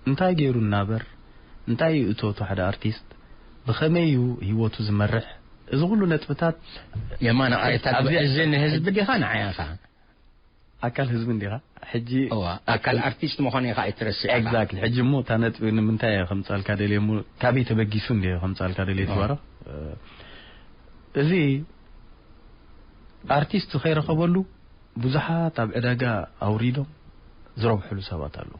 እንታይ ገይሩ እናበር፣ እንታይ እዩ እቶቱ ሓደ ኣርቲስት፣ ብኸመይ እዩ ህይወቱ ዝመርሕ፣ እዚ ኩሉ ነጥብታት የማነ፣ ኣየታት ኣብዚ እዚ ንህዝቢ ዲኻ ንዓይ ኢኻ? ኣካል ህዝቢ እንዲኻ። ሕጂ እዋ፣ ኣካል ኣርቲስት ምዃን ኢኻ ኣይትረስዕ ኢኻ። ኤግዛክትሊ። ሕጂ እሞ እታ ነጥቢ ንምንታይ እየ ከምጻልካ ደልየ እሞ፣ ካበይ ተበጊሱ እንዲ ከምጻልካ ደልየ እዋ። ትባረኽ። እ፣ እዚ ኣርቲስት ከይረኸበሉ ብዙሓት ኣብ ዕዳጋ ኣውሪዶም ዝረብሕሉ ሰባት ኣለዉ።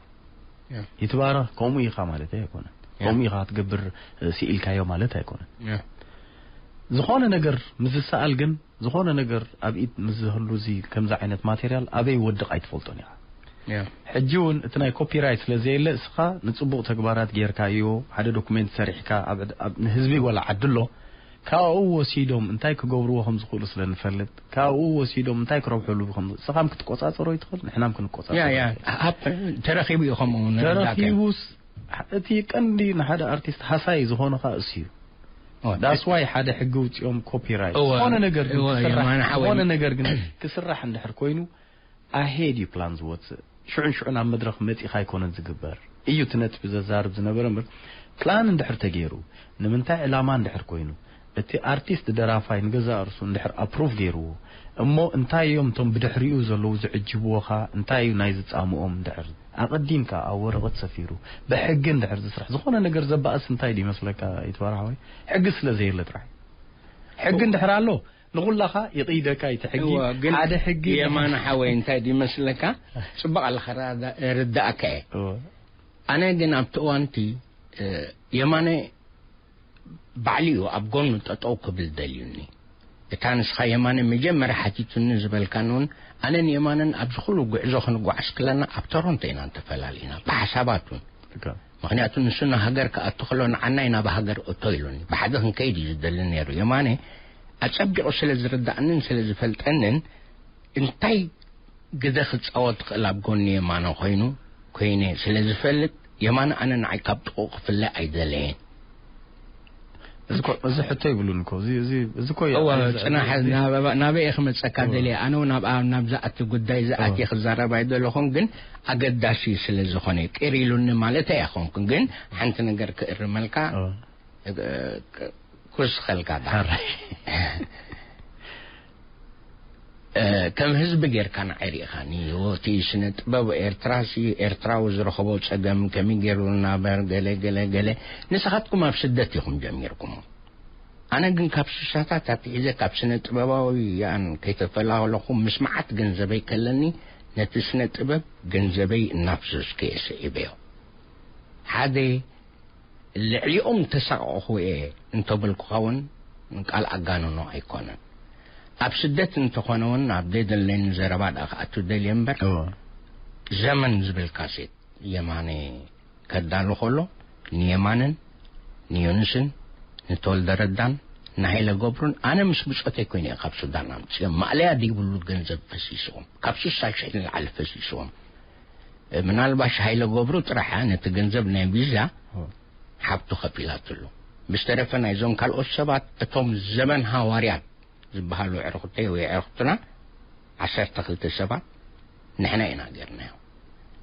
ያ። ይትባረኽ፣ ከምኡ ኢኻ ማለት ኣይኮነን። ያ። ከምኡ ኢኻ ክትገብር፣ እ፣ ስኢልካዮ ማለት ኣይኮነን። ያ። ዝኾነ ነገር ምስ ዝሰኣል ግን፣ ዝኾነ ነገር ኣብ ኢድ ምስ ዝህሉ፣ እዚ ከምዚ ዓይነት ማቴርያል ኣበይ ወድቕ ኣይትፈልጦን ኢኻ። ያ። ሕጂ እውን እቲ ናይ ኮፒራይት ስለ ዘየለ፣ እስኻ ንጽቡቕ ተግባራት ጌርካዮ፣ ሓደ ዶኩሜንት ሰሪሕካ፣ ኣብ፣ ኣብ፣ ንህዝቢ ዋላ ዓዲ ኣሎ፣ ካብኡ ወሲዶም እንታይ ክገብርዎ ከም ዝኽእሉ ስለ ንፈልጥ፣ ካብኡ ወሲዶም እንታይ ክረብሕሉ ከም ዝ-፣ ንስኻም ክትቆጻጸሮ ይትኽእል፣ ንሕናም ክንቆጻጸሮ ያ፣ ያ። ይትኽእል። ሃብ ተረኺቡ እዩ ከምኡ ንርዳእ ከ? ተረኺቡስ፣ እቲ ቀንዲ ንሓደ ኣርቲስት ሃሳይ ዝኾነ ኸኣ እሱ እዩ። ኦ፣ ዳስ ዋይ ሓደ ሕጊ ውጽኦም ኮፒራይት። እወ፣ ዝኾነ ነገር ግን እወ፣ ክስራሕ፣ የማነ ሓወይ። ዝኾነ ነገር ግን ክስራሕ እንድሕር ኮይኑ፣ ኣሄድ እዩ ፕላን ዝወጽእ። ሽዑን ሽዑን ኣብ መድረኽ መጺኻ ኣይኮነን ዝግበር። እዩ እቲ ነጥቢ ዘዛርብ ዝነበረ እምበር፣ ፕላን እንድሕር ተገይሩ፣ ንምንታይ ዕላማ እንድሕር ኮይኑ፣ እቲ ኣርቲስት ደራፋይ ንገዛእ ርእሱ እንድሕር ኣፕሩቭ ገይርዎ፣ እሞ እንታይ እዮም እቶም ብድሕሪኡ ዘለዉ ዝዕጅብዎኻ፣ እንታይ እዩ ናይ ዝጻምኦም እንድሕር ኣቐዲምካ ኣብ ወረቐት ሰፊሩ፣ ብሕጊ እንድሕር ዝስራሕ፣ ዝኾነ ነገር ዘባእስ እንታይ ድዩ ይመስለካ ይትባረኽ ሓወይ? ሕጊ ስለ ዘየለ ጥራሕ። ሕጊ እንድሕር ኣሎ፣ ንኹላኻ ይቕይደካ እዩ እቲ ሕጊ። እወ፣ ግን ሓደ ሕጊ የማነ ሓወይ እንታይ ድዩ ይመስለካ? ጽቡቕ ኣለኻ፣ ርዳ-፣ ርዳእካ እየ። እወ። ኣነ ግን ኣብቲ እዋንቲ፣ እ፣ የማነ ባዕሉ እዩ ኣብ ጎኑ ጠጠው ክብል ደልዩኒ። እታ ንስኻ የማነ መጀመርያ ሓቲቱኒ ዝበልካን እውን፣ ኣነን የማነን ኣብዚ ኩሉ ጉዕዞ ክንጓዓዝ ከለና ኣብ ቶሮንቶ ኢና እንተፈላሊና፣ ብሓሳባት እውን። ትክክል። ምኽንያቱ ንሱ ንሃገር ክኣቱ ከሎ ንዓናይ ናብ ሃገር እቶ ኢሉኒ። ብሓደ ክንከይድ እዩ ዝደሊ ነይሩ። የማነ ኣጸቢቑ ስለ ዝርዳእንን ስለ ዝፈልጠንን እንታይ ግደ ክጻወት ክእል ኣብ ጎኒ የማነ ኮይኑ፣ ኮይነ ስለ ዝፈልጥ፣ የማነ ኣነ ንዓይ ካብ ጥቕኡ ክፍለ ኣይደለየን። እዚ ኮ-፣ እዚ ሕቶ ይብሉን እኮ። እዚ፣ እዚ፣ እዚ እኮ እየ፣ እወ፣ እዚ፣ ጽናሕ፣ እዚ፣ ናበ-፣ ናበይ እየ ክመጸካ እወ። ደልየ? ኣነ እውን ኣብ፣ ኣብ፣ ናብዛ ኣቲ ጉዳይ እዚ እወ። ኣትየ ክዛረብ ኣይደለኹን፣ ግን ኣገዳሲ ስለ ዝኾነ ቅር ኢሉኒ ማለት ኣይኮንኩን፣ ግን ሓንቲ ነገር ክእርመልካ፣ እወ። እ-፣ ክ-፣ ክውስኸልካ ዳ። ሕራይ። እ፣ ከም ህዝቢ ጌርካ ንዓይ ርኢኻኒ። እቲ ስነ ጥበብ ኤርትራሲ፣ ኤርትራዊ ዝረኸቦ ጸገም ከመይ ገይሩ እናበር፣ ገለ፣ ገለ፣ ገለ። ንስኻትኩም ኣብ ስደት ኢኹም ጀሚርኩሞ። ኣነ ግን ካብ ስሳታት ኣትሒዘ ካብ ስነ ጥበባውያን ከይተፈላለኹ ምስ መዓት ገንዘበይ ከለኒ ነቲ ስነ ጥበብ ገንዘበይ እናፍሰስኩ እየ ስዒበዮ። ሓደ ልዕሊኦም ተሳቐቕኹ እየ እንተበልኩኻ እውን ቃል ኣጋንኖ ኣይኮነን። ኣብ ስደት እንተኾነ እውን ኣብ ዘይደለኒ ዘረባ ደኣ ክኣቱ ደልየ እምበር፣ እወ። ዘመን ዝብል ካሴት የማነ ከዳሉ ከሎ ንየማነን ንዮንስን ንተወልደ ረዳን ንሃይለ ገብሩን ኣነ ምስ ብጾተይ ኮይነ እየ ካብ ሱዳን ኣምጽኦም። ማእለያ ዘይብሉ ገንዘብ ፈሲስዎም፣ ካብ ስሳ ሽሕ ንላዕሊ ፈሲስዎም። ምናልባሽ ሃይለ ገብሩ ጥራሕ ነቲ ገንዘብ ናይ ቪዛ ኦ። ሓብቱ ከፊላትሉ። ብዝተረፈ ናይዞም ካልኦት ሰባት እቶም ዘመን ሃዋርያት ዝበሃሉ ዕርኽተይ ወይ ዕርኽትና ዓሰርተ ክልተ ሰባት ንሕና ኢና ጌርናዮ።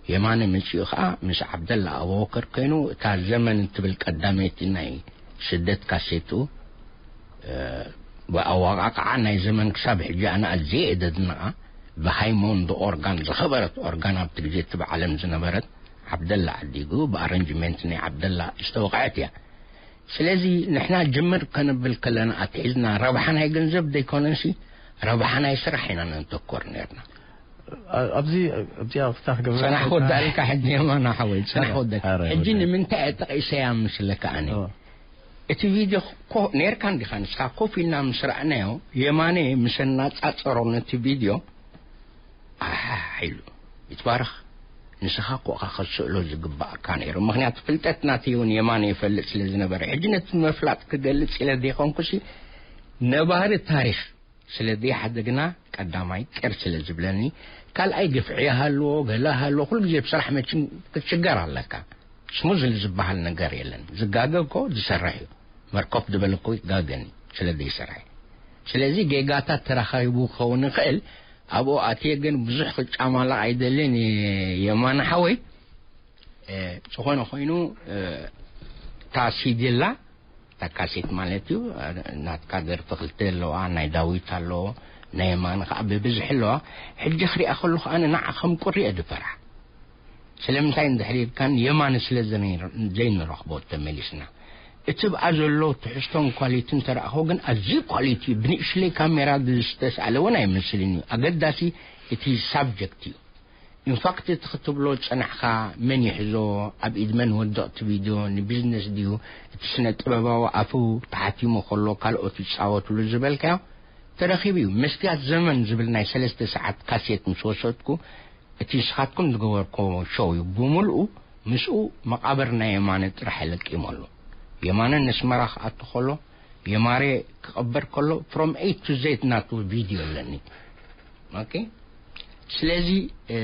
የማነ መጺኡ ኸኣ ምስ ዓብደላ ኣቡበከር ኮይኑ እታ ዘመን እትብል ቀዳመይቲ ናይ ስደት ካሴቱ፣ እ፣ ብኣወቃቅዓ ናይ ዘመን ክሳብ ሕጂ ኣነ ኣዝየ እየ ዘድንቓ። ብሃይሞንዶ ኦርጋን ዝኸበረት ኦርጋን ኣብቲ ግዜ እቲ ብዓለም ዝነበረት ዓብደላ ዓዲጉ ብኣረንጅመንት ናይ ዓብደላ ዝተወቕዐት እያ። ስለዚ ንሕና ጅምር ከነብል ከለና ኣትሒዝና ረብሓ ናይ ገንዘብ ዘይኮነሲ ረብሓ ናይ ስራሕ ኢና ነንተኮር ነርና። ኣ-፣ ኣብዚ፣ ኣብዚኣ ክስታ ክገብር ጸናሕ ከለካ ወዳእልካ ሕጂ የማና ሓወይ፣ ጸናሕ ኣረ፣ ወዳእልካ። ኣረ፣ ሕጂ ወዳእልካ። ንምንታይ እየ ጠቒሰያ ምስለካ ኣነ? ኦ። እቲ ቪድዮ ኮ-፣ ኔርካ እንዲኻ ንስኻ ኮፍ ኢልና ምስ ረኣናዮ፣ የማነ ምስ ኣነጻጸሮ ነቲ ቪድዮ፣ ኣሕ ኢሉ፣ ይትባረኽ፣ ንስኻ እኮ ኢኻ ክትስእሎ ዝግባኣካ ነይሩ። ምኽንያቱ ፍልጠት ናተይ እውን የማነ ይፈልጥ ስለ ዝነበረ። ሕጂ ነቲ ምፍላጥ ክገልጽ ኢለ ዘይኮንኩሲ፣ ነባሪ ታሪኽ ስለ ዘይሓደግና ቀዳማይ ቅር ስለ ዝብለኒ፣ ካልኣይ ግፍዒ ይሃልዎ፣ ገለ ይሃልዎ፣ ኩሉ ግዜ ብስራሕ መችም ክትሽገር ኣለካ። ስሙዝሊ ዝበሃል ነገር የለን። ዝጋገ እኮ ዝሰርሕ እዩ። መርኮፍ ዝበለ እኮ ይጋገን እዩ፣ ስለ ዘይሰርሐ። ስለዚ ጌጋታት ተራኺቡ ክኸውን ይኽእል። ኣብኡ ኣትየ ግን ብዙሕ ክጫማለቕ ኣይደልን፣ የማነ ሓወይ። ዝኾነ ኮይኑ፣ እታ ሲዲ ኣላ፣ እታ ካሴት ማለት እዩ። ናትካ ደርፊ ክልተ ኣለዋ፣ ናይ ዳዊት ኣለዎ፣ ናይ የማነ ከዓ ብብዝሒ ኣለዋ። ሕጂ ክሪኣ ከለኹ ኣነ ንዓ ከም ቁሪ እየ ዝፈርሓ። ስለምንታይ እንድሕር ኢልካን፣ የማነ ስለ ዘነ-፣ ዘይንረኽቦ ተመሊስና፣ እቲ ብኣ ዘሎ ትሕዝቶን ኳሊቲን ተረኣኽቦ ግን ኣዝዩ ኳሊቲ እዩ። ብንእሽለይ ካሜራ ዝተስኣለ እውን ኣይመስልን እዩ። ኣገዳሲ እቲ ሳብጀክት እዩ። ኢንፋክት እቲ ክትብሎ ዝጸናሕካ መን ይሕዞ፣ ኣብ ኢድ መን ወደቕቲ ቪድዮ፣ ንቢዝነስ ድዩ፣ እቲ ስነ ጥበባዊ ኣፉ ተሓቲሙ ከሎ ካልኦት ይጻወትሉ ዝበልካዮ ተረኺቡ እዩ። መስትያት ዘመን ዝብል ናይ ሰለስተ ሰዓት ካሴት ምስ ወሰድኩ፣ እቲ ንስኻትኩም ዝገበርኮ ሾው እዩ ብምልኡ። ምስኡ መቓብር ናይ የማነ ጥራሕ ለቂሙ ኣሎ። የማነ ንስመራ ክኣቱ ከሎ፣ የማሬ ክቐበር ከሎ፣ from A to Z ናቱ ቪድዮ ኣለኒ። ኦኬ። ስለዚ፣ እ፣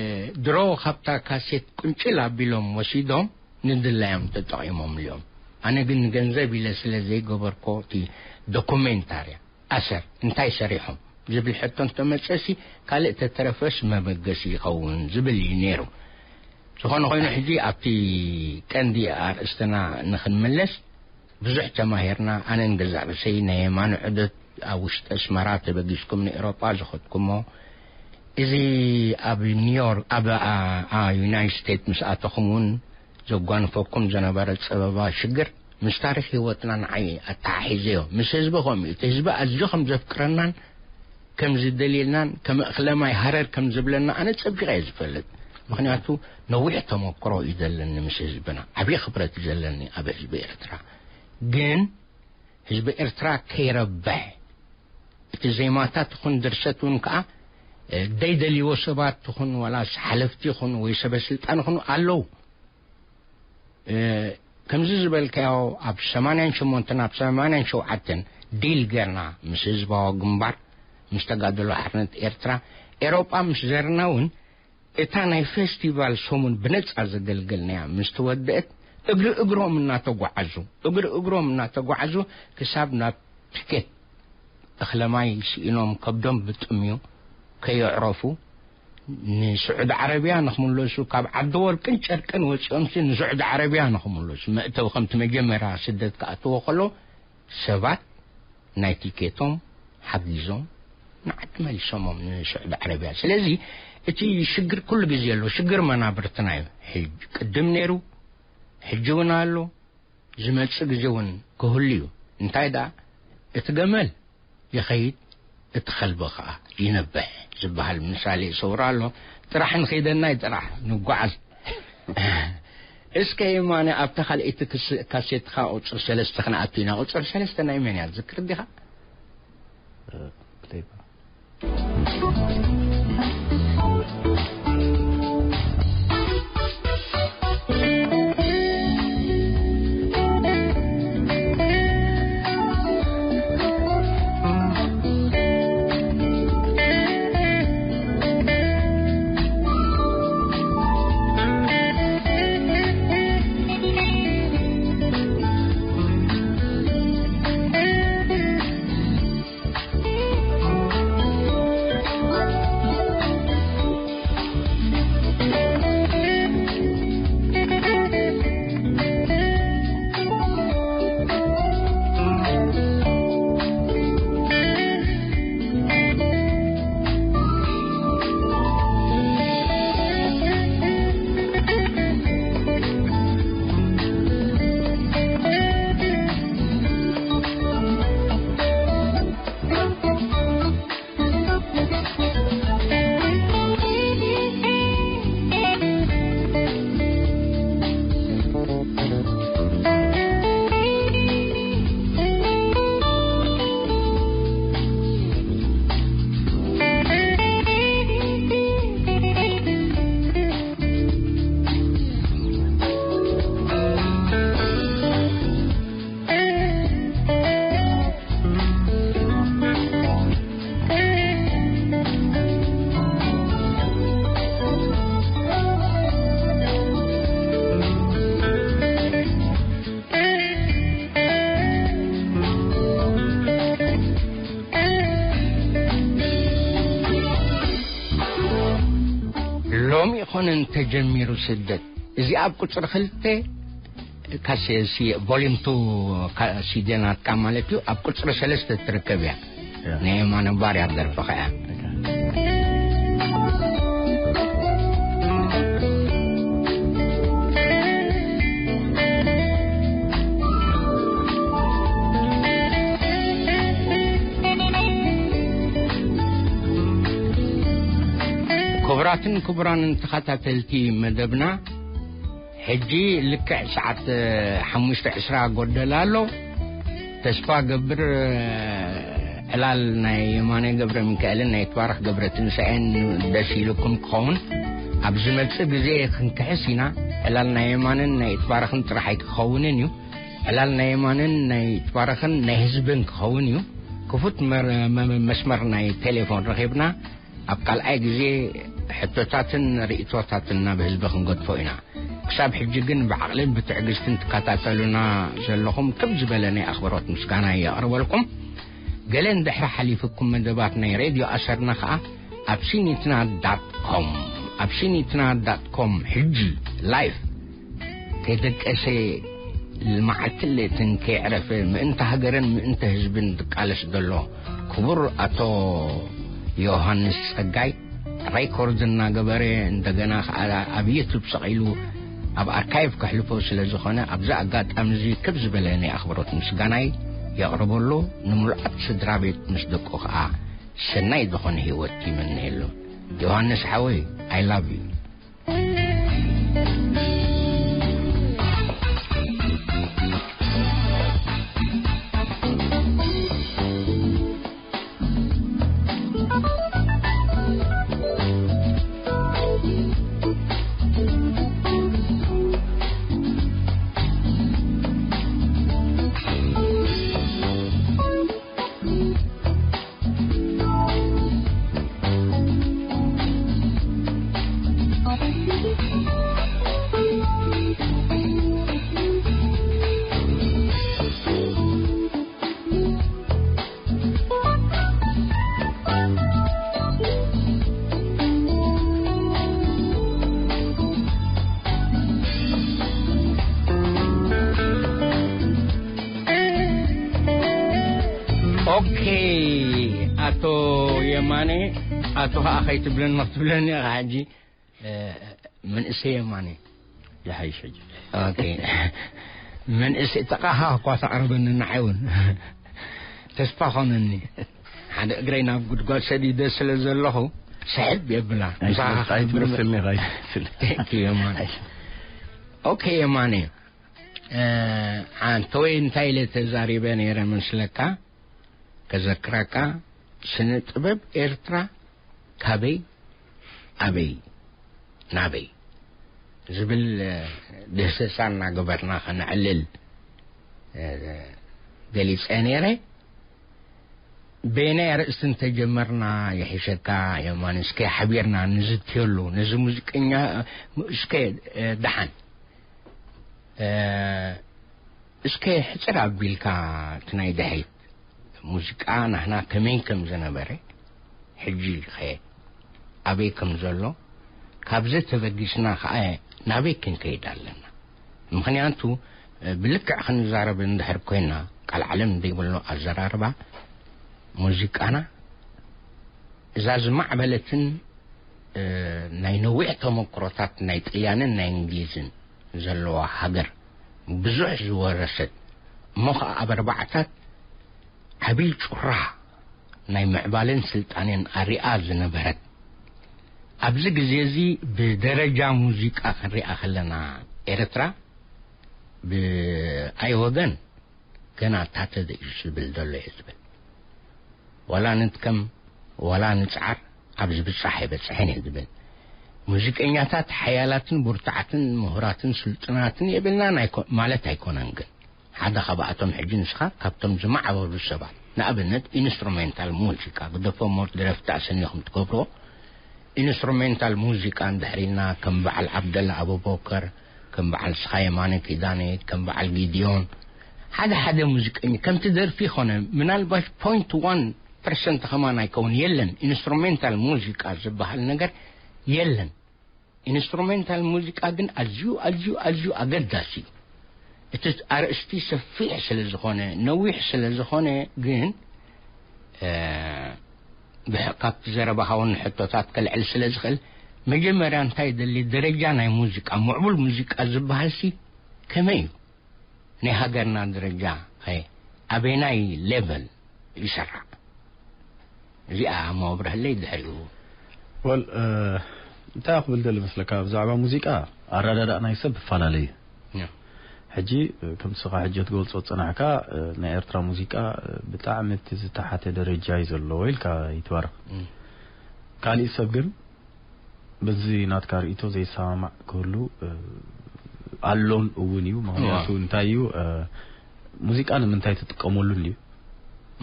ድሮ ካብታ ካሴት ቁንጭል ኣቢሎም ወሲዶም ንድላዮም ተጠቒሞምሉ እዮም። ኣነ ግን ንገንዘብ ኢለ ስለ ዘይገበርኮ፣ እቲ ዶኩሜንታርያ ኣሰር እንታይ ሰሪሖም ዝብል ሕቶ እንተመጸሲ፣ ካልእ ተተረፈስ መበገሲ ይኸውን ዝብል እዩ ነይሩ። ዝኾነ ኮይኑ፣ ሕጂ ኣብቲ ቀንዲ ኣርእስትና ንኽንምለስ፣ ብዙሕ ተማሂርና። ኣነን ገዛእ ርእሰይ ናይ የማነ ዑደት ኣብ ውሽጢ ኣስመራ ተበጊስኩም ንኤውሮጳ ዝኸድኩሞ፣ እዚ ኣብ ኒውዮርክ፣ ኣብ፣ ኣ፣ ኣ፣ ዩናይትድ ስቴትስ ምስ ኣተኹም እውን ዘጓንፈኩም ዝነበረ ጸበባ ሽግር፣ ምስ ታሪኽ ህይወትና ንዓይ ኣተሓሒዘዮ። ምስ ህዝቢ ከምኡ እዩ። እቲ ህዝቢ ኣዝዩ ከም ዘፍቅረናን ከም ዝደልየልናን ከም እኽለ ማይ ሃረር ከም ዝብለና ኣነ ጸቢቐ እየ ዝፈልጥ። ምኽንያቱ ነዊሕ ተመክሮ እዩ ዘለኒ ምስ ህዝብና። ዓብዪ ክብረት እዩ ዘለኒ ኣብ ህዝቢ ኤርትራ። ግን ህዝቢ ኤርትራ ከይረብሕ፣ እቲ ዜማታት ይኹን ድርሰት እውን ከኣ፣ እ፣ ዘይደልይዎ ሰባት ይኹን ዋላስ ሓለፍቲ ይኹን ወይ ሰበ ስልጣን ይኹን ኣለዉ። እ፣ ከምዚ ዝበልካዮ ኣብ ሰማንያን ሸሞንተን ኣብ ሰማንያን ሸውዓተን ዲል ጌርና ምስ ህዝባዊ ግንባር፣ ምስ ተጋደሎ ሓርነት ኤርትራ፣ ኤሮጳ ምስ ዘርና እውን እታ ናይ ፌስቲቫል ሰሙን ብነጻ ዘገልገልናያ ምስ ተወደአት፣ እግሪ እግሮም እናተጓዓዙ፣ እግሪ እግሮም እናተጓዓዙ ክሳብ ናብ ቲኬት እኽለ ማይ ስኢኖም ከብዶም ብጥምዩ ከየዕረፉ ንስዑዲ ዓረብያ ንኽምለሱ፣ ካብ ዓዲ ወርቅን ጨርቅን ወጺኦምሲ ንስዑዲ ዓረብያ ንኽምለሱ፣ መእተዊ ከምቲ መጀመርያ ስደት ክኣትዎ ከሎ ሰባት ናይ ቲኬቶም ሓጊዞም ንዓዲ መሊሶሞም ንስዑዲ ዓረብያ። ስለዚ እቲ ሽግር ኩሉ ግዜ ኣሎ፣ ሽግር መናብርትና እዩ። ሕጅ-፣ ቅድም ነይሩ፣ ሕጂ እውን ኣሎ፣ ዝመጽእ ግዜ እውን ክህሉ እዩ። እንታይ ደኣ፣ እቲ ገመል ይኸይድ፣ እቲ ከልቢ ኸኣ ይነብሕ ዝበሃል ምሳሌ ሰውራ ኣሎ። ጥራሕ ንኸይደናይ ጥራሕ ንጓዓዝ። እስከ የማነ ኣብታ ካልኣይቲ ክስ-፣ ካሴትኻ ቁጽሪ ሰለስተ ክንኣቱ ኢና። ቁጽሪ ሰለስተ ናይ መን እያ ትዝክር ዲኻ? እ፣ ፕሌባ። ሎሚ ይኾነ እንተጀሚሩ ስደት፣ እዚ ኣብ ቁጽሪ ክልተ ካሴ-፣ ሲ-፣ volume two ካሲዲ ናትካ ማለት እዩ። ኣብ ቁጽሪ ሰለስተ ትርከብ እያ። ያ። ናይ የማነ ባርያ ደርፊ ኸኣ። ክቡራትን ክቡራንን ተኸታተልቲ መደብና፣ ሕጂ ልክዕ ሰዓት ሓሙሽተ ዕስራ ጎደል ኣሎ። ተስፋ ገብር ዕላል ናይ የማነ ገብረ ሚካኤልን ናይ ትባረኽ ገብረ ትንሳኤን ደስ ኢልኩም ክኸውን። ኣብ ዝመጽእ ግዜ ክንክሕስ ኢና። ዕላል ናይ የማንን ናይ ትባረኽን ጥራሕ ኣይክኸውንን እዩ። ዕላል ናይ የማንን ናይ ትባረኽን ናይ ህዝብን ክኸውን እዩ። ክፉት መር-፣ መ-፣ መስመር ናይ ቴሌፎን ረኺብና ኣብ ካልኣይ ግዜ ሕቶታትን ርእይቶታትን ናብ ህዝቢ ክንገድፎ ኢና። ክሳብ ሕጂ ግን ብዓቕልን ብትዕግስትን ትከታተሉና ዘለኹም ክብ ዝበለ ናይ ኣኽብሮት ምስጋና የቕርበልኩም። ገለ እንድሕሪ ሓሊፍኩም መደባት ናይ ሬድዮ ኣሰርና ኸኣ ኣብ ሲኒትና ዳት ኮም፣ ኣብ ሲኒትና ዳት ኮም ሕጂ ላይፍ ከይደቀሰ መዓልትን ለይትን ከየዕረፈ ምእንቲ ሃገርን ምእንቲ ህዝብን ዝቃለስ ዘሎ ክቡር ኣቶ ዮሃንስ ጸጋይ ሬኮርድ እናገበረ እንደገና ኸኣ ኣብ ዩቱብ ሰቒሉ ኣብ ኣርካይቭ ከሕልፎ ስለ ዝኾነ ኣብዚ ኣጋጣሚ እዚ ክብ ዝበለ ናይ ኣኽብሮት ምስጋናይ የቕርበሉ። ንምሉኣት ስድራ ቤት ምስ ደቁ ኸኣ ሰናይ ዝኾነ ህይወት ይምነየሉ። ዮሃንስ ሓወይ፣ I love you። ኦኬ፣ ኣቶ የማነ፣ ኣቶ ኸኣ ከይትብለኒ ክትብለኒ ኢኻ ሕጂ። እ፣ መንእሰይ የማነ። ይሓይሽ ሕጂ። ኦኬ። መንእሰይ ተቓኻ እኳ ተቕርበኒ ንዓይ እውን። ተስፋ ኾነኒ። ሓደ እግረይ ናብ ጉድጓድ ሰዲደ ስለ ዘለኹ ስሕብ የብላ። ኣይትመስ-፣ ምሳኻ ኣይትመስልኒ ኢኻ፣ ኣይትመስል። Thank you የማነ። ኦኬ የማነ። እ፣ ኣንተ ወይ እንታይ ኢለ ተዛሪበ ነይረ መስለካ? ከዘክረካ፣ ስነ ጥበብ ኤርትራ ካበይ፣ ኣበይ፣ ናበይ ዝብል፣ እ፣ ድህሰሳ እናገበርና ከነዕልል፣ እ፣ ገሊጸ ነይረ። በየናይ ኣርእስቲ እንተጀመርና ይሕሸካ የማን፣ እስከ ሓቢርና ንዝትየሉ፣ ነዚ ሙዚቀኛ፣ እስከ፣ እ፣ ደሓን፣ እ፣ እስከ ሕጽር ኣቢልካ እቲ ናይ ድሕሪት ሙዚቃ ናህና ከመይ ከም ዝነበረ፣ ሕጂ ኸ ኣበይ ከም ዘሎ፣ ካብዚ ተበጊስና ኸኣ ናበይ ክንከይድ ኣለና? ምኽንያቱ፣ ብልክዕ ክንዛረብ እንድሕር ኮይና፣ ቃል ዓለም ዘይብሉ ኣዘራርባ፣ ሙዚቃና እዛ ዝማዕበለትን፣ እ፣ ናይ ነዊሕ ተመክሮታት ናይ ጥልያንን ናይ እንግሊዝን ዘለዋ ሃገር፣ ብዙሕ ዝወረሰት፣ እሞ ኸኣ ኣብ ኣርባዓታት ዓብዪ ጩራ ናይ ምዕባለን ስልጣኔን ኣሪኣ ዝነበረት፣ ኣብዚ ግዜ እዚ ብደረጃ ሙዚቃ ክንሪኣ ከለና፣ ኤርትራ ብኣይ ወገን ገና ታተ እዩ ዝብል ዘሎ እየ ዝብል። ዋላ ንድከም፣ ዋላ ንጽዓር፣ ኣብ ዝብጻሕ ኣይበጽሕን እየ ዝብል። ሙዚቀኛታት ሓያላትን ብርቱዓትን ምሁራትን ስልጡናትን የብልናን ኣይኮ-፣ ማለት ኣይኮነን፣ ግን ሓደ ካብኣቶም ሕጂ ንስኻ ካብቶም ዝማዕበሉ ሰባት፣ ንኣብነት ኢንስትሩሜንታል ሙዚቃ፣ ግደፎ እሞ ደረፍቲ ኣሰኒኹም ትገብርዎ፣ ኢንስትሩሜንታል ሙዚቃ እንድሕር ኢልና፣ ከም በዓል ዓብደላ ኣቡበከር፣ ከም በዓል ስኻ የማነ ኪዳነ፣ ከም በዓል ጊድዮን፣ ሓደ ሓደ ሙዚቀኛ፣ ከምቲ ደርፊ ኾነ፣ ምናልባሽ ፖይንት ዋን ፐርሰንት ከማን ኣይከውን፣ የለን። ኢንስትሩሜንታል ሙዚቃ ዝበሃል ነገር የለን። ኢንስትሩሜንታል ሙዚቃ ግን ኣዝዩ ኣዝዩ ኣዝዩ ኣገዳሲ እዩ። እቲ ኣርእስቲ ሰፊሕ ስለ ዝኾነ፣ ነዊሕ ስለ ዝኾነ ግን፣ እ፣ ብሕ-፣ ካብቲ ዘረባኻ እውን ሕቶታት ከልዕል ስለ ዝኽእል፣ መጀመርያ እንታይ ደሊ፣ ደረጃ ናይ ሙዚቃ፣ ምዕቡል ሙዚቃ ዝበሃልሲ ከመይ እዩ? ናይ ሃገርና ደረጃ ኸ ኣበየናይ ሌቨል ይሰራዕ? እዚኣ መብርህለይ ድሕሪኡ። ወል፣ እ፣ እንታይ ክብል ደሊ መስለካ፣ ብዛዕባ ሙዚቃ ኣረዳዳእ ናይ ሰብ ይፈላለ እዩ። ያ። ሕጂ፣ እ፣ ከምቲ ስኻ ሕጂ ትገልጾ ዝጸናሕካ፣ እ፣ ናይ ኤርትራ ሙዚቃ፣ እ፣ ብጣዕሚ እቲ ዝተሓተ ደረጃ እዩ ዘለዎ ኢልካ ይትባረኽ። እም። ካሊእ ሰብ ግን በዚ ናትካ ርእይቶ ዘይሰማማዕ ክህሉ፣ እ፣ ኣሎን እውን እዩ። ምኽንያቱ እዋ። እንታይ እዩ፣ እ፣ ሙዚቃ ንምንታይ ትጥቀመሉ እንድዩ?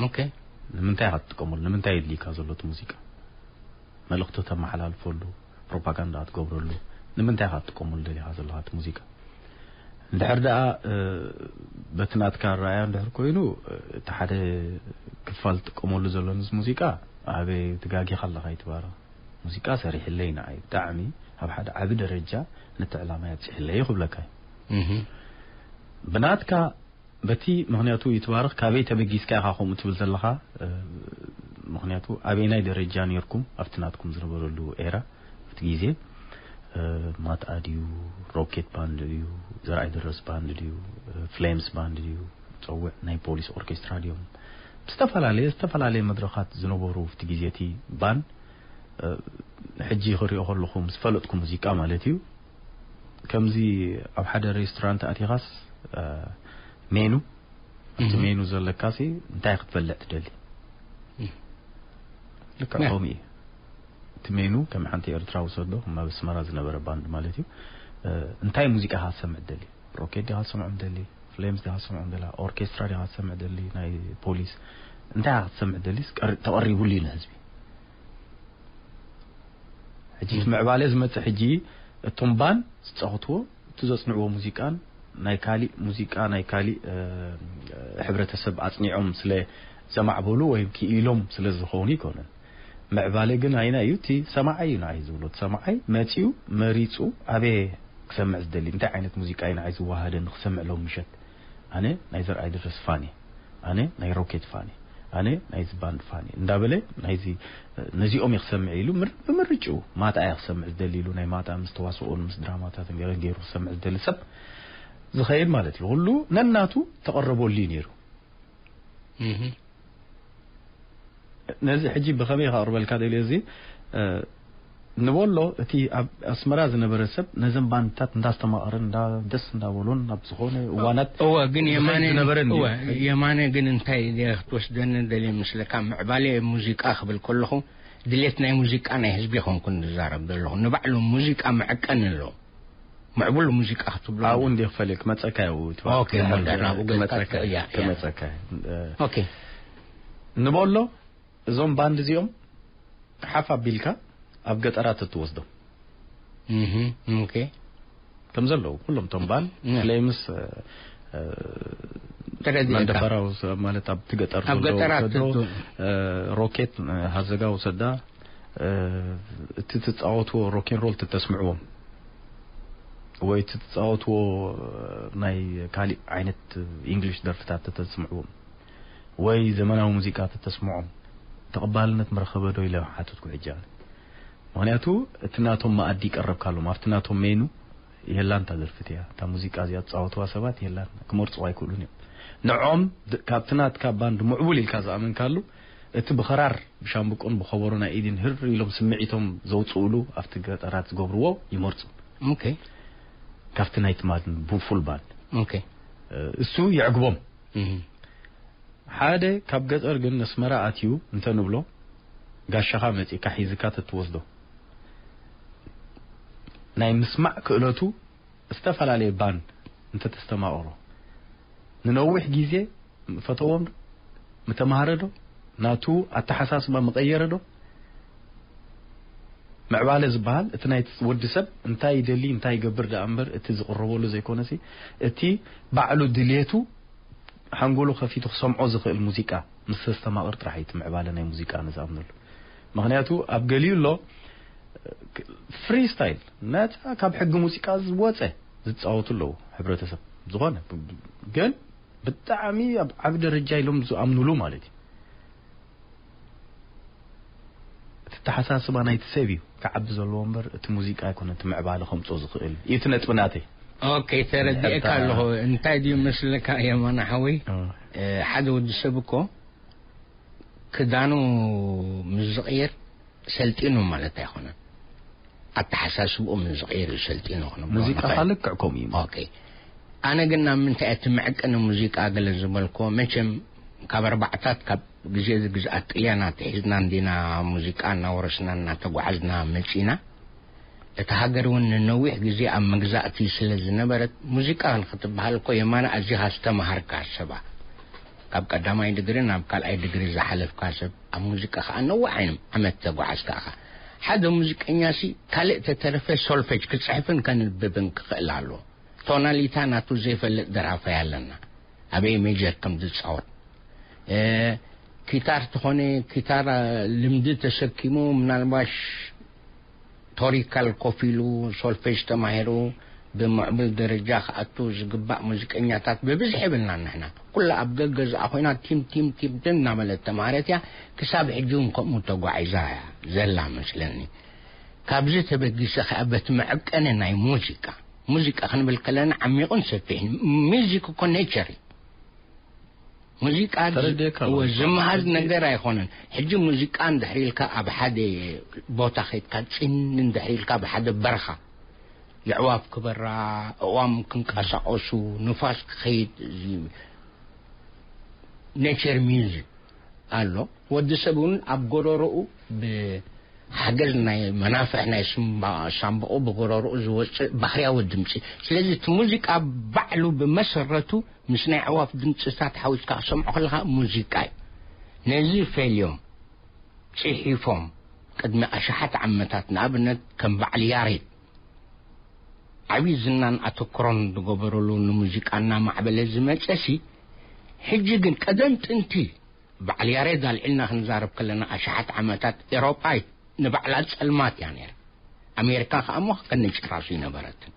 ኦኬ። ንምንታይ ኢኻ ትጥቀመሉ? ንምንታይ የድልይካ ዘሎ እቲ ሙዚቃ? መልእኽቲ ተመሓላልፈሉ፣ ፕሮፓጋንዳ ትገብረሉ፣ ንምንታይ ኢኻ ትጥቀመሉ ደሊኻ ዘለኻ እቲ ሙዚቃ? እንድሕር ደኣ፣ እ፣ በቲ ናትካ ኣረኣእያ እንድሕር ኮይኑ፣ እ፣ እቲ ሓደ ክፋል ትጥቀመሉ ዘሎ ንዚ ሙዚቃ፣ ኣበይ ትጋጊኻ ኣለኻ ይትባረኽ። ሙዚቃ ሰሪሕለይ ንዓይ ብጣዕሚ ኣብ ሓደ ዓቢ ደረጃ ነቲ ዕላማ የብጺሕለይ እዩ ክብለካ እዩ። እህ። ብናትካ በቲ ምኽንያቱ ይትባረኽ ካበይ ተበጊስካ ኢኻ ከምኡ ትብል ዘለኻ? እ፣ ምኽንያቱ ኣበይ ናይ ደረጃ ነርኩም ኣብቲ ናትኩም ዝነበረሉ ኤራ ኣብቲ ግዜ፣ እ፣ ማትኣ ድዩ፣ ሮኬት ባንድ ድዩ፣ ዘርኣይ ድረስ ባንድ ድዩ፣ እ፣ ፍሌምስ ባንድ ድዩ፣ ጸውዕ ናይ ፖሊስ ኦርኬስትራ ድዮም፣ ብዝተፈላለየ ዝተፈላለየ መድረኻት ዝነበሩ ኣብቲ ግዜ እቲ ባን፣ እ፣ ሕጂ ክሪኦ ከለኹ ምስ ፈለጥኩ ሙዚቃ ማለት እዩ። ከምዚ ኣብ ሓደ ሬስቶራንት ኣቲኻስ፣ እ፣ ሜኑ፣ እቲ እህ። ሜኑ ዘለካሲ እንታይ ክትበልዕ ትደሊ? እህ። ልክዕ ያ። ከምኡ እዩ። እቲ ሜኑ ከም ሓንቲ ኤርትራ ውሰዶ፣ ከም ኣብ ኣስመራ ዝነበረ ባንድ ማለት እዩ። እ፣ እንታይ ሙዚቃ ኢኻ ትሰምዕ ትደሊ? ሮኬት ዲኻ ትሰምዖም ትደሊ? ፍሌምስ ዲኻ ትሰምዖም ትደላ? ኦርኬስትራ ዲኻ ትሰምዕ ትደሊ? ናይ ፖሊስ እንታይ ኢኻ ክትሰምዕ ትደሊስ ቀር-፣ ተቐሪቡሉ እዩ ንህዝቢ። ሕጂ እቲ ም። ምዕባለ ዝመጽእ ሕጂ እቶም ባን ዝጻወትዎ፣ እቲ ዘጽንዕዎ ሙዚቃን ናይ ካሊእ ሙዚቃ፣ ናይ ካሊእ፣ እ፣ ሕብረተሰብ ኣጽኒዖም ስለ ዘማዕበሉ ወይም ክኢሎም ስለ ዝኾኑ ይኮነን። ምዕባለ ግን ኣይና እዩ፣ እቲ ሰማዓይ እዩ ንዓይ ዝብሎ። እቲ ሰማዓይ መጺኡ መሪጹ ኣበየ ክሰምዕ ዝደሊ፣ እንታይ ዓይነት ሙዚቃ እዩ ንዓይ ዝወሃደኒ ክሰምዕ ሎም ምሸት። ኣነ ናይ ዘርኣይ ድረስ ፋን እየ። ኣነ ናይ ሮኬት ፋን እየ። ኣነ ናይዚ ባንድ ፋን እየ። እንዳበለ ናይዚ፣ ነዚኦም እየ ክሰምዕ ኢሉ ምር-፣ ብምርጭኡ ማታ እየ ክሰምዕ ዝደሊ ኢሉ ናይ ማታ ምስ ተዋስኦን ምስ ድራማታትን ገይሩ፣ ገይሩ ክሰምዕ ዝደሊ ሰብ ዝኸይድ ማለት እዩ። ኩሉ ነናቱ ተቐረበሉ እዩ ነይሩ። እህ። ነዚ ሕጂ ብኸመይ ከቕርበልካ ደልዮ እዚ፣ እ፣ ንበሎ እቲ ኣብ ኣስመራ ዝነበረ ሰብ ነዘን ባንድታት እንዳስተማቐረን እንዳ-፣ ደስ እንዳበሎን ኣብ ዝኾነ እዋናት እወ፣ ግን ዝኸይድ የማነ፣ ዝነበረ እንድዩ። እወ፣ የማነ ግን እንታይ ድየ ክትወስደኒ ደልየ ምስለካ፣ ምዕባለ ሙዚቃ ክብል ከለኹ ድሌት ናይ ሙዚቃ ናይ ህዝቢ ይኾንኩ ዝዛረብ ዘለኹ። ንባዕሉ ሙዚቃ መዐቀኒ ኣለዎ። ምዕቡል ሙዚቃ ክትብሎ ኣብኡ እንድየ ክፈልየ ክመጸካ እየ፣ ኣብኡ ትባ-፣ ኦኬ፣ ክመጸካ ኦኬ፣ ናብኡ ክመጸካ ገጽካ፣ ያ፣ ያ። ክመጸካ እየ። እ፣ ኦኬ። ንበሎ እዞም ባንድ እዚኦም ሓፍ ኣቢልካ ኣብ ገጠራት እትወስዶም። እህ፣ ኦኬ። ከም ዘለዉ ኩሎም እቶም ባንድ ያ። ፍሌምስ፣ እ፣ እ፣ ተረዲኤካ። መንደፈራው ስ-፣ ማለት ኣብቲ ገጠር ኣብ ዘለዉ ገጠራት ወሰዶ፣ እቱ- እ፣ ሮኬት፣ እ፣ ሃዘጋ ወሰዳ፣ እ፣ እቲ ትጻወትዎ ሮኬን ሮል ትተስምዕዎም ወይ እቲ ትጻወትዎ፣ እ፣ ናይ ካሊእ ዓይነት ኢንግሊሽ ደርፍታት ትተስምዕዎም ወይ ዘመናዊ ሙዚቃ ትተስምዖም ተቐባልነት መረኸበ ዶ ኢለ ሓተትኩ ሕጂ ኣነ። ምኽንያቱ እቲ ናቶም መኣዲ ይቀረብካ ኣለዎም። ኣብቲ ናቶም ሜኑ የላን እታ ደርፊ እቲኣ፣ እታ ሙዚቃ እዚኣ ዝጻወትዋ ሰባት የላን፣ ክመርጽዋ ኣይክእሉን እዮም። ንዖም ድ-፣ ካብቲ ናትካ ባንድ ምዕቡል ኢልካ ዝኣመንካሉ፣ እቲ ብኸራር ብሻምብቆን ብኸበሮ ናይ ኢድን ህር ኢሎም ስምዒቶም ዘውጽኡሉ ኣብቲ ገጠራት ዝገብርዎ ይመርጹ። ኦኬ። ካብቲ ናይ ትማል ብፉል ባንድ ኦኬ። እ፣ እሱ የዕግቦም። እህ። ሓደ ካብ ገጠር ግን ነስመራ ኣትዩ እንተ ንብሎ፣ ጋሻኻ መጺእካ ሒዝካ ተትወስዶ፣ ናይ ምስማዕ ክእለቱ ዝተፈላለየ ባንድ እንተ ተስተማቕሮ፣ ንነዊሕ ግዜ ምፈተዎም ዶ? ምተማህረ ዶ? ናቱ ኣተሓሳስባ ምቐየረ ዶ? ምዕባለ ዝበሃል እቲ ናይ ወዲ ሰብ እንታይ ይደሊ፣ እንታይ ይገብር ደኣ እምበር፣ እቲ ዝቕረበሉ ዘይኮነሲ፣ እቲ ባዕሉ ድልየቱ ሓንጎሉ ከፊቱ ክሰምዖ ዝኽእል ሙዚቃ ምስ ዘስተማቕር ጥራሕ እዩ እቲ ምዕባለ ናይ ሙዚቃ ንዝኣምነሉ። ምኽንያቱ ኣብ ገሊኡ ኣሎ፣ ፍሪስታይል ነፃ ካብ ሕጊ ሙዚቃ ዝወፀ ዝፃወቱ ኣለዉ። ሕብረተሰብ ዝኾነ ግን ብጣዕሚ ኣብ ዓቢ ደረጃ ኢሎም ዝኣምኑሉ ማለት እዩ። እቲ ተሓሳስባ ናይቲ ሰብ እዩ ክዓቢ ዘለዎ እምበር እቲ ሙዚቃ ኣይኮነ እቲ ምዕባለ ከምፅኦ ዝኽእል እዩ እቲ ነጥቢ ናተይ። ኦኬ፣ ተረዲኤካ ኣለኹ። እንታይ ድዩ መስለካ የማና ሓወይ? ሓደ ወዲ ሰብ እኮ ክዳኑ ምስ ዝቕይር ሰልጢኑ ማለት ኣይኮነን። ኣተሓሳስብኡ ምስ ዝቕይር እዩ ሰልጢኑ ክንብሎ ሙዚቃ ንኽእል። ኸዓ ልክዕ ከምኡ እዩ። ኦኬ። ኣነ ግን ናብ ምንታይ እቲ መዕቀኒ ሙዚቃ ገለ ዝበልኮ፣ መቸም ካብ ኣርባዕታት ካብ ግዜ ግዝኣት ጥልያን ኣትሒዝና እንዲና ሙዚቃ እናወረስና እናተጓዓዝና መጺና። እታ ሃገር እውን ንነዊሕ ግዜ ኣብ መግዛእቲ ስለ ዝነበረት ሙዚቃ ንክትበሃል እኮ የማነ ኣዚኻ ዝተምሃርካ ሰባ ካብ ቀዳማይ ድግሪ ናብ ካልኣይ ድግሪ ዝሓለፍካ ሰብ ኣብ ሙዚቃ ከዓ ነዋሕ ዓይኖም ዓመት ተጓዓዝካ ኢኻ። ሓደ ሙዚቀኛ ሲ ካልእ ተተረፈ ሶልፌጅ ክፅሕፍን ከንብብን ክኽእል ኣሎ። ቶናሊታ ናቱ ዘይፈልጥ ደራፋይ ኣለና ኣበይ ሜጀር ከም ዝፃወት። ኪታር ተኾነ ኪታር ልምዲ ተሰኪሙ ምናልባሽ ቶሪካል ኮፍ ኢሉ ሶልፌጅ ተማሂሩ ብምዕቡል ደረጃ ክኣቱ ዝግባእ ሙዚቀኛታት ብብዝሒ የብልናን ንሕና። ኩላ ኣብ ገገዝኣ ኮይና ቲም ቲም ቲም ቲም እናበለት ተማሃረት እያ። ክሳብ ሕጂ እውን ከምኡ ተጓዒዛ እያ ዘላ መስለኒ። ካብዚ ተበጊሰ ከኣ በቲ መዐቀኒ ናይ ሙዚቃ፣ ሙዚቃ ክንብል ከለና ዓሚቑን ሰፊሕን፣ ሚዚክ እኮ ኔቸር እዩ። ሙዚቃ ዝመሃዝ ነገር ኣይኮነን። ሕጂ ሙዚቃ እንድሕር ኢልካ ኣብ ሓደ ቦታ ከይድካ ፂን እንድሕር ኢልካ ብሓደ በረኻ የዕዋፍ ክበራ፣ እዋም ክንቀሳቀሱ፣ ንፋስ ክኸይድ፣ ኔቸር ሚውዚክ ኣሎ። ወዲ ሰብ እውን ኣብ ጎረሮኡ ብሓገዝ ናይ መናፍሕ ናይ ሳምባኡ ብጎረሮኡ ዝወፅእ ባህርያዊ ድምፂ። ስለዚ እቲ ሙዚቃ ባዕሉ ብመሰረቱ ምስ ናይ ኣዕዋፍ ድምፅታት ሓዊስካ ክሰምዖ ከለካ ሙዚቃ እዩ። ነዚ ፈልዮም ፅሒፎም ቅድሚ ኣሽሓት ዓመታት ንኣብነት ከም በዓል ያሬድ ዓብዪ ዝናን ኣተኩሮን ዝገበረሉ ንሙዚቃ እናማዕበለ ዝመፀ ሲ ሕጂ ግን ቀደም ጥንቲ በዓል ያሬድ ኣልዒልና ክንዛረብ ከለና ኣሽሓት ዓመታት ኤሮጳ ንባዕላ ፀልማት እያ ነይራ። ኣሜሪካ ከዓ እሞ ከነጭራሱ ይነበረትን።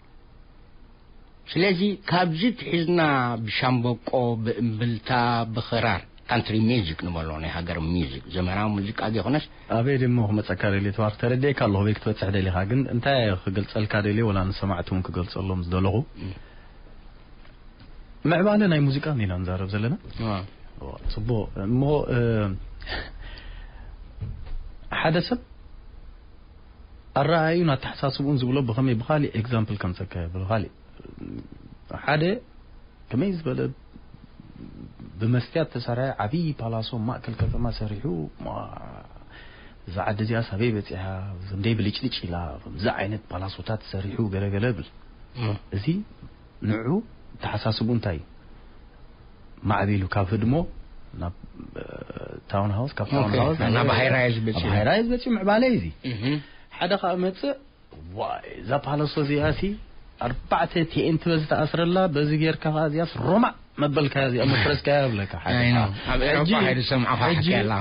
ስለዚ ካብዚ ትሒዝና ብሻምበቆ ብእምብልታ ብኽራር ካንትሪ ሚዚክ ንበሎ ናይ ሃገር ሚዚክ ዘመናዊ ሙዚቃ ዘይኮነስ ኣበይ ደሞ ክመፀካ ደልየ ተባርክ ተረዲእካ ኣለኹ በይ ክትበፅሕ ደሊኻ ግን እንታይ ክገልፀልካ ደልየ ወላ ንሰማዕቲ እውን ክገልፀሎም ዝደለኹ ምዕባለ ናይ ሙዚቃ እንዲና ንዛረብ ዘለና ጽቡቅ እሞ ሓደ ሰብ ኣረኣዩን ኣተሓሳስብኡን ዝብሎ ብኸመይ ብኻሊእ ኤግዛምፕል ከምፀካ ብኻሊእ ሓደ ከመይ ዝበለ ብመስትያት ተሰርሐ ዓብዪ ፓላሶ ማእከል ከተማ ሰሪሑ እዛ ዓዲ እዚኣ ሳበይ በፂሓ እንደይ ብልጭልጭ ኢላ ከምዚ ዓይነት ፓላሶታት ሰሪሑ ገለገለ ብል እዚ ንዑ ተሓሳስቡ እንታይ እዩ ማዕቢሉ ካብ ህድሞ ናብ ታውን ሃውስ ካብ ታውን ሃውስ ናብ ሃይራይዝ በፂሑ ሃይራይዝ በፂሑ ምዕባለ እዩ እዚ ሓደ ከዓ መፅእ ዋይ እዛ ፓለሶ እዚኣ ሲ ኣርባዕተ ቲኤንቲ በዚ ተኣስረላ በዚ ጌርካ ከዓ እዚኣስ ሮማዕ መበልካያ እዚኣ መፍረስካያ ብለካ ሓደ ኣብ ኤሮፓ ሓይዲ ሰምዓኻ ሓኪያላ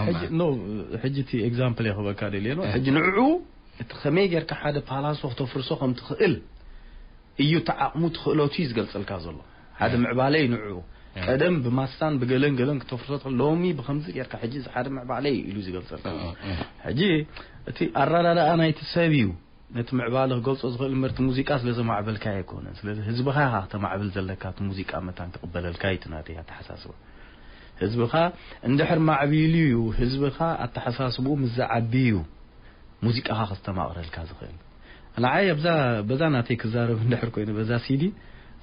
ሕጂ እቲ ኤግዛምፕል የኽበካ ደልየ ነው ሕጂ ንዕኡ እቲ ከመይ ጌርካ ሓደ ፓላሶ ክተፍርሶ ከም ትኽእል እዩ ተዓቕሙ ትኽእለቱ እዩ ዝገልጸልካ ዘሎ ሓደ ምዕባለ እዩ ንዕኡ ቀደም ብማስታን ብገለን ገለን ክተፍርሶ ሎሚ ብከምዚ ጌርካ ሕጂ ሓደ ምዕባለ እዩ ኢሉ ዝገልጸልካ ሕጂ እቲ ኣረዳድኣ ናይቲ ሰብ እዩ ነቲ ምዕባለ ክገልጾ ዝኽእል እምበር እቲ ሙዚቃ ስለ ዘማዕበልካዮ ኣይኮነን። ስለዚ ህዝብኻ ኢኻ ክተማዕብል ዘለካ እቲ ሙዚቃ መታን ክቕበለልካ እዩ እቲ ናተይ ኣተሓሳስባ። ህዝብኻ እንድሕር ማዕቢሉ እዩ ህዝብኻ ኣተሓሳስብኡ ምስ ዝዓቢ እዩ ሙዚቃኻ ከስተማቕረልካ ዝኽእል። ንዓይ ኣብዛ በዛ ናተይ ክዛረብ እንድሕር ኮይነ በዛ ሲዲ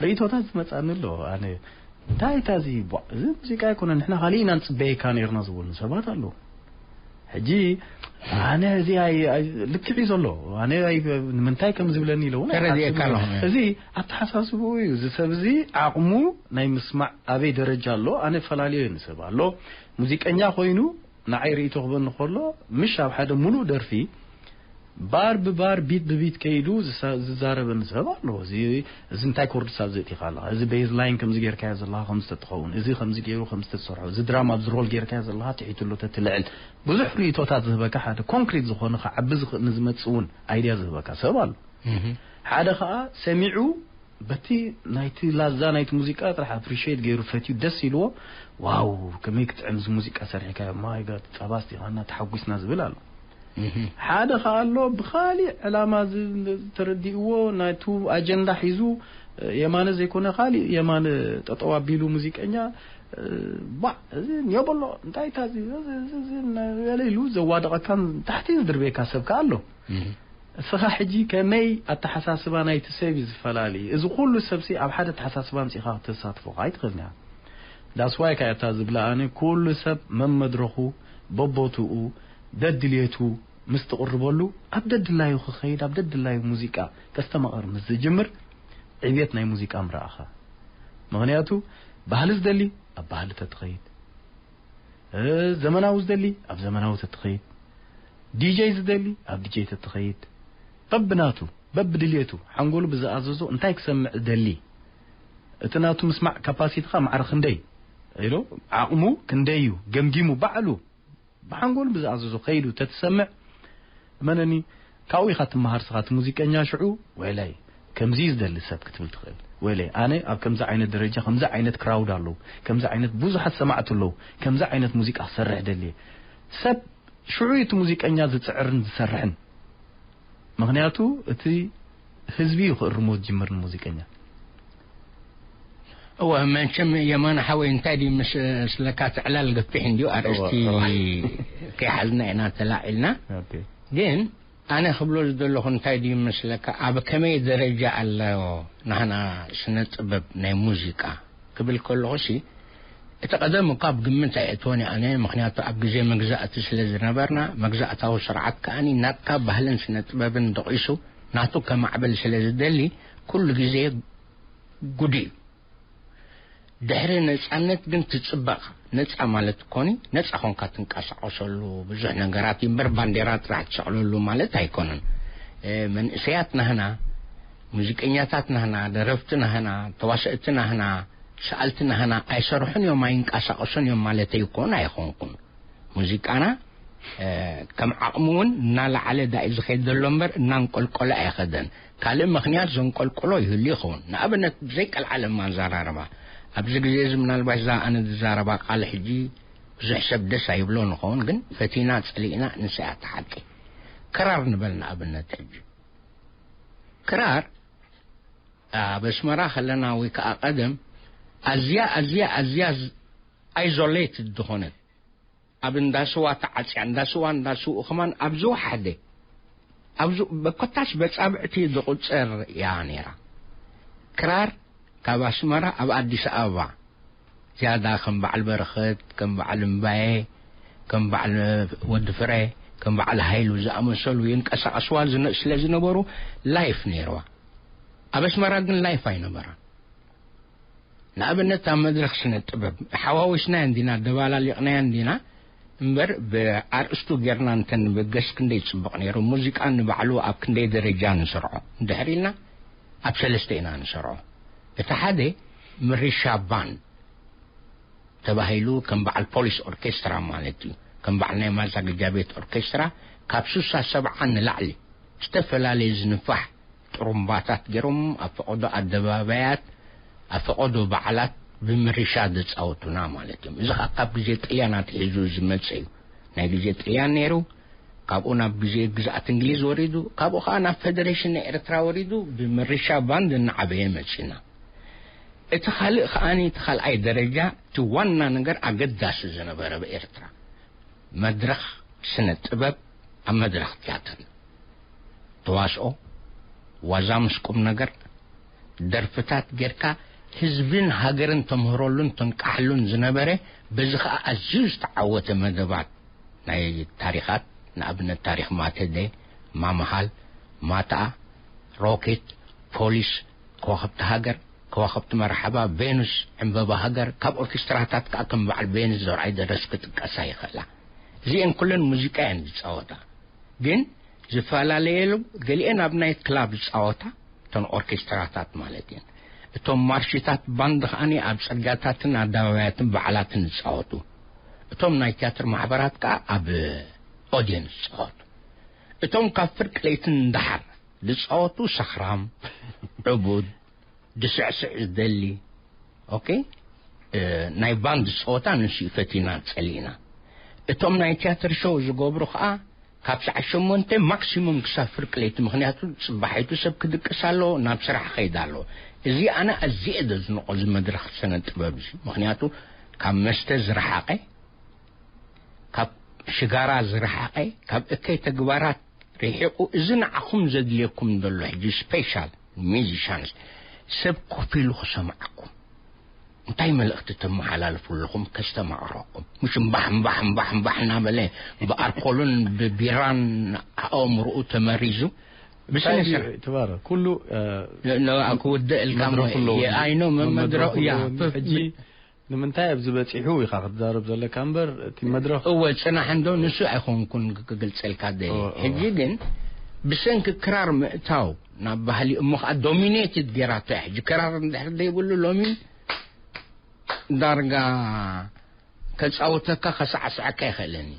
ርእይቶታት ዝመጻኒ ኣሎ። ኣነ እንታይ እታ እዚ ቧዕ፣ እዚ ሙዚቃ ኣይኮነ ንሕና ካሊእ ኢና ንጽበየካ ነርና ዝበሉ ሰባት ኣለዉ። ሕጂ ኣነ እዚ ኣይ- ኣይ- ልክዕ እዩ ዘሎ ኣነ ኣይ- ንምንታይ ከም ዝብለኒ ኢለ እውን ተረዲኤካ ኣይሓስብን። ኣለኹ። እዚ ኣተሓሳስብኡ እዩ እዚ ሰብ እዚ ዓቕሙ ናይ ምስማዕ ኣበይ ደረጃ ኣሎ ኣነ ፈላልዮ ንሰብ ኣሎ ሙዚቀኛ ኮይኑ ንዓይ ርእይቶ ክበኒ ከሎ ምሽ ኣብ ሓደ ሙሉእ ደርፊ ባር ብባር፣ ቢት ብቢት ከይዱ ዝሳ-፣ ዝዛረበኒ ሰብ ኣሎ። እዚ፣ እዚ እንታይ ኮርድስ ኣብ ዘእቲኻ ኣለኻ? እዚ ቤዝ ላይን ከምዚ ጌርካዮ ዘለኻ ከምዚ ተትኸውን፣ እዚ ከምዚ ገይሩ ከምዚ ተትሰርሖ፣ እዚ ድራማ ኣብዚ ሮል ጌርካዮ ዘለኻ ትሒቱ ኣሎ ተትልዕል። ብዙሕ ርእይቶታት ዝህበካ፣ ሓደ ኮንክሪት ዝኾነ ክዓቢ ዝኽእል ንዝመጽእ እውን ኣይድያ ዝህበካ ሰብ ኣሎ። ሓደ ኸኣ ሰሚዑ በቲ ናይቲ ላዛ ናይቲ ሙዚቃ ጥራሕ ኣፕሪሺየት ገይሩ ፈትዩ ደስ ኢልዎ፣ ዋው፣ ከመይ ክጥዕም እዚ ሙዚቃ ሰሪሕካዮ፣ ማይ ጋድ፣ ጸባ ስቲኻና፣ ተሓጒስና ዝብል ኣሎ። ሓደ ኸኣ ኣሎ ብኻሊእ ዕላማ ዝ-፣ ተረዲእዎ ናቱ ኣጀንዳ ሒዙ፣ የማነ ዘይኮነ ኻሊእ የማነ ጠጠው ኣቢሉ ሙዚቀኛ፣ ባዕ፣ እዚ ኒዮ በሎ፣ እንታይ እታ እዚ፣ እዚ፣ እዚ፣ እዚ እናበለ ኢሉ ዘዋድቐካን ታሕቲ ዝድርበየካ ሰብ ከኣ ኣሎ። እስኻ ሕጂ ከመይ ኣተሓሳስባ ናይቲ ሰብ እዩ ዝፈላለ። እዚ ኩሉ ሰብሲ ኣብ ሓደ ኣተሓሳስባ ኣምጺእኻ ክተሳትፎ ኣይትኽእልን ኢኻ። ዳስዋይ ከኣ እታ ዝብላ ኣነ፣ ኩሉ ሰብ መመድረኹ፣ በቦትኡ፣ ደድልየቱ ምስ ትቕርበሉ፣ ኣብ ደድላዩ ክኸይድ፣ ኣብ ደድላዩ ሙዚቃ ከስተማቕር ምስ ዝጅምር፣ ዕብየት ናይ ሙዚቃ ምረኣኻ። ምኽንያቱ፣ ባህሊ ዝደሊ ኣብ ባህሊ ተትኸይድ፣ እ፣ ዘመናዊ ዝደሊ ኣብ ዘመናዊ ተትኸይድ፣ ዲጀይ ዝደሊ ኣብ ዲጀይ ተትኸይድ፣ በብናቱ፣ በብድልየቱ፣ ሓንጎሉ ብዝኣዘዞ እንታይ ክሰምዕ ደሊ፣ እቲ ናቱ ምስማዕ ካፓሲቲኻ ማዕረ ክንደይ ኢሉ፣ ዓቕሙ ክንደይ እዩ ገምጊሙ፣ ባዕሉ ብሓንጎሉ ብዝኣዘዞ ከይዱ ተትሰምዕ፣ እመነኒ፣ ካብኡ ኢኻ ትመሃር። ስኻ እቲ ሙዚቀኛ ሽዑ፣ ወይለይ፣ ከምዚ እዩ ዝደሊ ሰብ ክትብል ትኽእል። ወይለይ፣ ኣነ ኣብ ከምዚ ዓይነት ደረጃ፣ ከምዚ ዓይነት ክራውድ ኣለዉ፣ ከምዚ ዓይነት ብዙሓት ሰማዕቲ ኣለዉ፣ ከምዚ ዓይነት ሙዚቃ ክሰርሕ ደልየ። ሰብ ሽዑ እዩ እቲ ሙዚቀኛ ዝጽዕርን ዝሰርሕን። ምኽንያቱ፣ እቲ ህዝቢ እዩ ክእርሞ ዝጅምር ንሙዚቀኛ። እወ፣ መቸም የማነ ሓወይ፣ እንታይ ድዩ ምስ-፣ ስለካ፣ ትዕላል ገፊሕ እንድዩ፣ ኣርእስቲ እወ፣ እወ። ከይሓዝና ኢና ተላዒልና። ኦኬ። ግን ኣነ ክብሎ ዝደለኹ እንታይ ድዩ መስለካ፣ ኣብ ከመይ ደረጃ ኣሎ ናህና ስነ ጥበብ ናይ ሙዚቃ ክብል ከለኹ ሲ፣ እቲ ቀደም እኳ ኣብ ግምት ኣይእትዎን እየ ኣነ፣ ምኽንያቱ ኣብ ግዜ መግዛእቲ ስለ ዝነበርና፣ መግዛእታዊ ስርዓት ከኣኒ ናትካ ባህልን ስነ ጥበብን ደቂሱ ናቱ ከማዕብል ስለ ዝደሊ፣ ኩሉ ግዜ ጉድ እዩ። ድሕሪ ነጻነት ግን ትጽበቕ። ነጻ ማለት ኮኒ፣ ነጻ ኾንካ ትንቀሳቐሰሉ ብዙሕ ነገራት እዩ እምበር፣ ባንዴራ ጥራሕ ትሰቕለሉ ማለት ኣይኮነን። እ፣ መንእሰያት ናህና፣ ሙዚቀኛታት ናህና፣ ደረፍቲ ናህና፣ ተዋሰእቲ ናህና፣ ሰኣልቲ ናህና ኣይሰርሑን እዮም፣ ኣይንቀሳቐሱን እዮም ማለት ኣይኮን፣ ኣይኾንኩን። ሙዚቃና፣ እ፣ ከም ዓቕሙ እውን እናለዓለ ዳኢ ዝኸይድ ዘሎ እምበር እናንቆልቆለ ኣይኸደን። ካልእ ምኽንያት ዘንቆልቆሎ ይህሉ ይኸውን። ንኣብነት፣ ብዘይቀልዓለም ኣዘራርባ፣ ኣብዚ ግዜ እዚ ምናልባት እዛ ኣነ ዝዛረባ ቃል ሕጂ ብዙሕ ሰብ ደስ ኣይብሎ ንኸውን፣ ግን ፈቲና ጸሊእና ንስያ እቲ ሓቂ። ክራር ንበል ንኣብነት ሕጂ። ክራር ኣብ ኣስመራ ከለና ወይ ከኣ ቀደም ኣዝያ፣ ኣዝያ፣ ኣዝያ ዝ-፣ ኣይዞሌትድ ዝኾነት፣ ኣብ እንዳ ስዋ ተዓጽያ፣ እንዳ ስዋ፣ እንዳ ስውኡ ከማን ኣብ ዝወሓደ፣ ኣብ ዝ-፣ በኮታስ በጻብዕቲ ዝቑጸር እያ ነይራ። ክራር ካብ ኣስመራ ኣብ ኣዲስ ኣበባ ዝያዳ ከም በዓል በረኸት፣ ከም በዓል እምባየ፣ ከም በዓል ወዲ ፍረ፣ ከም በዓል ሃይሉ ዝኣመሰሉ ይንቀሳቐስዋ ዝነ-፣ ስለ ዝነበሩ ላይፍ ነይርዋ። ኣብ ኣስመራ ግን ላይፍ ኣይነበራን። ንኣብነት ኣብ መድረኽ ስነ ጥበብ ሓዋዊስናዮ እንዲና፣ ደባላሊቕናዮ እንዲና እምበር፣ ብኣርእስቱ ጌርና እንተንብገስ ክንደይ ጽቡቕ ነይሩ። ሙዚቃ ንባዕሉ ኣብ ክንደይ ደረጃ ንሰርዖ እንድሕር ኢልና፣ ኣብ ሰለስተ ኢና ንሰርዖ። እቲ ሓደ ምሪሻ ባንድ ተባሂሉ፣ ከም በዓል ፖሊስ ኦርኬስትራ ማለት እዩ። ከም በዓል ናይ ማዛገጃ ቤት ኦርኬስትራ፣ ካብ ሱሳ ሰብዓ ንላዕሊ ዝተፈላለየ ዝንፋሕ ጥሩምባታት ገይሮም ኣብ ፈቐዶ ኣደባባያት፣ ኣብ ፈቐዶ በዓላት ብምሪሻ ዘጻወቱና ማለት እዮም። እዚ ኸኣ ካብ ግዜ ጥልያን ኣትሒዙ ዝመጽእ እዩ። ናይ ግዜ ጥልያን ነይሩ፣ ካብኡ ናብ ግዜ ግዝኣት እንግሊዝ ወሪዱ፣ ካብኡ ኸኣ ናብ ፈደሬሽን ናይ ኤርትራ ወሪዱ፣ ብምሪሻ ባንድ እናዓበየ መጺና። እቲ ካልእ ኸኣኒ፣ እቲ ካልኣይ ደረጃ፣ እቲ ዋና ነገር ኣገዳሲ ዝነበረ ኣብ ኤርትራ፣ መድረኽ ስነ ጥበብ፣ ኣብ መድረኽ ትያትር፣ ተዋስኦ፣ ዋዛ ምስ ቁም ነገር፣ ደርፍታት ጌርካ ህዝብን ሃገርን ተምህረሉን ተንቃሕሉን ዝነበረ፣ በዚ ኸኣ ኣዝዩ ዝተዓወተ መደባት ናይ ታሪኻት፣ ንኣብነት ታሪኽ ማተደ፣ ማመሃል፣ ማታ፣ ሮኬት፣ ፖሊስ፣ ከዋኽብቲ ሃገር፣ ከዋኽብቲ መርሓባ፣ ቬኑስ፣ ዕምበባ ሃገር፣ ካብ ኦርኬስትራታት ከኣ ከም በዓል ቬኑስ ዘርኣይ ደረስ ክጥቀሳ ይኽእላ። እዚኤን ኩለን ሙዚቃ እየን ዝጻወታ። ግን ዝፈላለየሉ፣ ገሊኤን ኣብ ናይት ክላብ ዝጻወታ፣ እተን ኦርኬስትራታት ማለት እየን። እቶም ማርሽታት ባንድ ከኣኒ ኣብ ጽርጋታትን ኣደባባያትን በዓላትን ዝጻወቱ፣ እቶም ናይ ትያትር ማሕበራት ከኣ ኣብ ኦድየንስ ዝጻወቱ። እቶም ካብ ፍርቂ ለይትን ደሓር ዝጻወቱ ሰኽራም፣ ዕቡድ፣ ድስዕስዕ ዝደሊ፣ ኦኬ፣ እ፣ ናይ ባንድ ጸወታ ንሱ እዩ ፈቲና ጸሊእና። እቶም ናይ ትያትር ሾው ዝገብሩ ከኣ ካብ ሰዓት ሸሞንተ ማክሲሙም ክሳብ ፍርቂ ለይቲ፣ ምኽንያቱ ጽባሒቱ ሰብ ክድቅስ ኣሎ፣ ናብ ስራሕ ኸይድ ኣሎ። እዚ ኣነ ኣዝየ ዘዝንቆ እዚ መድረኽ ስነ ጥበብ እዚ፣ ምኽንያቱ ካብ መስተ ዝረሓቐ፣ ካብ ሽጋራ ዝረሓቐ፣ ካብ እከይ ተግባራት ርሒቑ፣ እዚ ንዓኹም ዘድልየኩም ዘሎ ሕጂ ስፔሻል ሚዚሻንስ ሰብ ኮፍ ኢሉ ክሰምዓኩም። እንታይ መልእኽቲ ተመሓላልፉ ኣለኹም? ከስተማቕረኩም። ምሽ እምባሕ፣ እምባሕ፣ እምባሕ፣ እምባሕ እናበለ ብኣርኮልን ብቢራን ኣእምሮኡ ተመሪዙ። ብስነ እንታይ ስርዓት እዩ፣ ትባረክ። ኩሉ፣ እ፣ ለ-፣ ለ-፣ ክውድእ ኢልካ መድረኹ እሞ ኣለዎ። የኣይኖ መመድረኹ መመድረኹ ያ፣ ኣለዎ። ሕጂ ንምንታይ ኣብዚ በጺሑ ኢኻ ክትዛረብ ዘለካ እምበር፣ እቲ መድረኽ እወ፣ ጽናሕ እንዶ ንሱ ኣይኮንኩን ክ-፣ ክገልጸልካ ደልየ። እወ፣ እወ። ሕጂ ግን ብሰንኪ ክራር ምእታው ናብ ባህሊ እሞ ኸኣ ዶሚኔትድ ጌራቶ እያ። ሕጂ ክራር እንድሕር ዘይብሉ ሎሚ ዳርጋ ከጻውተካ ከሳዕስዐካ ይኽእለኒ።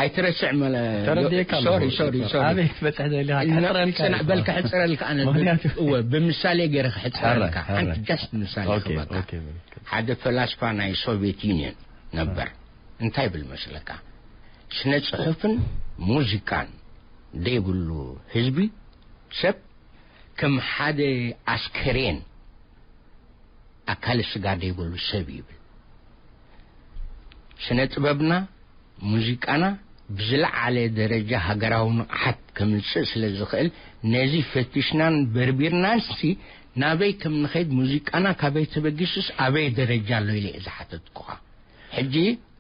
ኣይትረስዕ መለ-፣ ተረዲኤካ ሶሪ፣ ኣለኹ። ሶሪ፣ ሶሪ። ኣበይ ክትበጽሕ ደሊኻ? እና ክሕጽረልካ ጽናሕ እዩ። በል ክሕጽረልካ ኣነ ብ-፣ ምኽንያቱ እወ፣ ብምሳሌ ገይረ ክሕጽረልካ። ሕራይ፣ ሕራይ። ሓንቲ ጃስት ምሳሌ ኦኬ፣ ክህበካ። ኦኬ፣ ኦኬ። ሓደ ፈላስፋ ናይ ሶቪየት ዩኒየን ነበር። እንታይ ይብል መስለካ? ስነ ጽሑፍን ሙዚቃን ዘይብሉ ህዝቢ ሰብ ከም ሓደ ኣስከሬን ኣካለ ስጋ ዘይብሉ ሰብ ይብል። ስነ ጥበብና፣ ሙዚቃና ብዝለዓለ ደረጃ ሃገራዊ ንቕሓት ከምጽእ ስለ ዝኽእል፣ ነዚ ፈቲሽናን በርቢርናንሲ ናበይ ከም ንኸይድ፣ ሙዚቃና ካበይ ተበጊሱስ ኣበይ ደረጃ ኣሎ ኢለ እየ ዝሓተትኩኻ። ሕጂ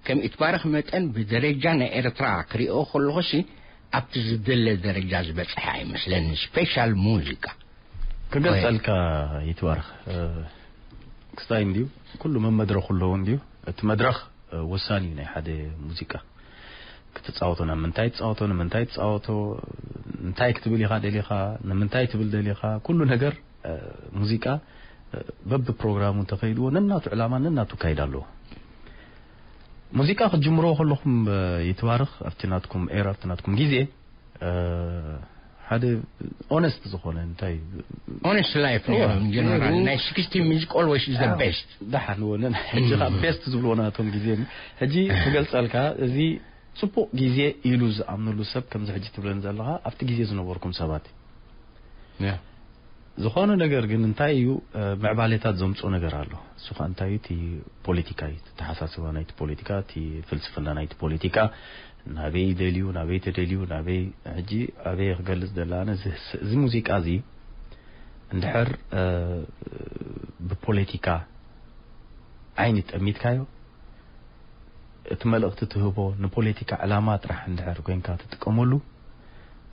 ከም ኢትባረኽ መጠን ብደረጃ ናይ ኤርትራ ክሪኦ ከለኹሲ ኣብቲ ዝደለ ደረጃ ዝበጽሐ ኣይመስለኒ። ስፔሻል ሙዚቃ ክገልጸልካ ይትባረኽ፣ እ፣ ክስታይ እንድዩ፣ ኩሉ መመድረኹ ኣለዎ እንድዩ። እቲ መድረኽ፣ እ፣ ወሳኒ እዩ ናይ ሓደ ሙዚቃ። ክትጻወቶ ናብ ምንታይ ትጻወቶ፣ ንምንታይ ትጻወቶ፣ እንታይ ክትብል ኢኻ ደሊኻ፣ ንምንታይ ትብል ደሊኻ፣ ኩሉ ነገር፣ እ፣ ሙዚቃ፣ እ፣ በብፕሮግራሙ እንተኸይድዎ ነናቱ ዕላማ ነናቱ ካይድ ኣለዎ። ሙዚቃ ክትጅምርዎ ከለኹም፣ እ፣ ይትባረኽ፣ ኣብቲ ናትኩም ኤራ፣ ኣብቲ ናትኩም ግዜ፣ እ፣ ሓደ ኦነስት ዝኾነ እንታይ ኦነስት ላይፍ እዋ፣ ነይሩ፣ ኢን ጀነራል። ነይሩ። ናይ ስክስቲ ሚውዚክ ኦልዌይስ ኢዝ ዘ ኣዎ። ቤስት። ደሓን እዎ፣ ነን ሕጂ ኸኣ እም። ቤስት ዝብልዎ ናቶም ግዜ። ሕጂ ክገልጸልካ፣ እዚ ጽቡቕ ግዜ ኢሉ ዝኣምነሉ ሰብ ከምዚ ሕጂ ትብለኒ ዘለኻ፣ ኣብቲ ግዜ ዝነበርኩም ሰባት። ያ። ዝኾነ ነገር ግን እንታይ እዩ፣ እ፣ ምዕባሌታት ዘምጽኦ ነገር ኣሎ። እሱ ኸኣ እንታይ እዩ? እቲ ፖለቲካ እዩ። እቲ ኣተሓሳስባ ናይቲ ፖለቲካ፣ እቲ ፍልስፍና ናይቲ ፖለቲካ፣ ናበይ ደልዩ፣ ናበይ ተደልዩ፣ ናበይ፣ ሕጂ ኣበይ ክገልጽ ደላ፣ ኣነ እዚ፣ እዚ ሙዚቃ እዚ እንድሕር፣ እ፣ ብፖለቲካ ዓይኒ ጠሚትካዮ፣ እቲ መልእኽቲ ትህቦ ንፖለቲካ ዕላማ ጥራሕ እንድሕር ኮይንካ ትጥቀመሉ፣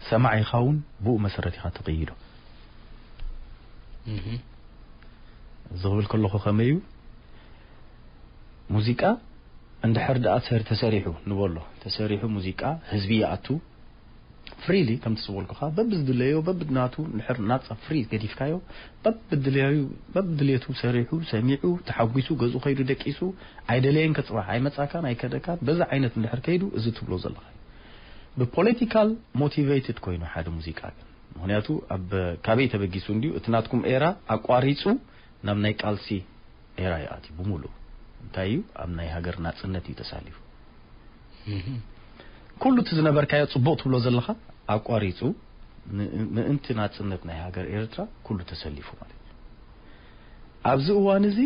ሰማዒኻ እውን ብኡ መሰረት ኢኻ ትቕይዶ። እህ። እዚ ክብል ከለኹ ከመይ እዩ? ሙዚቃ እንድሕር ደኣ ሰር-፣ ተሰሪሑ ንበሎ፣ ተሰሪሑ ሙዚቃ ህዝቢ ይኣቱ፣ ፍሪሊ ከምቲ ዝበልኩኻ በብዝድለዮ በብናቱ እንድሕር ናጻ ፍሪ ገዲፍካዮ፣ በብድለዩ፣ በብድሌቱ ሰሪሑ፣ ሰሚዑ፣ ተሓጒሱ፣ ገዝኡ ከይዱ ደቂሱ፣ ኣይደለየን ከጽባሕ፣ ኣይመጻካን፣ ኣይከደካን፣ በዚ ዓይነት እንድሕር ከይዱ፣ እዚ ትብሎ ዘለኻ እዩ። ብፖለቲካል ሞቲቬትድ ኮይኑ ሓደ ሙዚቃ ግን፣ ምኽንያቱ ኣብ ካበይ ተበጊሱ እንድዩ፣ እቲ ናትኩም ኤራ ኣቋሪጹ ናብ ናይ ቃልሲ ኤራ እዩ ኣትዩ ብምሉኡ። እንታይ እዩ? ኣብ ናይ ሃገር ናጽነት እዩ ተሳሊፉ። እህ። ኩሉ እቲ ዝነበርካዮ ጽቡቕ ትብሎ ዘለኻ ኣቋሪጹ ን-፣ ምእንቲ ናጽነት ናይ ሃገር ኤርትራ ኩሉ ተሰሊፉ ማለት እዩ። ኣብዚ እዋን እዚ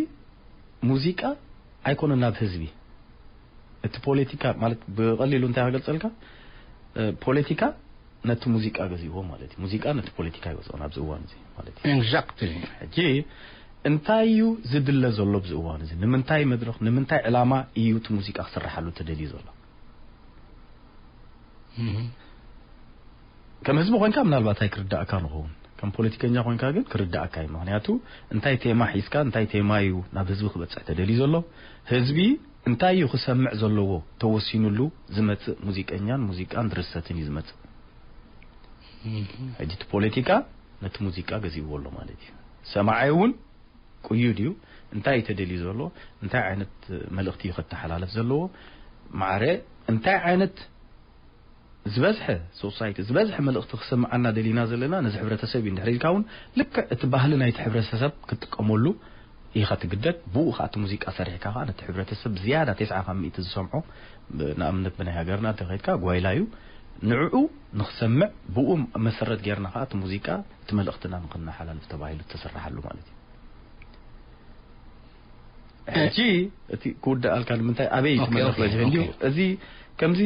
ሙዚቃ ኣይኮነን ናብ ህዝቢ፣ እቲ ፖለቲካ ማለት ብቐሊሉ እንታይ ክገልጸልካ፣ እ፣ ፖለቲካ ነቲ ሙዚቃ ገዚእዎ ማለት እዩ። ሙዚቃ ነቲ ፖለቲካ ይወጽኦ ኣብዚ እዋን እዚ ማለት እዩ። ኤግዛክትሊ። ሕጂ እንታይ እዩ ዝድለ ዘሎ ኣብዚ እዋን እዚ? ንምንታይ መድረኽ፣ ንምንታይ ዕላማ እዩ እቲ ሙዚቃ ክስርሓሉ ተደልዩ ዘሎ? እህ። ከም ህዝቢ ኮይንካ ምናልባት ኣይክርዳእካ ንኸውን፣ ከም ፖለቲከኛ ኮይንካ ግን ክርዳእካ እዩ። ምኽንያቱ እንታይ ቴማ ሒዝካ፣ እንታይ ቴማ እዩ ናብ ህዝቢ ክበጽሕ ተደልዩ ዘሎ? ህዝቢ እንታይ እዩ ክሰምዕ ዘለዎ ተወሲኑሉ ዝመጽእ ሙዚቀኛን ሙዚቃን ድርሰትን እዩ ዝመጽእ። ሕጂ እቲ ፖለቲካ ነቲ ሙዚቃ ገዚእዎ ኣሎ ማለት እዩ። ሰማዓይ እውን ቅዩድ እዩ። እንታይ እዩ ተደልዩ ዘሎ? እንታይ ዓይነት መልእኽቲ እዩ ከተሓላልፍ ዘለዎ? ማዕረ እንታይ ዓይነት ዝበዝሐ ሶሳይቲ፣ ዝበዝሐ መልእኽቲ ክሰምዓና ደሊና ዘለና ነዚ ሕብረተሰብ እዩ። እንድሕር ኢልካ እውን ልክዕ እቲ ባህሊ ናይቲ ሕብረተሰብ ክትጥቀመሉ ኢኻ ትግደድ። ብኡ ከዓ እቲ ሙዚቃ ሰሪሕካ ከዓ ነቲ ሕብረተሰብ ዝያዳ ተስዓ ካብ ሚእቲ ዝሰምዖ፣ ብ-፣ ንኣብነት ብናይ ሃገርና እንተኸይድካ ጓይላ እዩ። ንዕኡ ንኽሰምዕ ብኡ መሰረት ጌርና ከዓ እቲ ሙዚቃ እቲ መልእኽትና ንኽነሓላልፍ ተባሂሉ ዝተሰራሓሉ ማለት እዩ። ሕጂ እቲ ክውዳኣልካ ንምንታይ ኣበይ እቲ ኦኬ፣ መድረኽ ኦኬ፣ በዚሑ እንዲዩ። ኦኬ። እዚ ከምዚ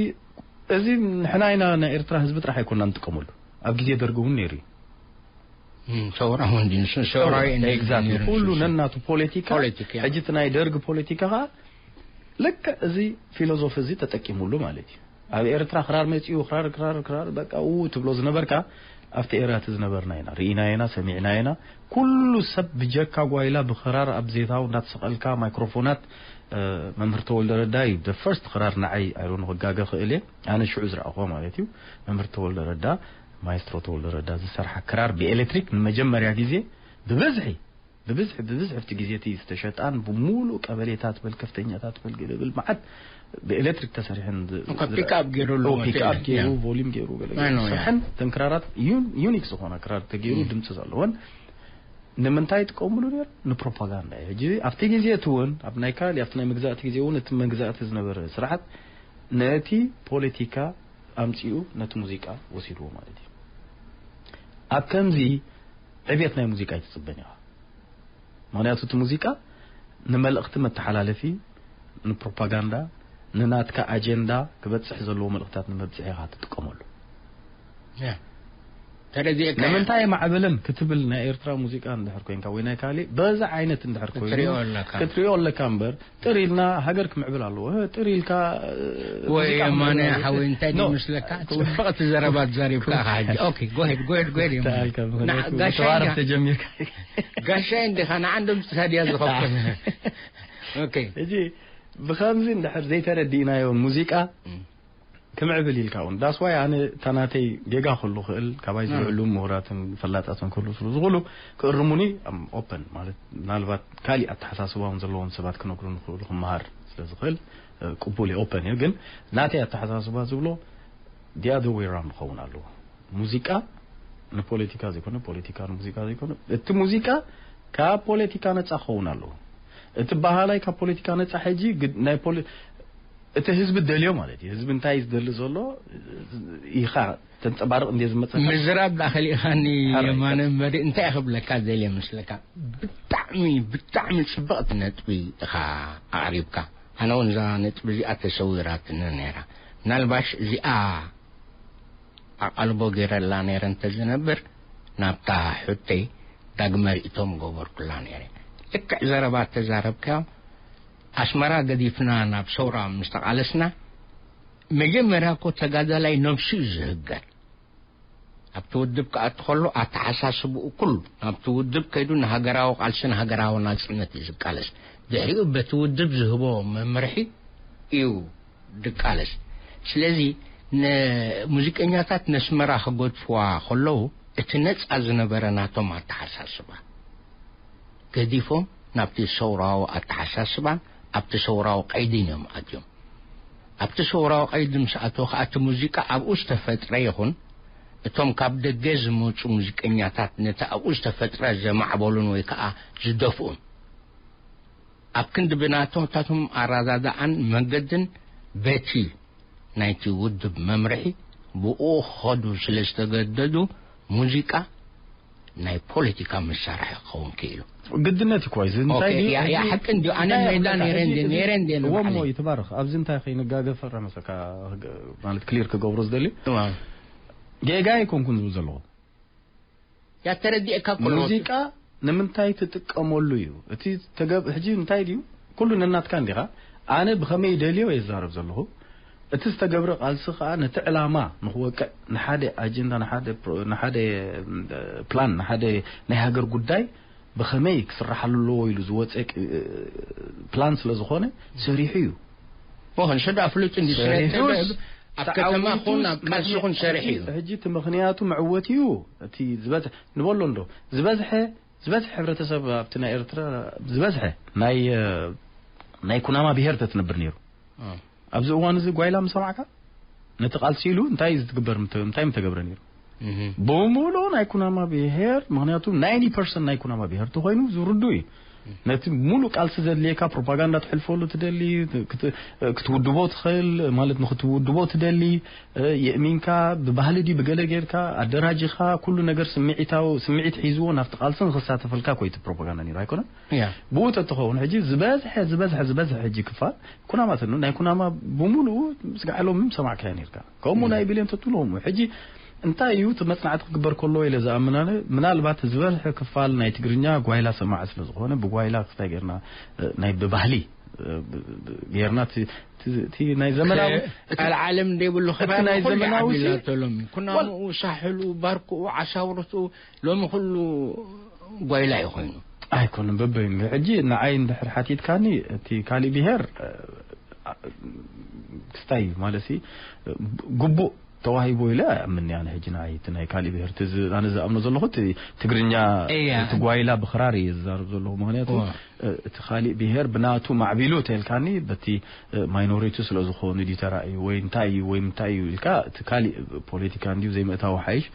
እዚ ንሕና ኢና ናይ ኤርትራ ህዝቢ ጥራሕ ኣይኮና ንጥቀመሉ። ኣብ ግዜ ደርጊ እውን ነይሩ እዩ። እም፣ ሰውራ እውን ድንሱ ሰውራ እዩ ነይሩ ኤግዛክትሊ። ነይሩ። ኩሉ ሱ- ሱ- ነናቱ ፖለቲካ ፖለቲካ። ሕጂ እቲ ናይ ደርጊ ፖለቲካ ከዓ ልክዕ እዚ ፊሎዞፊ እዚ ተጠቂሙሉ ማለት እዩ። ኣብ ኤርትራ ክራር መጺኡ ክራር ክራር ክራር በቃ ኡ ትብሎ ዝነበርካ ኣብቲ ኤራ እቲ ዝነበርና ኢና ርኢና ኢና ሰሚዕና ኢና። ኩሉ ሰብ ብጀካ ጓይላ ብክራር ኣብ ዜታው እንዳተሰቐልካ ማይክሮፎናት እ፣ መምህር ተወልደ ረዳ እዩ the first ክራር ንዓይ ኣይሮን ክጋገ ክእል እየ ኣነ ሽዑ ዝረኣኹዎ ማለት እዩ። መምህር ተወልደ ረዳ ማይስትሮ ተወልደ ረዳ ዝሰርሓ ክራር ብኤሌክትሪክ ንመጀመርያ ግዜ ብብዝሒ ብብዝሒ ብብዝሒ ኣብቲ ግዜ እቲ ዝተሸጣን ብሙሉእ ቀበሌታት በል ከፍተኛታት በል ገለ ብል መዓት ብኤሌክትሪክ ተሰሪሐን ዝ- እኮ ዝረ- ፒክኣፕ ገይሩ ኣሎ ኦ፣ ማለት ፒክኣፕ እዩ። ገይሩ ያ። ቮሊም ገይሩ ገለ ኣይ፣ ኖ፣ ያ። ዝሰርሐን እተን ክራራት ዩን- ዩኒክ ዝኾነ ክራር ተገይሩ እም። ድምፂ ዘለዎን ንምንታይ ይጥቀምሉ ነይሩ? ንፕሮፓጋንዳ እዩ። ሕጂ ኣብቲ ግዜ እቲ እውን ኣብ ናይ ካሊ ኣብቲ ናይ መግዛእቲ ግዜ እውን እቲ መግዛእቲ ዝነበረ ስርዓት ነቲ ፖለቲካ ኣምፂኡ ነቲ ሙዚቃ ወሲድዎ ማለት እዩ። ኣብ ከምዚ ዕቤት ናይ ሙዚቃ ኣይትፅበን ኢኻ። ምክንያቱ እቲ ሙዚቃ ንመልእኽቲ መተሓላለፊ፣ ንፕሮፓጋንዳ፣ ንናትካ ኣጀንዳ ክበፅሕ ዘለዎ መልእኽታት ንመብፅሒ ኢኻ ትጥቀመሉ። ያ። ተረዲእካ። ንምንታይ ማዕበለን ክትብል ናይ ኤርትራ ሙዚቃ እንድሕር ኮይንካ ወይ ናይ ካሊእ በዛ ዓይነት እንድሕር ኮይኑ ክትሪኦ ኣለካ። ክትሪኦ ኣለካ እምበር ጥር ኢልና ሃገር ክምዕብል ኣለዎ። እ፣ ጥር ኢልካ እ፣ ወይ ሙዚቃ የማነ ክምዕብል ኣለዎ። ሓወይ እንታይ ኖ። ድዩ ምስለካ? ጽብቕቲ ዘረባ ትዛሪብካ ኢኻ ሕጂ። ኦኬ፣ go ahead, go ahead, go ahead የማነ። ተኣልካ ና፣ ምኽንያቱ ጋሻ ተዋረድ ኢኻ። ተጀሚርካ። ጋሻ እንዲኻ ንዓንዶም ጽሳድያ ዝኸፍል። ኦኬ። ሕጂ ብኸምዚ እንድሕር ዘይተረዲእናዮ ሙዚቃ እም። ክምዕብል ኢልካ እውን that's why ኣነ እታ ናተይ ጌጋ ክህሉ ክእል ካባይ እም። ዝልዕሉ ምሁራትን ፈላጣትን ክህሉ ስለ ዝኽእሉ ክእርሙኒ ኦፐን ማለት ምናልባት ካሊእ ኣተሓሳስባ እውን ዘለዎም ሰባት ክነግሩ ንኽእሉ ክመሃር ስለ ዝኽእል እ፣ ቅቡል እዩ ኦፐን እዩ። ግን ናተይ ኣተሓሳስባ ዝብሎ the other way round ክኸውን ኣለዎ። ሙዚቃ ንፖለቲካ ዘይኮነ ፖለቲካ ንሙዚቃ ዘይኮነ እቲ ሙዚቃ ካብ ፖለቲካ ነፃ ክኸውን ኣለዎ። እቲ ባህላይ ካብ ፖለቲካ ነፃ ሕጂ ግድ- ናይ ፖለ- እቲ ህዝቢ ደልዮ ማለት እዩ። ህዝቢ እንታይ ዝደሊ ዘሎ ኢኻ ተንጸባርቕ እንደ ዝመጸካ ምዝራብ ዳኸሊእኻኒ ሓራይ የማነ ይቀጽል። እምበሪ እንታይ ክብለካ ዘልየ ምስለካ ብጣዕሚ ብጣዕሚ ጽብቕቲ ነጥቢ ኢኻ ኣቕሪብካ። ኣነ እውን እዛ ነጥቢ እዚኣ ተሰዊራትኒ ነይራ። ምናልባሽ እዚኣ ኣቓልቦ ገይረላ ነይረ እንተዝነብር ናብታ ሕቶይ ዳግመ ርእይቶ ምገበርኩላ ነይረ። ልክዕ ዘረባ ተዛረብካዮ ኣስመራ ገዲፍና ናብ ሰውራ ምስ ተቓለስና መጀመርያ እኮ ተጋዳላይ ነብሱ እዩ ዝህገር። ኣብቲ ውድብ ክኣቱ ከሎ ኣተሓሳስብኡ ኩሉ ናብቲ ውድብ ከይዱ ንሃገራዊ ቃልሲ ንሃገራዊ ናጽነት እዩ ዝቃለስ። ድሕሪኡ በቲ ውድብ ዝህቦ መምርሒ እዩ ድቃለስ። ስለዚ ንሙዚቀኛታት ነስመራ ክገድፍዋ ከለዉ እቲ ነጻ ዝነበረ ናቶም ኣተሓሳስባ ገዲፎም ናብቲ ሰውራዊ ኣተሓሳስባን ኣብቲ ሰውራዊ ቀይድን እዮም ኣትዮም። ኣብቲ ሰውራዊ ቀይዲ ምስ ኣተወ ከኣ እቲ ሙዚቃ ኣብኡ ዝተፈጥረ ይኹን እቶም ካብ ደገ ዝመጹ ሙዚቀኛታት ነቲ ኣብኡ ዝተፈጥረ ዘማዕበሉን ወይ ከኣ ዝደፍኡን ኣብ ክንዲ ብናቶታቶም ኣረዳድኣን መገድን በቲ ናይቲ ውድብ መምርሒ ብኡ ክኸዱ ስለ ዝተገደዱ ሙዚቃ ናይ ፖለቲካ መሳርሒ ክኸውን ክኢሉ። ግድነት እዩ እኮ እዚ እንታይ ኦኬ፣ ድዩ? ያ- ያ ሕጂ ሓቂ እንድዩ። ኣነ እንታይ ሜዳ ይብለካ? ነይረ ሕጂ እንድየ፣ እዚ ነይረ እንድየ እዎ እሞ ንባዕለይ። ይትባረኽ። ኣብዚ እንታይ ከይንጋገ ፈራመሰካ ማለት ክሊር ክገብሮ ዝደሊ እዋ። ጌጋ ኣይኮንኩን ዝብል ዘለኹ። ያ ተረዲእካ እኮ ነው። ሙዚቃ ንምንታይ ትጥቀመሉ እዩ? እቲ ተገብ-፣ ሕጂ እንታይ ድዩ? ኩሉ ነናትካ እንዲኻ። ኣነ ብኸመይ ደልዮ የዛረብ ዘለኹ። እቲ ዝተገብረ ቃልሲ ከኣ ነቲ ዕላማ ንኽወቅዕ፣ ንሓደ ኣጀንዳ፣ ንሓደ ፕሮ-፣ ንሓደ፣ ም፣ ፕላን፣ ንሓደ ናይ ሃገር ጉዳይ ብኸመይ ክስርሓሉ ኣለዎ ኢሉ ዝወፀ ቅ-፣ ፕላን ስለ ዝኾነ ሰሪሑ እዩ። ሞኸን ሰዳ ፍሉጥ እንዲ ሰሪሑስ ኣብ ከተማ ኩን ኣብ ቃልሲ ኩን ሰሪሕ እዩ። ሕጂ እቲ ምኽንያቱ መዕወቲ እዩ። እቲ ዝበዝሕ ንበሎ እንዶ ዝበዝሐ ዝበዝሐ ሕብረተሰብ ኣብቲ ናይ ኤርትራ ዝበዝሐ ናይ ናይ ኩናማ ብሄር ተትነብር ነይሩ። ኣብዚ እዋን እዚ ጓይላ ምሰማዕካ ነቲ ቃልሲ ኢሉ እንታይ እዩ ዝትግበር ምተ- እንታይ ምተገብረ ነይሩ? ብምሉኡ ናይ ኩናማ ብሄር፣ ምክንያቱ ናይንቲ ፐርሰንት ናይ ኩናማ ብሄር ተኮይኑ ዝርዱ እዩ። ነቲ ሙሉእ ቃልሲ ዘድልየካ ፕሮፓጋንዳ ትሕልፈሉ ትደሊ፣ ክት- ክትውድቦ ትኽእል ማለት ንክትውድቦ ትደሊ፣ የእሚንካ ብባህሊ ድዩ ብገለ ጌርካ ኣደራጂኻ ኩሉ ነገር ስምዒታዊ ስምዒት ሒዝዎ ናብቲ ቃልሲ ንክሳተፈልካ ኮይቲ ፕሮፓጋንዳ ነይሩ ኣይኮነን። ብኡ ተትኸውን ሕጂ ዝበዝሐ ዝበዝሐ ዝበዝሐ ሕጂ ክፋል ኩናማ ተኑ ናይ ኩናማ ብምሉኡ ስጋዕሎም ሰማዕካያ ነርካ። ከምኡ ናይ ቢልዮን ተትብሎ ከምኡ ሕጂ እንታይ እዩ እቲ መጽናዕቲ ክግበር ከሎ ኢለ ዝኣምናነ ምናልባት ዝበዝሐ ክፋል ናይ ትግርኛ ጓይላ ሰማዕ ስለ ዝኾነ ብጓይላ ክስታይ ጌርና ናይ ብባህሊ ጌርና እቲ ናይ ዘመናዊ ቃል ዓለም ዘይብሉ ከባቢ ናይ ዘመናዊ ተሎም ኩናምኡ ሳሕሉ ባርክኡ ዓሳውርቱ ሎሚ ኩሉ ጓይላ እዩ ኮይኑ ኣይኮንም በበይኑ ሕጂ ንዓይ እንድሕር ሓቲትካኒ እቲ ካሊእ ብሄር ክስታይ ማለት ግቡእ ተዋሂቦ ኢለ ኣምኒ ኣነ ሕጂ ንዓይ እቲ ናይ ካሊእ ብሄር እቲ ዝ- ኣነ ዝኣምኖ ዘለኹ እቲ ትግርኛ እያ። እቲ ጓይላ ብክራር እየ ዝዛረብ ዘለኹ ምክንያቱ እዋ። እ፣ እቲ ካሊእ ብሄር ብናቱ ማዕቢሉ ተልካኒ በቲ እ፣ ማይኖሪቲ ስለ ዝኾኑ ድዩ ተራእዩ ወይ እንታይ እዩ ወይ እንታይ እዩ ኢልካ እቲ ካሊእ ፖለቲካ እንዲዩ ዘይምእታው ሓይሽ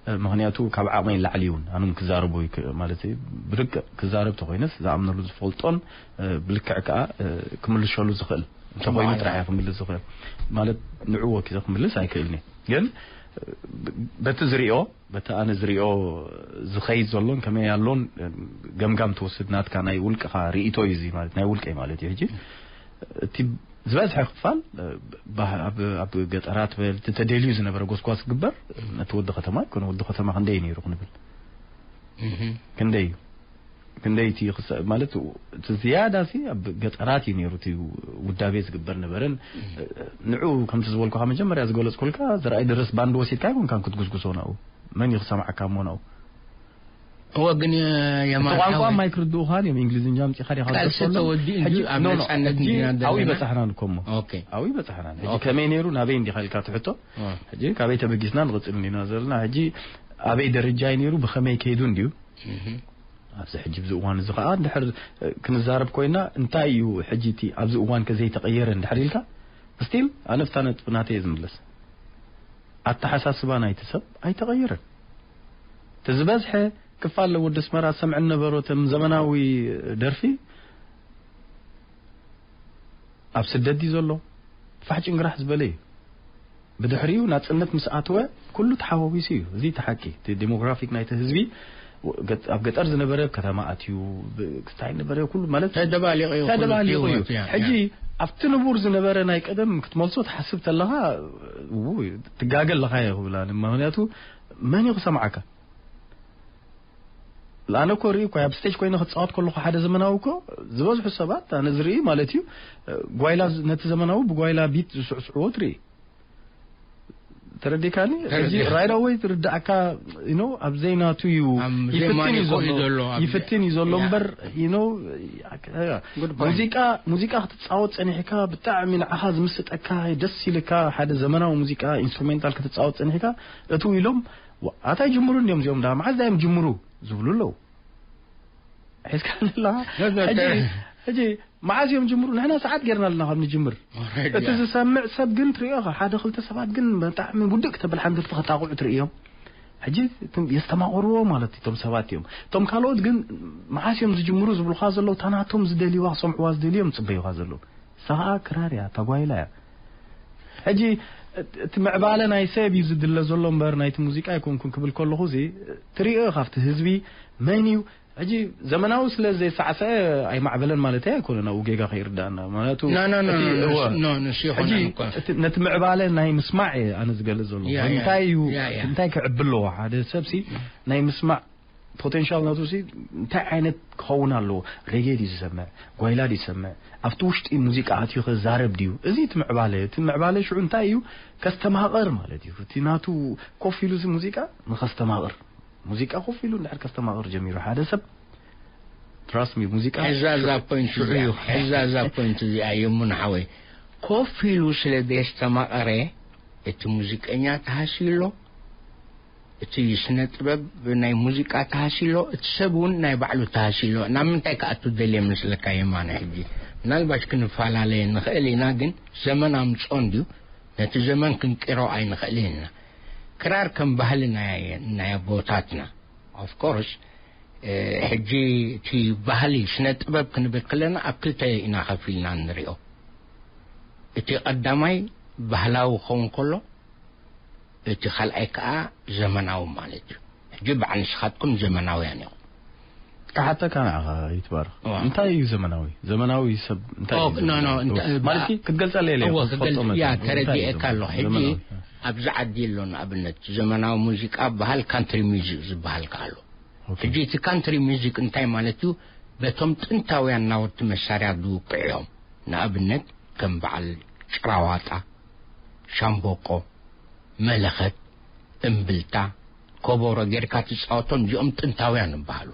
እ፣ ምክንያቱ ካብ ዓቕመይ ላዕሊ እውን ኣንም ክዛረቡ ይክ- ማለት እዩ ብርቅ ክዛረብ ተኮይነስ ዝኣምነሉ ዝፈልጦን እ፣ ብልክዕ ከዓ እ፣ ክምልሸሉ ዝኽእል እንተኮይኑ ጥራሕ እየ ክምልስ ዝኽእል ማለት ንዑ ወኪዘ ክምልስ ኣይክእልን እየ ግን በቲ ዝሪኦ በቲ ኣነ ዝሪኦ ዝኸይድ ዘሎን ከመይ ኣሎን ገምጋም ትወስድ ናትካ ናይ ውልቅኻ ርእቶ እዩ እዚ ማለት ናይ ውልቀይ ማለት እዩ ሕጂ እቲ ዝበዝሐ ክፋል ኣብ ገጠራት በል ተደልዩ ዝነበረ ጎስጓስ ክግበር ነቲ ወዲ ከተማ ይኮነ ወዲ ከተማ ክንደይ ነይሩ ክንብል ክንደይ እዩ ክንደይቲ ማለት እቲ ዝያዳ ሲ ኣብ ገጠራት እዩ ነይሩ እቲ ውዳቤ ዝግበር ነበረን ንዑ ከምቲ ዝበልኩካ መጀመርያ ዝገለጽኩልካ ዝረኣይ ድረስ ባንድ ወሲድካ ይኮንካን ክትጉስጉሶ ናኡ መን እዩ ክሰማዓካ እሞ ናኡ እወ ግን የማን ቋንቋ ሓወይ ማይ ክርድኡኻን እዮም እንግሊዝኛ ምፂኻ ዲኻ ቃልሲ ተወዲኡ እንጂ ኣብ ነፃነት እንዲና ዘለና። ኣብኡ ይበፃሕናን እኮ እሞ ኦኬ ኣብኡ ይበፃሕናን ሕጂ ከመይ ነይሩ ናበይ እንዲኻ ኢልካ ትሕቶ ሕጂ ካበይ ተበጊስና ንቕፅል እንዲና ዘለና ሕጂ ኣበይ ደረጃ እዩ ነይሩ ብኸመይ ከይዱ እንድዩ ኣብዚ ሕጂ ብዚ እዋን እዚ ከዓ እንድሕር ክንዛረብ ኮይና እንታይ እዩ ሕጂ እቲ ኣብዚ እዋን ከ ዘይተቐየረ እንድሕር ኢልካ ስቲል ኣነፍታ ነጥቢ ናተይ እየ ዝምለስ ኣተሓሳስባ ናይቲ ሰብ ኣይተቐየረን እቲ ዝበዝሐ ክፋል ወዲ ኣስመራ ዝሰምዐን ነበሮ እቶም ዘመናዊ ደርፊ ኣብ ስደት ድዩ ዘሎ ፋሕ ጭንግራሕ ዝበለ እዩ ብድሕሪኡ ናጽነት ምስ ኣተወ ኩሉ ተሓዋዊሱ እዩ እዚ ተሓቂ እቲ ዲሞግራፊክ ናይቲ ህዝቢ ኣብ ገጠር ዝነበረ ከተማ ኣትዩ ክስታይ ነበረ ኩሉ ማለት ተደባሊቑ እዩ ተደባሊቑ እዩ ሕጂ ኣብቲ ንቡር ዝነበረ ናይ ቀደም ክትመልሶ ትሓስብ ተለኻ ትጋገ ኣለኻ እየ ክብላ ምክንያቱ መን እዩ ክሰምዓካ ኣነ እኮ ርኢ እኮ ኣብ ስቴጅ ኮይነ ክፃወት ከለኹ ሓደ ዘመናዊ እኮ ዝበዝሑ ሰባት ኣነ ዝርኢ ማለት እዩ ጓይላ ነቲ ዘመናዊ ብጓይላ ቢት ዝስዕስዕዎ ትርኢ ተረዲካኒ እዚ right away ትርዳእካ you know ኣብ ዘይናቱ እዩ ይፍትን እዩ ዘሎ ይፍትን እዩ ዘሎ እምበር you know ሙዚቃ ሙዚቃ ክትፃወት ፀኒሕካ ብጣዕሚ ንዓኻ ዝምስጠካ ደስ ኢልካ ሓደ ዘመናዊ ሙዚቃ ኢንስትሩሜንታል ክትፃወት ፀኒሕካ እቱ ኢሎም ኣታይ ጅምሩ እንዲዮም እዚኦም ዳ መዓዝ እዮም ጅምሩ ዝብሉ ኣለዉ ሒዝካ ኣለኻ ሕጂ ሕጂ መዓዝ እዮም ጅምሩ ንሕና ሰዓት ጌርና ኣለና ካብ ንጅምር እቲ ዝሰምዕ ሰብ ግን ትሪኦ ኢኻ ሓደ ክልተ ሰባት ግን ብጣዕሚ ውድእ ክተብል ሓንደርቲ ከጣቕዑ ትርእዮም ሕጂ የስተማቕርዎ ማለት እቶም ሰባት እዮም እቶም ካልኦት ግን መዓስ እዮም ዝጅምሩ ዝብልካ ዘለዉ ታናቶም ዝደልይዋ ክሰምዕዋ ዝደልዮም ዝፅበዩካ ዘለዉ ንሳ ከዓ ክራር እያ ተጓይላ እያ ሕጂ እቲ ምዕባለ ናይ ሰብ እዩ ዝድለ ዘሎ እምበር ናይቲ ሙዚቃ ኣይኮንኩን ክብል ከለኹ እዚ ትሪኦ ካብቲ ህዝቢ መን እዩ ሕጂ ዘመናዊ ስለ ዘይሳዕሰዐ ኣይማዕበለን ማለት ኣይኮነን ኣብኡ ጌጋ ከይርዳእና ምክንያቱ No, no, no, እቲ- no, እወ። no, no, ንሱ ይኾነን ሕጂ እኮ። እቲ- ነቲ ምዕባለ ናይ ምስማዕ እየ ኣነ ዝገልፅ ዘለኹ ያ፣ ያ፣ እንታይ እዩ ያ፣ ያ። እንታይ ክዕቢ ኣለዎ ሓደ ሰብሲ ናይ ምስማዕ ፖቴንሻል ናቱ ሲ እንታይ ዓይነት ክኸውን ኣለዎ ሬጌ ድዩ ዝሰምዕ ጓይላ ድዩ ዝሰምዕ ኣብቲ ውሽጢ ሙዚቃ ኣትዩ ክዛረብ ድዩ እዚ እቲ ምዕባለ እቲ ምዕባለ ሽዑ እንታይ እዩ ከስተማቕር ማለት እዩ እቲ ናቱ ኮፍ ኢሉ እዚ ሙዚቃ ንኸስተማቕር ሙዚቃ ኮፍ ኢሉ እንድሕር ከስተማቕር ጀሚሩ ሓደ ሰብ trust me ሙዚቃ ሕዛ እዛ ፖይንት ሽዑ እዩ እዚኣ- ሕዛ እዛ ፖይንት እዚኣ የሙን ሓወይ ኮፍ ኢሉ ስለ ዘየስተማቐረ እቲ ሙዚቀኛ ተሃስዩ ኣሎ፣ እቲ ስነ ጥበብ ናይ ሙዚቃ ተሃስዩ ኣሎ፣ እቲ ሰብ እውን ናይ ባዕሉ ተሃስዩ ኣሎ። ናብ ምንታይ ክኣቱ ደልየ መስለካ የማነ? ሕጂ ምናልባሽ ክንፈላለየ ንኽእል ኢና፣ ግን ዘመን ኣምፅኦ እንድዩ፣ ነቲ ዘመን ክንቂሮ ኣይንኽእልን ኢና። ክራር ከም ባህሊ ናይ ናይ ኣቦታትና፣ ኦፍ ኮርስ፣ ሕጂ እቲ ባህሊ ስነ ጥበብ ክንብል ከለና ኣብ ክልተ ኢና ከፊልና ንሪኦ። እቲ ቀዳማይ ባህላዊ ክኸውን ከሎ፣ እቲ ካልኣይ ከዓ ዘመናዊ ማለት እዩ። ሕጂ በዓል ንስኻትኩም ዘመናውያን ኢኹም። ክሓተካ ንዓኻ ይትባረኽ። እዋ። እንታይ እዩ ዘመናዊ? ዘመናዊ ሰብ እንታይ እዩ ኦ፣ ኖ፣ ኖ፣ ዘመናዊ? እንተ- ማለት ክትገልጸለይ ኢለ እወ፣ ክትፈልጦ ክገልጽ- መጠን ያ፣ እንታይ እዩ ተረዲኤካ ኣለኹ። ሕጂ ዘመናዊ? ኣብዚ ዓዲ ኣሎ ንኣብነት ዘመናዊ ሙዚቃ በሃል ካንትሪ ሚውዚክ ዝበሃል ከ ኣሎ። ኦኬ። ሕጂ እቲ ካንትሪ ሚውዚክ እንታይ ማለት እዩ? በቶም ጥንታውያን ናውቲ መሳርያ ዝውቅዑ እዮም። ንኣብነት ከም በዓል ጭራዋጣ፣ ሻምቦቆ፣ መለኸት፣ እምብልታ፣ ኮቦሮ ጌርካ ትጻወቶም፣ እዚኦም ጥንታውያን ይበሃሉ፣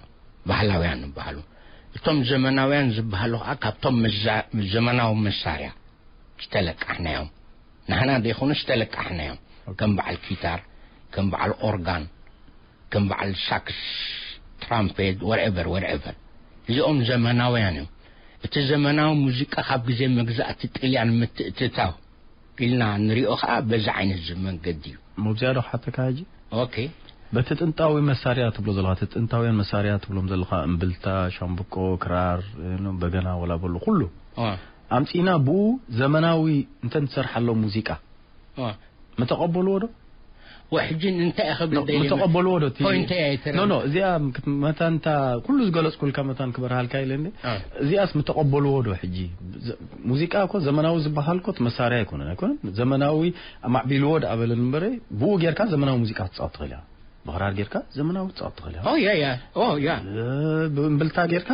ባህላውያን ይበሃሉ። እቶም ዘመናውያን ዝበሃሉ ከዓ ካብቶም መዛ- ዘመናዊ መሳርያ ዝተለቃሕናዮም፣ ናህና ዘይኮኑ ዝተለቃሕናዮም፣ ከም በዓል ኪታር፣ ከም በዓል ኦርጋን፣ ከም በዓል ሳክስ፣ ትራምፔት፣ ወርኤቨር ወርኤቨር፣ እዚኦም ዘመናውያን እዮም። እቲ ዘመናዊ ሙዚቃ ካብ ግዜ መግዛእቲ ጥልያን ምትእትታው ኢልና ንሪኦ ከዓ በዚ ዓይነት ዝ- መንገዲ እዩ። መብዚያ ዶ ሓተካ ሕጂ ኦኬ። በቲ ጥንታዊ መሳርያ ትብሎ ዘለኻ እቲ ጥንታውያን መሳርያ ትብሎም ዘለኻ እምብልታ፣ ሻምብቆ፣ ክራር፣ እ፣ በገና ወላ በሉ ኩሉ ኦ፣ ኣምጺና ብኡ ዘመናዊ እንተ ንሰርሓሎም ሙዚቃ ኦ። ምተቐበልዎ ዶ? ወሕጂ እንታይ እየ ክብል ደይለ ምተቐበልዎ ዶ? እቲ- ፖይንተይ ኣይተረ- ኖ፣ ኖ፣ እዚኣ ክት- መታን እታ ኩሉ ዝገለጽኩልካ መታን ክበርሃልካ ኢለ እንዴ? አ። እዚኣስ ምተቐበልዎ ዶ? ሕጂ ዘ- ሙዚቃ እኮ ዘመናዊ ዝበሃል እኮ እቲ መሳርያ ኣይኮነን፣ ኣይኮነን? ዘመናዊ ኣማዕቢልዎ ደኣ በለኒ እምበረ፣ ብኡ ጌርካ ዘመናዊ ሙዚቃ ክትጻወት ትኽእል ኢኻ። ብኽራር ጌርካ ዘመናዊ ክትጻወት ትኽእል ኢኻ። ኦ፣ ያ፣ ያ። ኦ፣ ያ። እ፣ ብእምብልታ ጌርካ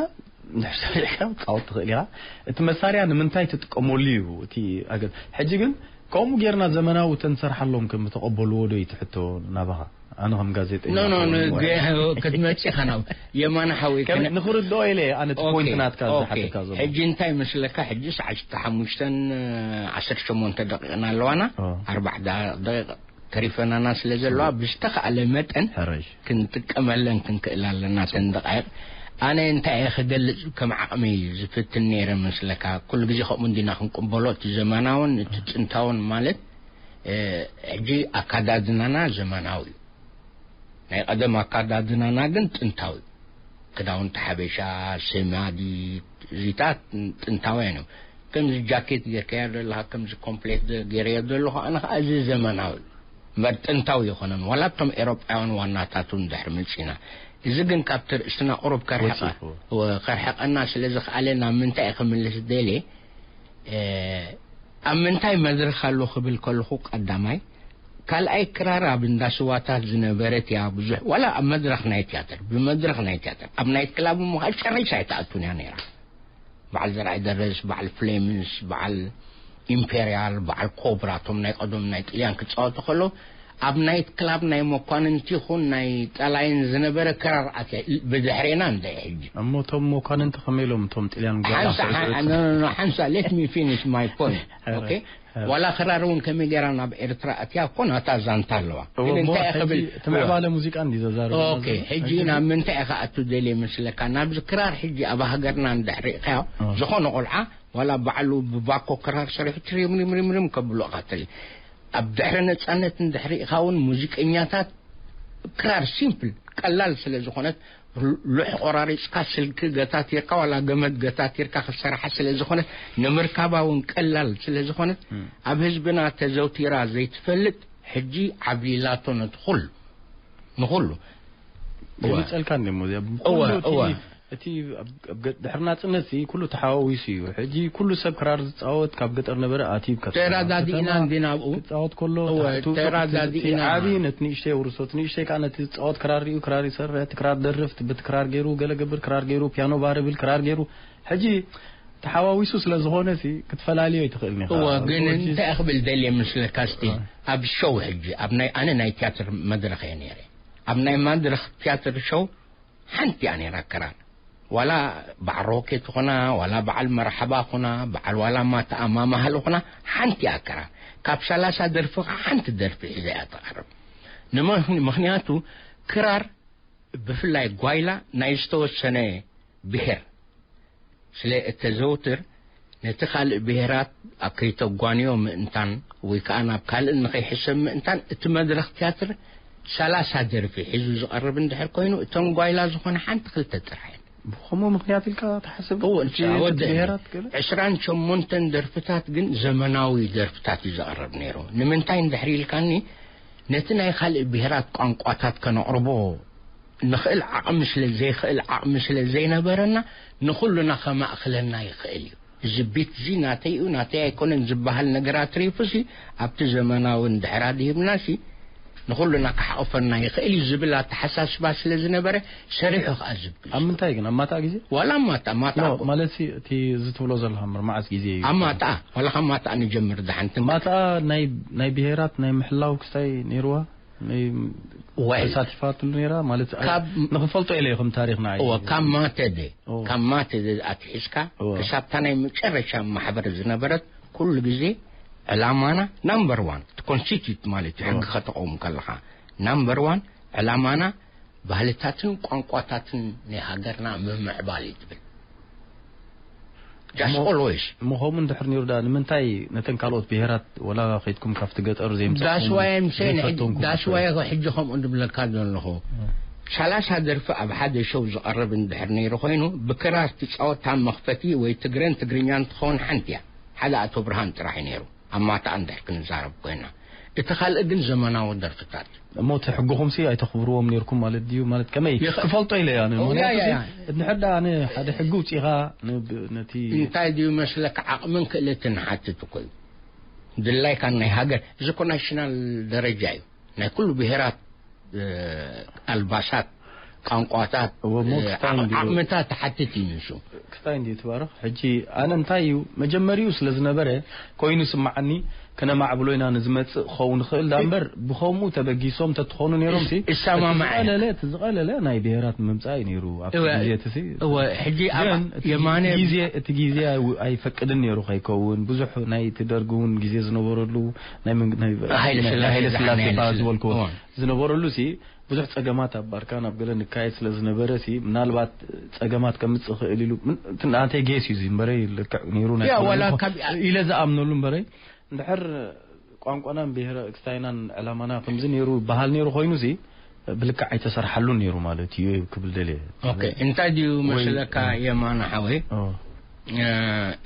ንሕሰሪካ ክትጻወት ትኽእል ኢኻ። እቲ መሳርያ ንምንታይ ትጥቀመሉ እዩ እቲ ኣገ-፣ ሕጂ ግን ከምኡ ጌርና ዘመናዊ ተንሰርሓሎም ከም ተቐበልዎ ዶ እዩ ትሕቶ ናባኻ? ኣነ ከም ጋዜጠኛ ኖ፣ ኖ፣ ክኸውን ኖ፣ ወይ- ገ- ክትመጽእ ኢኻ ናብ የማነ ሓወይ ከም ከነ- ንኽርድኦ ኢለ ኣነ እቲ ኦኬ፣ ፖይንት ናትካ ኦኬ። ዝሓተካ ዘሎ። ሕጂ እንታይ መስለካ? ሕጂ ሰዓት ሽተ ሓሙሽተን ዓሰርተ ሸሞንተ ደቂቕና ኣለዋና። ኦ። ኣርባዕተ ደቂቕ ተሪፈናና ስለ ዘለዋ ብዝተኻእለ መጠን ሕረሽ። ክንጥቀመለን ክንክእል ኣለና ተን ደቃይቕ። ኣነ እንታይ እየ ክገልጽ ከም ዓቕሚ ዝፍትን ነይረ መስለካ? ኩሉ ግዜ ከምኡ እንዲና ክንቅበሎ፣ እቲ ዘመናውን እቲ ጥንታውን ማለት፣ እ፣ ሕጂ ኣካዳድናና ዘመናዊ እዩ። ናይ ቀደም ኣካዳድናና ግን ጥንታዊ እዩ። ክዳውንቲ ሓበሻ፣ ስማዲ፣ እዚታት ጥንታውያን እዮም። ከምዚ ጃኬት ጌርካዮ ዘለኻ፣ ከምዚ ኮምፕሌት ገይረዮ ዘለኹ፣ ኣነ ኸዓ እዚ ዘመናዊ እዩ። እምበር ጥንታዊ ይኾነን። ዋላ እቶም ኤሮጳውያን ዋናታቱ እንድሕር መጺና። እዚ ግን ካብቲ ርእስና ቁሩብ ከርሕቐ-፣ ወጺኡ። ወ-፣ ከርሕቐና ስለ ዝኸኣለ ናብ ምንታይ እየ ክምልስ ደልየ? እ፣ ኣብ ምንታይ መድረኽ ኣሎ ክብል ከለኹ ቀዳማይ፣ ካልኣይ ክራር ኣብ እንዳ ስዋታት ዝነበረት እያ ብዙሕ፣ ዋላ ኣብ መድረኽ ናይ ትያትር፣ ብመድረኽ ናይ ትያትር፣ ኣብ ናይት ክላብ እሞ ከዓ ጨሪሳ ኣይትኣቱን እያ ነይራ። በዓል ዘርኣይ ደረስ፣ በዓል ፍሌምስ፣ በዓል ኢምፔርያል፣ በዓል ኮብራ፣ እቶም ናይ ቀደም ናይ ጥልያን ክጻወቱ ከለዉ፣ ኣብ ናይት ክላብ ናይ መኳንንቲ ይኹን ናይ ጠላይን ዝነበረ ክራር ኣትያ፣ ብድሕሬና እንደ ሕጂ። እሞ እቶም መኳንንቲ ከመይ ኢሎም እቶም ጥልያን ጓላ ሓንሳ-፣ ክዕስዑ ሓ-፣ no, no, no, ሓንሳ፣ let me finish my point. ኧረ፣ Okay? ኧረ። ዋላ ክራር እውን ከመይ ገይራ ናብ ኤርትራ ኣትያ እኮ ናታ ዛንታ ኣለዋ። እዎ፣ ግን እሞ እንታይ ሕጂ ክብል እቲ ምዕባለ ሙዚቃ እንዲ ዘዛርብ ኦኬ፣ ሕጂ ናብ ምንታይ ኢኻ ኣቱ ደልየ መስለካ? ናብዚ ክራር ሕጂ ኣብ ሃገርና እንድሕር ሪእኻዮ፣ እ። ዝኾነ ቆልዓ ዋላ ባዕሉ ብባኮ ክራር ሰሪሑ ትሪም ሪም ሪም ሪም ከብሎ እኻ ትርኢ። ኣብ ድሕሪ ነጻነት እንድሕር ሪእኻ እውን ሙዚቀኛታት ክራር ሲምፕል ቀላል ስለ ዝኾነት ሉ-፣ ሉሕ ቆራሪጽካ ስልኪ ገታቲርካ ዋላ ገመድ ገታቲርካ ክሰርሓ ስለ ዝኾነት ንምርካባ እውን ቀላል ስለ ዝኾነት እም። ኣብ ህዝብና ተዘውቲራ ዘይትፈልጥ ሕጂ ዓብሊላቶ ነቲ ኩሉ ንኹሉ። ገሊጸልካ እንደ ሞዚያ እወ፣ ኩሉ እቲ እወ። እቲ ኣብ ኣብ ገ- ድሕሪ ናጽነት እዚ ኩሉ ተሓዋዊሱ እዩ። ሕጂ ኩሉ ሰብ ክራር ዝጻወት ካብ ገጠር ነበረ ኣትዩ ካብ ተረዳዲእና ከተማ እንዲና ኣብኡ። ክጻወት ከሎ እወ፣ ታሕቱ ተረዳዲእና። ዓቢ ነቲ ንእሽተይ የውርሶ፣ እቲ ንእሽተይ ከኣ ነቲ ዝጻወት ክራር ሪኡ ክራር ይሰርሕ፣ እቲ ክራር ደርፍ፣ እቲ በቲ ክራር ገይሩ ገለ ገብር ክራር ገይሩ ፒያኖ ባር ብል ክራር ገይሩ። ሕጂ ተሓዋዊሱ ስለ ዝኾነ ሲ ክትፈላልዮ ኣይትኽእልን ኢኻ። እወ፣ ግን ሕጂ እንታይ ክብል ደልየ ምስለካ እስቲ እወ። ኣብ ሾው ሕጂ ኣብ ናይ ኣነ ናይ ትያትር መድረኽ እየ ነይረ። ኣብ ናይ መድረኽ ትያትር ሾው ሓንቲ እያ ነይራ ክራር። ዋላ በዓል ሮኬት ኾና፣ ዋላ በዓል መርሓባ ኾና፣ በዓል ዋላ ማታ ኣማማሃል ኾና፣ ሓንቲ እያ ክራር። ካብ ሰላሳ ደርፊ ኸዓ ሓንቲ ደርፊ ሒዛ እያ ትቐርብ። ንምኽ-፣ ምኽንያቱ ክራር ብፍላይ ጓይላ ናይ ዝተወሰነ ብሄር ስለ እተዘውትር፣ ነቲ ካልእ ብሄራት ኣብ ከይተጓንዮ ምእንታን ወይ ከኣ ናብ ካልእ ንኸይሕሰብ ምእንታን፣ እቲ መድረኽ ትያትር ሰላሳ ደርፊ ሒዙ ዝቐርብ እንድሕር ኮይኑ፣ እተን ጓይላ ዝኾነ ሓንቲ ክልተ ጥራሕ እየን። ብኸምኡ ምኽንያት ኢልካ ትሓስብ? እወ፣ እቲ ኣወደ ብሄራት ገለ? ዕስራን ሸሞንተን ደርፍታት ግን ዘመናዊ ደርፍታት እዩ ዘቕርብ ነይሩ። ንምንታይ እንድሕር ኢልካኒ፣ ነቲ ናይ ካልእ ብሄራት ቋንቋታት ከነቕርቦ ንኽእል ዓቕሚ ስለ ዘይኽእል፣ ዓቕሚ ስለ ዘይነበረና፣ ንኹሉና ከማእኽለና ይኽእል እዩ። እዚ ቢት እዚ ናተይ እዩ፣ ናተይ ኣይኮነን ዝበሃል ነገር ኣትሪፉሲ፣ ኣብቲ ዘመናዊ እንድሕር ኣድሂብናሲ፣ ንኹሉና ክሓቕፈና ይኽእል እዩ ዝብል ኣተሓሳስባ ስለ ዝነበረ፣ ሰሪሑ ከኣ ዝብል እዩ። ኣብ ምንታይ ግን? ኣብ ማጣ ግዜ? ዋላ ኣብ ማጣ፣ ማጣ ኖ፣ እኮ። ማለት ሲ፣ እቲ እዚ ትብሎ ዘለኻ እምበር መዓስ ግዜ እዩ? ኣብ ማጣ፣ ዋላ ካብ ማጣ ንጀምር፣ ደሓን ትንገር። ማጣ ናይ፣ ናይ ብሄራት ናይ ምሕላው ክስታይ ነይርዋ? ናይ ወይ። ተሳቲፋትሉ ነይራ? ማለት፣ ካብ ንኽፈልጦ ኢለ እየ ከም ታሪኽና እየ። እወ፣ ካብ ማተ ደ፣ እወ። ካብ ማተ ደ ኣትሒዝካ እወ። ክሳብታ ናይ መጨረሻ ማሕበር ዝነበረት ኩሉ ግዜ ዕላማና ናምበር ዋን፣ እቲ ኮንስቲትዩት ማለት እዩ፣ ሕጊ እወ። ከተቐውም ከለኻ፣ ናምበር ዋን ዕላማና ባህልታትን ቋንቋታትን ናይ ሃገርና ምምዕባል እዩ ትብል። Just እሞ፣ always። እሞ ከምኡ እንድሕር ነይሩ ደኣ፣ ንምንታይ ነተን ካልኦት ብሄራት ወላ ከይድኩም ካብቲ ገጠር ዘይምጻእኩም? That's why I'm saying፣ ዘይፈተንኩም? That's why ሕጂ ከምኡ ዝብለካ ዘለኹ። እም። ሰላሳ ደርፊ ኣብ ሓደ ሾው ዝቐርብ እንድሕር ነይሩ ኮይኑ፣ ብክራር ትጻወት ኣብ መኽፈቲ ወይ ትግረን ትግርኛን ትኸውን ሓንቲ እያ። ሓደ ኣቶ ብርሃን ጥራሕ እዩ ነይሩ። ኣብ ማታ እንድሕር ክንዛረብ ኮይና። እቲ ካልእ ግን ዘመናዊ ደርፍታት። እሞ እቲ ሕግኹምሲ ኣይተኽብርዎም ነይርኩም ማለት ድዩ? ማለት ከመይ ይኸ-፣ ክፈልጦ ኢለ እያ። ኦ፣ ምኽንያቱ ያ፣ ያ፣ ሲ፣ ያ። እንድሕር ደኣ ኣነ ሓደ ሕጊ ውጺኻ ን-፣ ብ-፣ ነቲ እንታይ ድዩ መስለካ? ዓቕምን ክእለትን ሓትት እኮ እዩ። ድላይካ ናይ ሃገር፣ እዚ እኮ ናሽናል ደረጃ እዩ። ናይ ኩሉ ብሄራት፣ እ፣ ኣልባሳት፣ ቋንቋታት፣ እወ፣ እሞ እ፣ ክስታይ ዓቕ-፣ እንድዩ ዓቕምታት ሓትት እዩ ንሱ። ክስታይ እንድዩ ትባረኽ። ሕጂ ኣነ እንታይ እዩ መጀመሪኡ ስለ ዝነበረ ኮይኑ ስምዓኒ፣ ክነማዕብሎ ኢና ንዝመጽእ ክኸውን ይኽእል ዳ እምበር፣ ብኸምኡ ተበጊሶም ተትኾኑ ነይሮም ሲ፣ እስ-፣ እሰማማዕ እቲ ዝቐለለ፣ እቲ ዝቐለለ ናይ ብሄራት ምምጻእ እዩ ነይሩ ኣብቲ እወ፣ ግዜ እቲ ሲ። እወ፣ ሕጂ ኣብ ግን እቲ የማነ ግዜ፣ እቲ ግዜ ኣይ-፣ ኣይፈቅድን ነይሩ ከይከውን። ብዙሕ ናይ እቲ ደርጊ እውን ግዜ ዝነበረሉ ናይ መንግ-፣ ናይ ሃይለ ናይ ስላሴ ሃይለ ስላሴ ዝሓነለ በዓል ስለ-፣ ዝበልክዎ እወ። ዝነበረሉ ሲ፣ ብዙሕ ጸገማት ኣብ ባርካ ናብ ገለ ንካየድ ስለ ዝነበረ ሲ፣ ምናልባት ጸገማት ከምጽእ ይኽእል ኢሉ፣ ምን-፣ እቲ ናተይ ጌስ እዩ እዚ እምበረይ፣ ልክዕ ነይሩ ናይ ያ፣ ኮነ ወላ እኮ ካብ ኢለ ዝኣምነሉ እምበረይ፣ እንድሕር ቋንቋናን ብሄረ ክስታይናን ዕላማና ከምዚ ነይሩ ይበሃል ነይሩ ኮይኑ ሲ፣ ብልክዕ ኣይተሰርሓሉን ነይሩ ማለት እዩ ክብል ደልየ። ኦኬ፣ እንታይ ድዩ ወይ መስለካ የማነ ሓወይ? ኦ። እ፣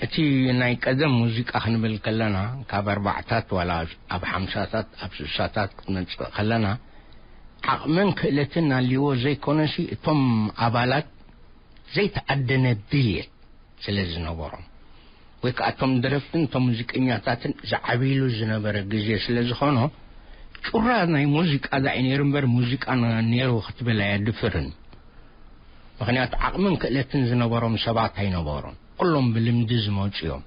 እቲ ናይ ቀደም ሙዚቃ ክንብል ከለና፣ ካብ ኣርባዕታት ዋላ ኣብ ሓምሳታት፣ ኣብ ስሳታት ክትመጽእ ከለና፣ ዓቕምን ክእለትን ኣልይዎ ዘይኮነሲ፣ እቶም ኣባላት ዘይተኣደነ ድልየት ስለ ዝነበሮም፣ ወይ ከኣ እቶም ደረፍትን እቶም ሙዚቀኛታትን ዝዓብይሉ ዝነበረ ግዜ ስለ ዝኾኖ፣ ጩራ ናይ ሙዚቃ ዳኢ ነይሩ እምበር፣ ሙዚቃ ነ-፣ ነይሩ ክትብል ኣየድፍርን። ምኽንያቱ ዓቕምን ክእለትን ዝነበሮም ሰባት ኣይነበሩን። ኩሎም ብልምዲ ዝመጹ እዮም።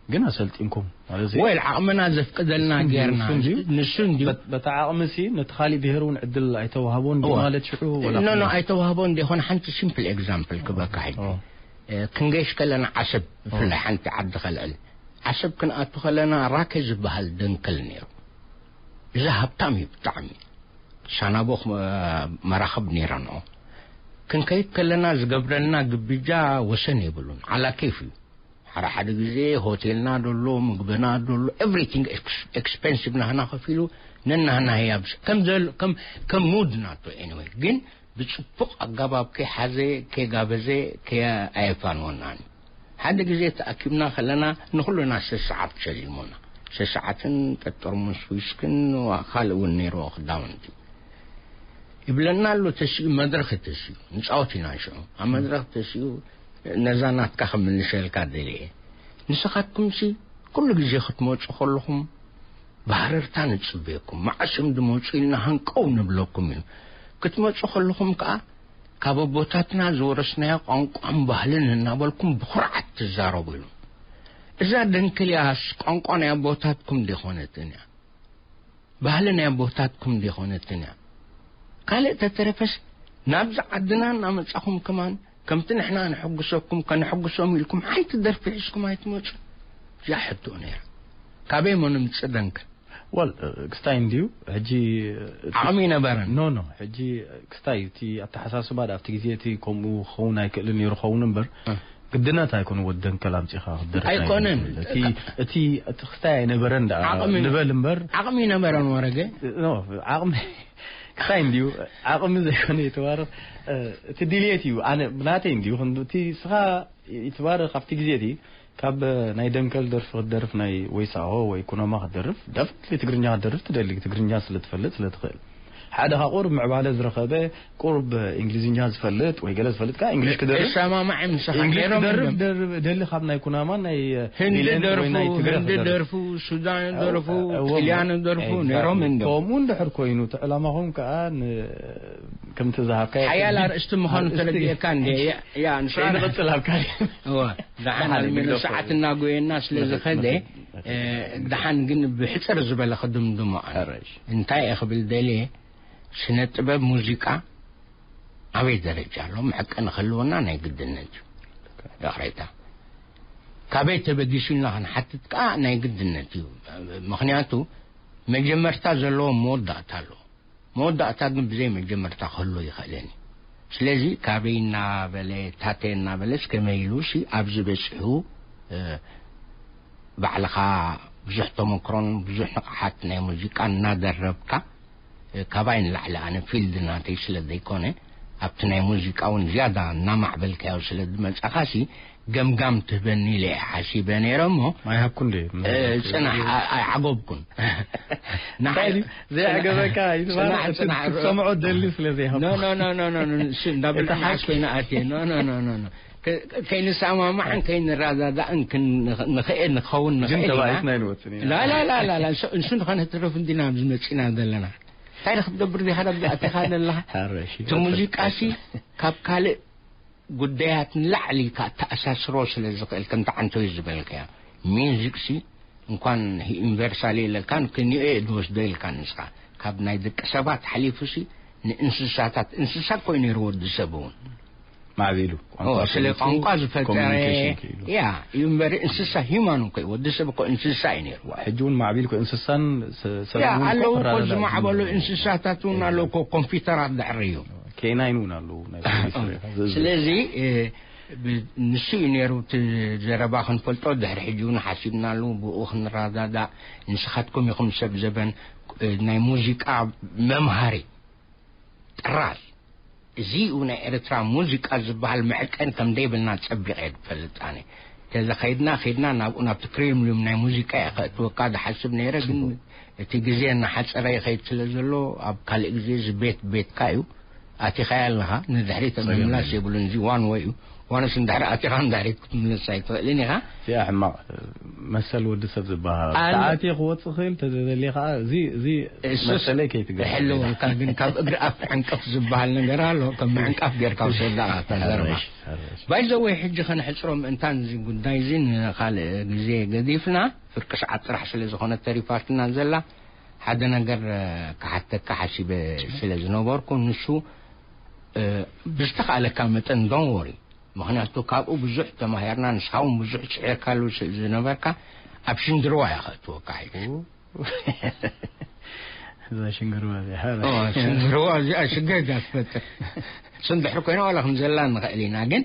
ግን ኣሰልጢንኩም ማለት እዩ። ወይ ዓቕምና ዘፍቅደልና ንሱ እንድዩ፣ ጌርና፣ ንሱ እንድዩ። ንሱ እንድዩ። በት-፣ በታ ዓቕሚ ሲ ነቲ ካሊእ ብሄር እውን ዕድል ኣይተዋህቦን ድዩ እዋ። ማለት ሽዑ ወላ ኖ፣ ኖ፣ ከመይ? ኣይተዋህቦን እንዲኾነ ሓንቲ ሲምፕል ኤግዛምፕል ክበካ ሕጂ። ኦ። እ፣ ክንገይሽ ከለና ዓሰብ፣ ብፍላይ ኦ። ሓንቲ ዓዲ ከልዕል። ዓሰብ ክንኣቱ ከለና ራኬ ዝበሃል ደንከል ነይሩ። እዚ ሃብታም እዩ ብጣዕሚ። ሳናቦ ኽ-፣ መራኽብ ነይረንኦ። ክንከይድ ከለና ዝገብረልና ግብጃ ወሰን የብሉን። ዓላ ኬፍ እዩ። ሓደ ሓደ ግዜ ሆቴልና ደሎ፣ ምግብና ደሎ፣ ኤቭሪቲንግ ኤክስ-፣ ኤክስፔንሲቭ ናህና ከፊሉ፣ ነናህና ህያብ ስ-፣ ከም ዘል-፣ ከም፣ ከም ሙድ ናቶ። ኤኒወይ፣ ግን ብጽቡቕ ኣጋባብ ከይሓዘ፣ ከይጋበዘ፣ ከይ-፣ ኣየፋንወናን። ሓደ ግዜ ተኣኪብና ከለና፣ ንኹልና ሰሰዓት ሸሊሙና። ሰሰዓትን ጠጠርሙስ ዊስክን፣ ዋ-፣ ካልእ እውን ነይርዎ ክዳውንቲ። ይብለና ኣሎ፣ ተሲኡ መድረኽ ተሲኡ፣ ንጻወት ኢና ንሽዑ። ኣብ መድረኽ ተሲኡ፣ ነዛ ናትካ ክምልሰልካ ደልየ። ንስኻትኩምሲ ኩሉ ግዜ ክትመጹ ከለኹም፣ ብሃረርታ ንጽበየኩም። መዓስ እዮም ዝመጹ ኢልና ሃንቀው ንብለኩም እዩ። ክትመጹ ከለኹም ከኣ፣ ካብ ኣቦታትና ዝወረስናዮ ቋንቋን ባህልን እናበልኩም ብኹርዓት ትዛረቡ ኢሉ። እዛ ደንክልያስ ቋንቋ ናይ ኣቦታትኩም ደይኮነትን እያ። ባህሊ ናይ ኣቦታትኩም ደይኮነትን እያ። ካልእ ተተረፈስ፣ ናብዚ ዓድና እናመጻኹም ከማን ከምቲ ንሕና ንሕጉሰኩም ከነሕጉሶም ኢልኩም ሓንቲ ደርፊ ሒዝኩም ኣይትመጹ። እዚኣ ሕቶ ነይራ። ካበይ እሞ ንምጽእ ደንከል? ወል ክስታይ እንድዩ። ሕጂ ዓቕሚ ይነበረን። ኖ ኖ ሕጂ ክስታይ እቲ ኣተሓሳስባ ኣብቲ ግዜ እቲ ከምኡ ክኸውን ኣይክእልን ነይሩ ኸውን እምበር፣ ግድነት ኣይኮነ ወደን ከላምጺኻ ክትደርፍ ኣይኮነን። እቲ እቲ እቲ ክስታይ ኣይነበረን ደኣ ዓቕሚ ንበል እምበር። ዓቕሚ ይነበረን ወረገ። ኖ ዓቕሚ ክስታይ እንድዩ። ዓቕሚ ዘይኮነ ይተባረኽ። እቲ ድልየት እዩ። ኣነ ብናተይ እንድዩ። ክንዱ እቲ ስኻ ይትባረኽ ኣብቲ ግዜ እቲ ካብ ናይ ደንከል ደርፊ ክትደርፍ ናይ ወይ ሳሆ ወይ ኩናማ ክትደርፍ ደፍሊ ትግርኛ ክትደርፍ ትደሊ ትግርኛ ስለ ትፈልጥ ስለ ትኽእል። ሓደ ካብ ቁሩብ ምዕባለ ዝረኸበ ቁሩብ እንግሊዝኛ ዝፈልጥ ወይ ገለ ዝፈልጥ ከኣ እንግሊሽ ክደርፍ ይሰማማዕ ምሳኻ እንግሊሽ ገይሮም ክደርፍ እዮም። ደርፍ ደሊ ካብ ናይ ኩናማ ናይ ህንዲ ሊለን ወይ ደርፉ ናይ ትግረ ህንዲ ክደርፍ ደርፉ ሱዳን ደርፉ እዎ፣ ጥልያን ደርፉ exactly። ነይሮም እንዶ ከምኡ እንድሕር ኮይኑ እቲ ዕላማኹም ከኣ ን- ከምቲ ዝሃብካዮ ሓያል ቅድሚት ኣርእስቲ ምዃኑ ኣርእስቲ ተረዲእካ እንደ ያ ንስኻ ከይንቕጽል ኣብ ካሊእ እወ ደሓን ደሓን ኣልሚኖ ንግደፎ። ሰዓት እናጎየና ስለ ዝኸደ ንኽእል። እ፣ ደሓን ግን ብሕፅር ዝበለ ክድምድሞ ኣነ ሕራይ። እንታይ እየ ክብል ደልየ ስነ ጥበብ ሙዚቃ ኣበይ ደረጃ ኣሎ መዕቀኒ ክህልወና ናይ ግድነት እዩ። ይቕሬታ ካበይ ተበጊሱ ኢልና ክንሓትት ከዓ ናይ ግድነት እዩ። ምክንያቱ መጀመርታ ዘለዎ መወዳእታ ኣለዎ። መወዳእታ ግን ብዘይ መጀመርታ ክህሉ ይኽእልን እዩ። ስለዚ ካበይ እናበለ ታተ እናበለስ ከመይ ኢሉ ሲ ኣብዚ በፂሑ እ፣ ባዕልኻ ብዙሕ ተመክሮን ብዙሕ ንቕሓት ናይ ሙዚቃ እናደረብካ እ፣ ካባይ ንላዕሊ ኣነ ፊልድ ናተይ ስለ ዘይኮነ ኣብቲ ናይ ሙዚቃ እውን ዝያዳ እናማዕበልካዮ ስለ ዝመጻኻሲ ገምጋም ትህበኒ ኢለ እየ ሓሲበ ነይረ እሞ ማይ ሃብኩ እንደ እ፣ ጽናሕ ኣ- ኣይዓገብኩን ንዓይ ዘይዕገበካ ጽናሕ፣ ጽናሕ፣ ክትሰምዖ ደሊ ስለ ዘይሃብኩ ኖ ኖ ኖ ኖ ኖ ኖ እሺ እንዳበልኩ እቲ ሓቂ ሓቂ ናኣት ኖ ኖ ኖ ኖ ኖ ከ- ከይንሰማማዕን ከይንረዳዳእን ክን- ንኽእል ንኸውን ግን ንኽእል ኢና ተባኢስና ይንወፅን ኢና። ላ ላ ላ ላ ላ እሱ ንሱ ንኸነትርፍ እንዲና ኣብዚ መፂና ዘለና እንታይ ክትገብር ዲኻ ኣብዚ ኣቲኻ ዘለኻ ሓረሽ እቲ ሙዚቃ ሲ ካብ ካልእ ጉዳያት ንላዕሊ ከኣ ተኣሳስሮ ስለ ዝኽእል ከምቲ ዓንቶይ ዝበልካያ ሚውዚክ ሲ እንኳን ዩኒቨርሳል የለካን ክንዮ እየ ዝወስዶ ኢልካ ንስኻ ካብ ናይ ደቂ ሰባት ሓሊፉ ሲ ንእንስሳታት እንስሳ እኮ እዩ ነይሩ ወዲ ሰብ እውን ማዕቢሉ ኦ፣ ስለ ቋንቋ ዝፈጠረ ኮሚኒኬሽን ክኢሉ ያ እዩ እምበሪ እንስሳ ሂማን እኮ እዩ ወዲ ሰብ እኮ እንስሳ እዩ ነይሩ ሕጂ እውን ማዕቢል እኮ እንስሳን ሰ- ያ ሰብን እውን ኣለዉ እኮ እኮ ክረዳዳእ ዝማዕበሉ ይኽእሉ። እንስሳታት እውን ኣለዉ እኮ ኮምፒውተራት ድሕሪ እዩ ኬናይን እውን ኣለዉ ናይ ፖሊስ ሬሳ ዝእዝዝ። ስለዚ እ፣ ብ- ንሱ እዩ ነይሩ እቲ ዘረባ ክንፈልጦ ድሕሪ ሕጂ እውን ሓሲብናሉ ብኡ ክንረዳዳእ ንስኻትኩም ኢኹም ሰብ ዘበን እ፣ ናይ ሙዚቃ መምሃሪ ጥራዝ እዚ እዩ ናይ ኤርትራ ሙዚቃ ዝበሃል መዕቀን ከም ደይብልና ጸቢቐ እየ ዝፈልጥ ኣነ ተዘኸይድና ኸይድና ናብኡ ናብቲ ክሬምሊዩም ናይ ሙዚቃ እየ ከእትወካ ዝሓስብ ነይረ ግን እቲ ግዜ እናሓፀረ ይኸይድ ስለ ዘሎ ኣብ ካልእ ግዜ እዚ ቤት ቤትካ እዩ ኣቲኻያ ኣለኻ ንድሕሪት ምምላስ የብሉን እዚ ዋን ወይ እዩ ዋንስ እንድሕሪ ኣቲኻ ንድሕሪት ክትምለስ ኣይትኽእልን ኢኻ እዚኣ ሕማቕ መሰል ወዲ ሰብ ዝበሃል ኣነ- ተኣትየ ክወፅእ ክእል ተዘደልየ ከዓ እዚ እዚ እሱስ መሰለይ ከይትገ ይሕልወልካ ግን ካብ እግሪ ኣፍ ዕንቀፍ ዝበሃል ነገር ኣሎ ከም ዕንቀፍ ጌርካ ውሰዳ ተዘርባ ባይዘወይ ሕጂ ከነሕፅሮ ምእንታን እዚ ጉዳይ እዚ ንካልእ ግዜ ገዲፍና ፍርቂ ሰዓት ጥራሕ ስለ ዝኾነ ተሪፋትና ዘላ ሓደ ነገር ክሓተካ ሓሲበ ስለ ዝነበርኩ ንሱ ብዝተኻእለካ መጠን ዶን ወሪ ምክንያቱ ካብኡ ብዙሕ ተማሂርና ንስኻ እውን ብዙሕ ስዒርካሉ ዝነበርካ ኣብ ሽንድርዋ እያ ከእትወካ ሕጂ እዛ ሽንግርዋ እዚኣ ሽንድርዋ እዚኣ ሽገጋ ትፈጥር ስንድሕር ኮይና ዋላ ክንዘላ ንኽእል ኢና ግን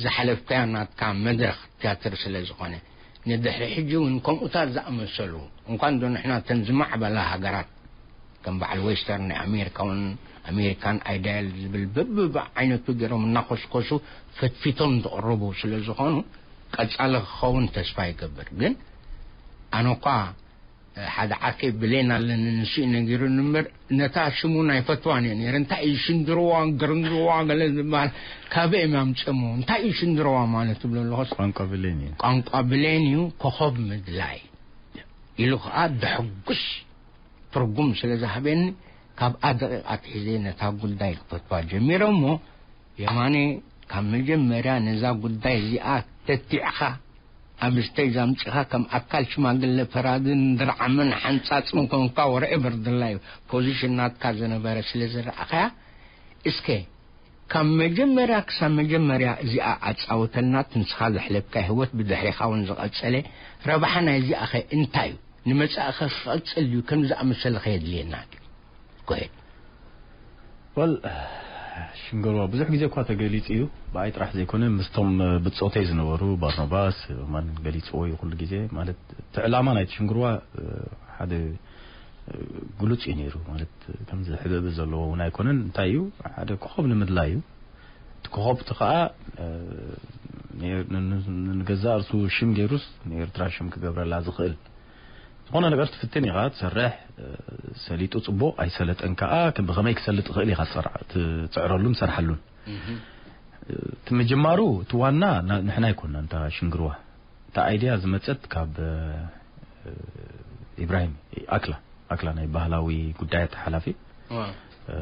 ዝሓለፍካዮ ናትካ መድረኽ ትያትር ስለ ዝኾነ ንድሕሪ ሕጂ እውን ከምኡታት ዝኣመሰሉ እንኳን ዶ ንሕና ተን ዝማዕበላ ሃገራት ከም በዓል ዌስተርን ኣሜሪካ እውን ኣሜሪካን ኣይዳል ዝብል በብብ ዓይነቱ ገይሮም እናኮስኮሱ ፈትፊቶም ዝቕርቡ ስለ ዝኾኑ ቀጻሊ ክኸውን ተስፋ ይገብር ግን ኣነ እኳ ሓደ ዓርከይ ብሌን ኣለኒ ንሱ እዩ ነጊሩኒ እምበር ነታ ሽሙ ናይ ፈትዋን እየ ነይረ እንታይ እዩ ሽንድርዋ ግርንድዋ ገለ ዝበሃል ካበይ እዮም ኣምፅሞ እንታይ እዩ ሽንድርዋ ማለት ትብሎ ኣለኹስ ቋንቋ ብሌን እዩ ቋንቋ ብሌን እዩ ኮኸብ ምድላይ ኢሉ ከዓ ደሕጉስ ትርጉም ስለ ዝሃበኒ ካብኣ ደቂቕ ኣትሒዘ ነታ ጉዳይ ክፈትዋ ጀሚረ እሞ የማነ ካብ መጀመርያ ነዛ ጉዳይ እዚኣ ተቲዕኻ ኣብ ስቴጅ ኣምፂኻ ከም ኣካል ሽማግለ ፈራድን ድርዓምን ሓንፃፅን ኮንካ ወረኤቨር ድላዩ ፖዚሽን ናትካ ዝነበረ ስለ ዝረኣኻያ እስከ ካብ መጀመርያ ክሳብ መጀመርያ እዚኣ ኣጻወተልና፣ እቲ ንስኻ ዘሕለፍካ ህይወት ብድሕሪኻ እውን ዝቐጸለ ረብሓ ናይ እዚኣ ኸ እንታይ እዩ? ንመጻኢ ኸ ክቐጽል ድዩ? ከም ዝኣመሰለ ኸ የድልየና ድዩ? ጎሄድ። ወል ሽንገርዋ ብዙሕ ግዜ እኳ ተገሊጹ እዩ። ብኣይ ጥራሕ ዘይኮነ ምስቶም ብጾተይ ዝነበሩ ባርኖባስ ማን ገሊጽዎ እዩ። ኩሉ ግዜ ማለት እቲ ዕላማ ናይቲ ሽንግርዋ ሓደ ግሉጽ እዩ ነይሩ። ማለት ከምዚ ሕብእብ ዘለዎ እውን ኣይኮነን። እንታይ እዩ ሓደ ኮኸብ ንምድላይ እዩ። እቲ ኮኸብ እቲ ከዓ ንገዛእ እርሱ ሽም ገይሩስ ንኤርትራ ሽም ክገብረላ ዝኽእል ዝኾነ ነገር ትፍትን ኢኻ፣ ትሰርሕ፣ ሰሊጡ ጽቡቕ ኣይሰለጠን ከኣ ብኸመይ ክሰልጥ ይኽእል ኢኻ ትጸርዓ-፣ ትጽዕረሉን ትሰርሓሉን። እቲ ምጅማሩ እቲ ዋና ና-፣ ንሕና ኣይኮንና እንታ ሽንግርዋ። እታ ኣይድያ ዝመጸት ካብ፣ እ፣ ኢብራሂም ኣክላ፣ ኣክላ ናይ ባህላዊ ጉዳያት ሓላፊ፣ ዋ። እ፣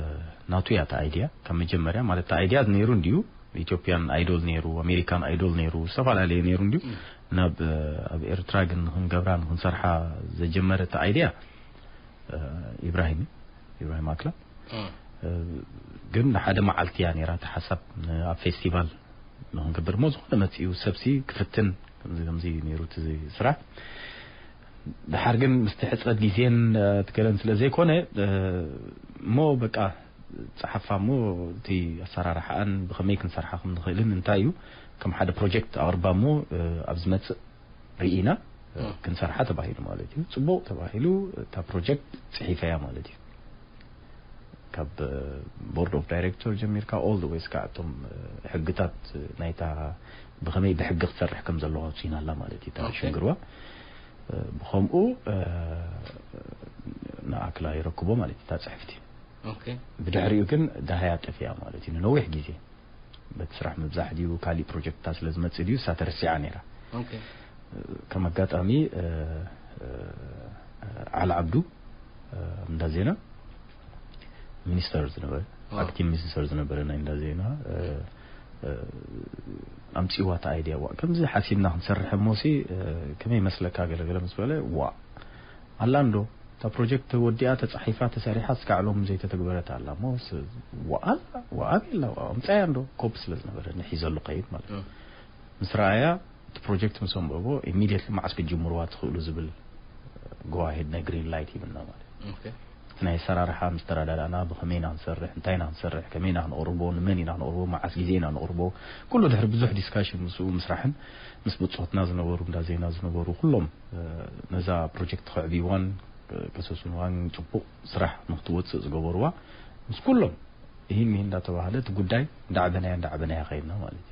ናቱ እያ እታ ኣይድያ። ካብ መጀመርያ ማለት እታ ኣይድያ ነይሩ እንድዩ፣ ኢትዮጵያን ኣይዶል ነይሩ፣ ኣሜሪካን ኣይዶል ነይሩ፣ ዝተፈላለየ ነይሩ እንድዩ። ናብ፣ እ፣ ኣብ ኤርትራ ግን ንኽንገብራ ንኽንሰርሓ ዘጀመረ እታ ኣይድያ፣ እ፣ ኢብራሂም እዩ፣ ኢብራሂም ኣክላ። እ። እ፣ ግን ንሓደ መዓልቲ እያ ነይራ እታ ሓሳብ፣ ን-፣ ኣብ ፌስቲቫል ንኽንገብር እሞ ዝኾነ መጺኡ ሰብሲ ክፍትን ከምዚ ከምዚ ነይሩ እቲ ስራሕ። ድሓር ግን ምስቲ ሕጽረት ግዜን፣ እ፣ ትገለን ስለ ዘይኮነ፣ እ፣ እሞ በቃ ጸሓፋ እሞ እቲ ኣሰራርሓኣን ብኸመይ ክንሰርሓ ከም ንኽእልን እንታይ እዩ ከም ሓደ ፕሮጀክት ኣቕርባ እሞ፣ እ፣ ኣብ ዝመጽእ ርኢና፣ እ፣ እ። ክንሰርሓ ተባሂሉ ማለት እዩ። ጽቡቕ ተባሂሉ እታ ፕሮጀክት ጽሒፈያ ማለት እዩ። ካብ፣ እ፣ ቦርድ ኦፍ ዳይሬክተር ጀሚርካ all the way እስካዕ እቶም፣ እ፣ ሕግታት፣ እ፣ ናይታ ብኸመይ ብሕጊ ክትሰርሕ ከም ዘለዋ ኣውጺእና ኣላ ማለት እዩ። እታ ኦኬ። ሽንግርዋ፣ እ፣ ብኸምኡ፣ እ፣ ንኣክላ ይረክቦ ማለት እዩ እታ ጽሕፍቲ። ኦኬ። ብድሕሪኡ ግን ደሃያ ጠፊኣ ማለት እዩ ንነዊሕ ግዜ። በቲ ስራሕ ምብዛሕ ድዩ ካሊእ ፕሮጀክትታት ስለ ዝመጽእ ድዩ እሳ ተረሲዓ ነይራ። ኦኬ። ከም ኣጋጣሚ፣ እ፣ እ፣ ዓሊ ዓብዱ፣ እ፣ እንዳ ዜና ሚኒስተር ዝነበረ፣ ዋው። ኣክቲንግ ሚኒስተር ዝነበረ ናይ እንዳ ዜና፣ እ፣ እ፣ ኣምጺእዋ እታ ኣይድያ። ዋ፣ ከምዚ ሓሲብና ክንሰርሕ እሞሲ፣ እ፣ ከመይ ይመስለካ ገለ ገለ ምስ በለ፣ ዋ፣ ኣላ እንዶ፣ እታ ፕሮጀክት ወዲኣ ተጻሒፋ ተሰሪሓ እስካዕ ሎም ዘይተተግበረት ኣላ እሞ፣ ስ-፣ ዋ፣ ዋ፣ ኣበይ ኣላ? ዋ፣ ኣምጻያ እንዶ፣ ኮፕ ስለ ዝነበረ፣ ንሒዘሉ ከይድ ማለት እዩ። እ። ምስ ረኣያ፣ እቲ ፕሮጀክት ምስ ኣንበቦ፣ ኢሚድየትሊ መዓስ ክትጅምርዋ ትኽእሉ ዝብል፣ እ፣ ጎ ኣሄድ ናይ ግሪን ላይት ሂብና ማለት እዩ። ኦኬ። እቲ ናይ ኣሰራርሓ ምስ ተረዳዳእና፣ ብኸመይ ኢና ክንሰርሕ፣ እንታይ ኢና ክንሰርሕ፣ ከመይ ኢና ክንቕርቦ፣ ንመን ኢና ክንቕርቦ፣ መዓስ ግዜ ኢና ነቕርቦ፣ ኩሉ ድሕሪ ብዙሕ ዲስካሽን ምስኡ ምስራሕን፣ ምስ ብጾትና ዝነበሩ፣ እንዳ ዜና ዝነበሩ፣ ኩሎም፣ እ፣ ነዛ ፕሮጀክት ከዕብይዋን፣ እ፣ ከሰሱንዋን፣ ጽቡቕ ስራሕ ንክትወጽእ ዝገበርዋ፣ ምስ ኩሎም፣ ይህን ሚህን እንዳተባሃለ፣ እቲ ጉዳይ እንዳዕበናያ፣ እንዳዕበናያ ኸይድና ማለት እዩ።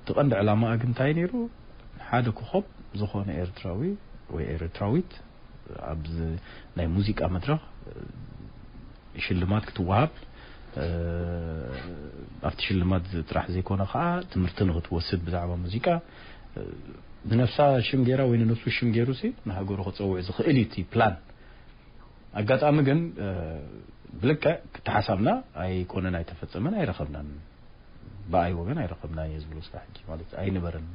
እቲ ቀንዲ ዕላማኣ ግን እንታይ ነይሩ? ሓደ ኮኸብ ዝኾነ ኤርትራዊ ወይ ኤርትራዊት ኣብዚ ናይ ሙዚቃ መድረኽ ሽልማት ክትወሃብ፣ እ፣ ኣብቲ ሽልማት ጥራሕ ዘይኮነ ኸዓ ትምህርቲ ንኽትወስድ ብዛዕባ ሙዚቃ፣ እ፣ ንነፍሳ ሽም ገይራ ወይ ንነፍሱ ሽም ገይሩ ሲ ንሃገሩ ክጸውዕ ዝኽእል እዩ እቲ ፕላን። ኣጋጣሚ ግን፣ እ፣ ብልክዕ ክተሓሳብና ኣይኮነን፣ ኣይተፈጸመን፣ ኣይረኸብናን። ብኣይ ወገን ኣይረኸብናን እየ ዝብሎ ስራሕ ሕጂ ማለት ኣይነበረን።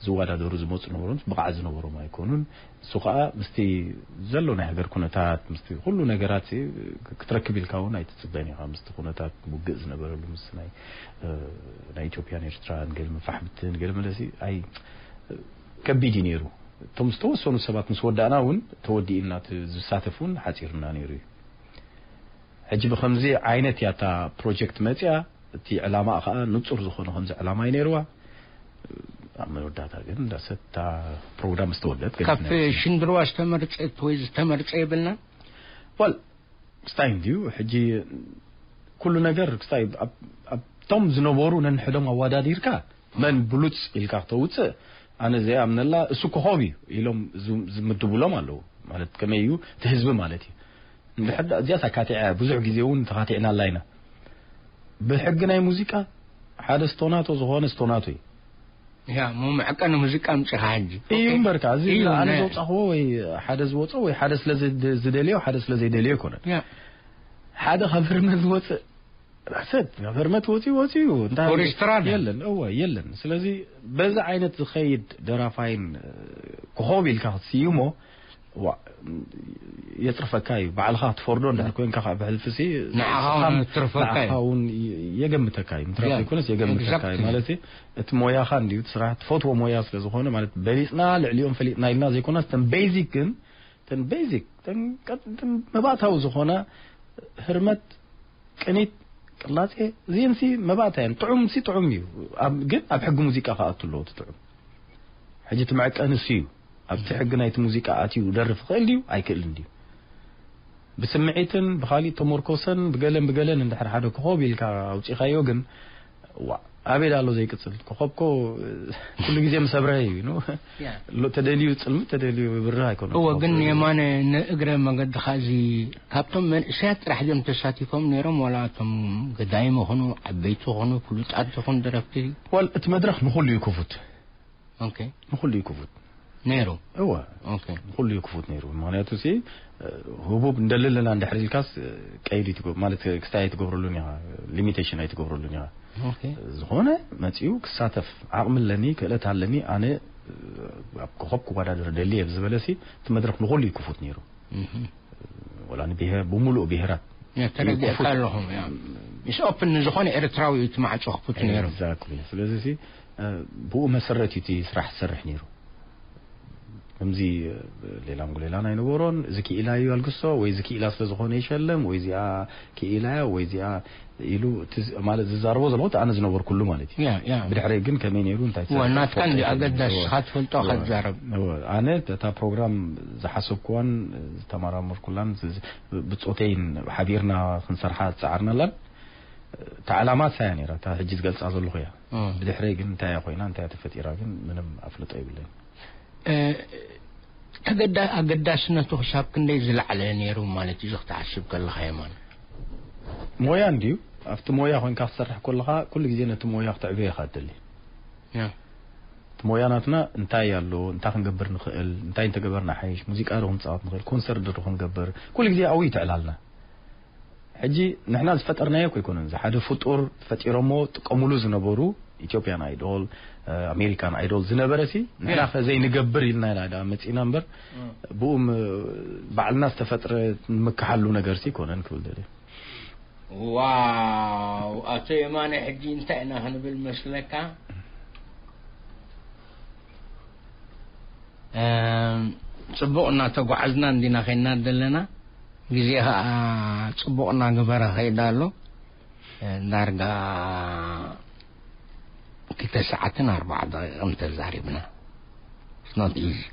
ዝወዳደሩ ዝመጹ ነበሩ፣ ብቕዓት ዝነበሮም ኣይኮኑን። እሱ ኸኣ ምስቲ ዘሎ ናይ ሃገር ኩነታት፣ ምስቲ ኩሉ ነገራት ክትረክብ ኢልካ እውን ኣይትጽበን ኢኻ። ምስቲ ኩነታት ውግእ ዝነበረሉ፣ ምስ ናይ፣ እ፣ ናይ ኢትዮጵያን ኤርትራን ገለ መፋሕብትን ገለ መለሲ ኣይ ከቢድ እዩ ነይሩ። እቶም ዝተወሰኑ ሰባት ምስ ወዳእና እውን ተወዲእና፣ እቲ ዝሳተፍ እውን ሓጺርና ነይሩ እዩ። ሕጂ ብኸምዚ ዓይነት እያ እታ ፕሮጀክት መጺኣ፣ እቲ ዕላማ ኸኣ ንጹር ዝኾነ ከምዚ ዕላማ እዩ ነይርዋ። ኣብ መወዳእታ ግን እንዳሰት እታ ፕሮግራም ዝተወደት ገለ ካብ ናይ ሽንግርዋ ዝተመርጸት ወይ ዝተመርጸ የብልናን። ወል፣ ክስታይ እንድዩ። ሕጂ ኩሉ ነገር ክስታይ ኣብ-፣ ኣብቶም ዝነበሩ ነንሕዶም ኣወዳዲርካ መን ብሉጽ ኢልካ ክተውጽእ፣ ኣነ ዘይኣምነላ፣ እሱ ኮኸብ እዩ ኢሎም ዝም-፣ ዝምድቡሎም ኣለዉ። ማለት ከመይ እዩ? እቲ ህዝቢ ማለት እዩ። እንድሕር ደኣ እዚኣስ ኣካቲዐ፣ ብዙሕ ግዜ እውን ተኻቲዕናላ ኢና። ብሕጊ ናይ ሙዚቃ ሓደ ስቶናቶ ዝኾነ ስቶናቶ እዩ። ያ፣ እሞ መዐቀኒ ሙዚቃ ኣምጺኻ ሕጂ። እዩ ኦኬ። እምበርካ፣ እዚ እዩ፣ ኣነ ናይ ዘውጻኽዎ ወይ ሓደ ዝወጾ ወይ ሓደ ስለ ዝደ-፣ ዝደልዮ፣ ሓደ ስለ ዘይደልዮ ኣይኮነን። ያ። ሓደ ካብ ህርመት ዝወጽእ፣ ራሰት፣ ካብ ህርመት ወጺኡ፣ ወጺኡ እዩ። እንታይ ኦርኬስትራ ነው። የለን፣ እወ፣ የለን። ስለዚ በዚ ዓይነት ዝኸይድ ደራፋይን፣ እ፣ ኮኸብ ኢልካ ክትስይሞ፣ ዋ፣ የጽርፈካ እዩ። ባዕልኻ ክትፈርዶ እንድሕር ኮንካ፣ ካብ ብሕልፊ ሲ ንዓኻ እውን ንስኻ፣ የጽርፈካ እዩ። ንዓኻ እውን የ-፣ የገምተካ እዩ። ምትራፍ ያ፣ ዘይኮነስ የገምተካ እዩ። ኤግዛክትሊ። ማለት እቲ ሞያኻ እንድዩ፣ እቲ ስራሕ ትፈትዎ ሞያ ስለ ዝኾነ፣ ማለት በሊጽና ልዕሊኦም ፈሊጥና ኢልና ዘይኮነስ፣ እተን ቤዚክ ግን፣ እተን ቤዚክ፣ እተን ቀጥ-፣ እተን መባእታዊ ዝኾነ ህርመት፣ ቅኒት፣ ቅላጼ፣ እዚአን ሲ መባእታ እየን። ጥዑም ሲ ጥዑም እዩ። ኣብ፣ ግን ኣብ ሕጊ ሙዚቃ ክኣቱ ኣለዎ እቲ ጥዑም። ሕጂ እቲ መዐቀኒ እሱ እዩ። ኣብቲ ሕጊ ናይቲ ሙዚቃ ኣትዩ ደርፍ ክኽእል ድዩ? ኣይክእልን ድዩ? ብስምዒትን ብኻሊእ ተመርኮሰን ብገለን ብገለን እንድሕር ሓደ ኮኾብ ኢልካ ኣውጺኻዮ ግን፣ ዋ፣ ኣበይ ኣሎ ዘይቅጽል? ኮኾብ እኮ ኩሉ ግዜ ምስ ኣብርሀ እዩ፣ ኖ? ያ። ሎ-፣ ተደልዩ ጽልምት፣ ተደልዩ ብርህ ኣይኮነን እወ፣ ኮኾብ። ግን የማነ ንእግረ መገድኻ እዚ ካብቶም መንእሰያት ጥራሕ ድዮም ተሳቲፎም ነይሮም፣ ዋላ እቶም ገዳይም ይኹኑ፣ ዓበይቲ ይኹኑ፣ ፍሉጣት ይኹኑ ደረፍቲ? ዋል፣ እቲ መድረኽ ንኹሉ እዩ ክፉት። ኦኬ። ንኹሉ እዩ ክፉት። ነይሩ? እወ። ኦኬ። ንኹሉ እዩ ክፉት ነይሩ። ምኽንያቱ ሲ፣ ህቡብ እንደለለና እንድሕር ኢልካስ፣ ቀይድ ኣይትገብ-፣ ማለት ክስታይ ኣይትገብረሉን ኢኻ፣ ሊሚቴሽን ኣይትገብረሉን ኢኻ። ኦኬ። ዝኾነ መጺኡ ክሳተፍ ዓቕሚ ኣለኒ፣ ክእለት ኣለኒ፣ ኣነ ኣብ ኮኸብ ክወዳደር ደሊ እየ ብዝበለ ሲ፣ እቲ መድረኽ ንኹሉ እዩ ክፉት ነይሩ። እህ። ወላ ንብሄ-፣ ብምሉእ ብሄራት ያ፣ ተረዲእካ ይክፉት። ኣለኹ፣ ያ። ምስ ኦፕን ንዝኾነ ኤርትራዊ እዩ እቲ ማዕጾ ክፉት ነይሩ። ኤግዛክትሊ። ስለዚ ሲ፣ እ፣ ብኡ መሰረት እዩ እቲ ስራሕ ዝሰርሕ ነይሩ። ከምዚ፣ እ፣ ሌላም ጉሌላን ኣይነበሮን፣ እዚ ክኢላ እዩ ኣልግሶ፣ ወይ እዚ ክኢላ ስለ ዝኾነ ይሸለም፣ ወይ እዚኣ ክኢላ እያ፣ ወይ እዚኣ ኢሉ፣ እቲ ዝ-፣ ማለት ዝዛረቦ ዘለኹ እቲ ኣነ ዝነበርኩሉ ማለት እዩ። ያ፣ ያ። ብድሕረይ ግን ከመይ ነይሩ፣ እንታይ እወ፣ ትሰርሕ ናትካ ትፈልጦ እንዲ ኣይኮነን። ኣገዳሲ፣ እወ። ስኻ ትፈልጦ እወ። ከትዛረብ። እወ። ኣነ እታ ፕሮግራም ዝሓሰብኩዋን ዝተመራመርኩላን ዝ-፣ ዝ-፣ ብጾተይን ሓቢርና ክንሰርሓ ዝጸዓርናላን፣ እታ ዕላማ እሳ እያ ነይራ፣ እታ ሕጂ ዝገልጻ ዘለኹ እያ። እወ። ብድሕረይ ግን እንታይ እያ ኮይና፣ እንታይ እያ ተፈጢራ ግን ምንም ኣፍልጦ የብለይን። እ፣ ተገዳ-፣ ኣገዳስነቱ ክሳብ ክንደይ ዝለዓለ ነይሩ ማለት እዩ፣ እዚ ክትሓስብ ከለኻ የማን? ሞያ እንድዩ። ኣብቲ ሞያ ኮይንካ ክትሰርሕ ከለኻ፣ ኩሉ ግዜ ነቲ ሞያ ክተዕብዮ ኢኻ ትደሊ። ያ። እቲ ሞያ ናትና እንታይ ኣሎ፣ እንታይ ክንገብር ንኽእል፣ እንታይ እንተገበርና ሓይሽ፣ ሙዚቃ ዶ ክንጻወት ንኽእል፣ ኮንሰርት ዶ ክንገብር፣ ኩሉ ግዜ ኣብኡ እዩ ትዕላልና። ሕጂ ንሕና ዝፈጠርናዮ እኮ ኣይኮነን። እዚ ሓደ ፍጡር ፈጢሮሞ ጥቀሙሉ ዝነበሩ ኢትዮጵያን ኣይዶል፣ እ፣ ኣሜሪካን ኣይዶል ዝነበረ ሲ፣ ንሕና ያ። ከ ዘይንገብር ኢልና ኢና ደኣ መጺና እምበር፣ እ። ብኡ ም-፣ ባዕልና ዝተፈጥረ ንምክሓሉ ነገር ሲ ኣይኮነን ክብል ደልየ። ዋው፣ ኣቶ የማነ፣ ሕጂ እንታይ ኢና ክንብል መስለካ? እም፣ ጽቡቕ እናተጓዓዝና እንዲና ኸይድና ዘለና። ግዜ ኸኣ ጽቡቕ እናገበረ ኸይድ ኣሎ። እ፣ ዳርጋ ክልተ ሰዓትን ኣርባዓ ደቂቕን ተዛሪብና። It's not easy።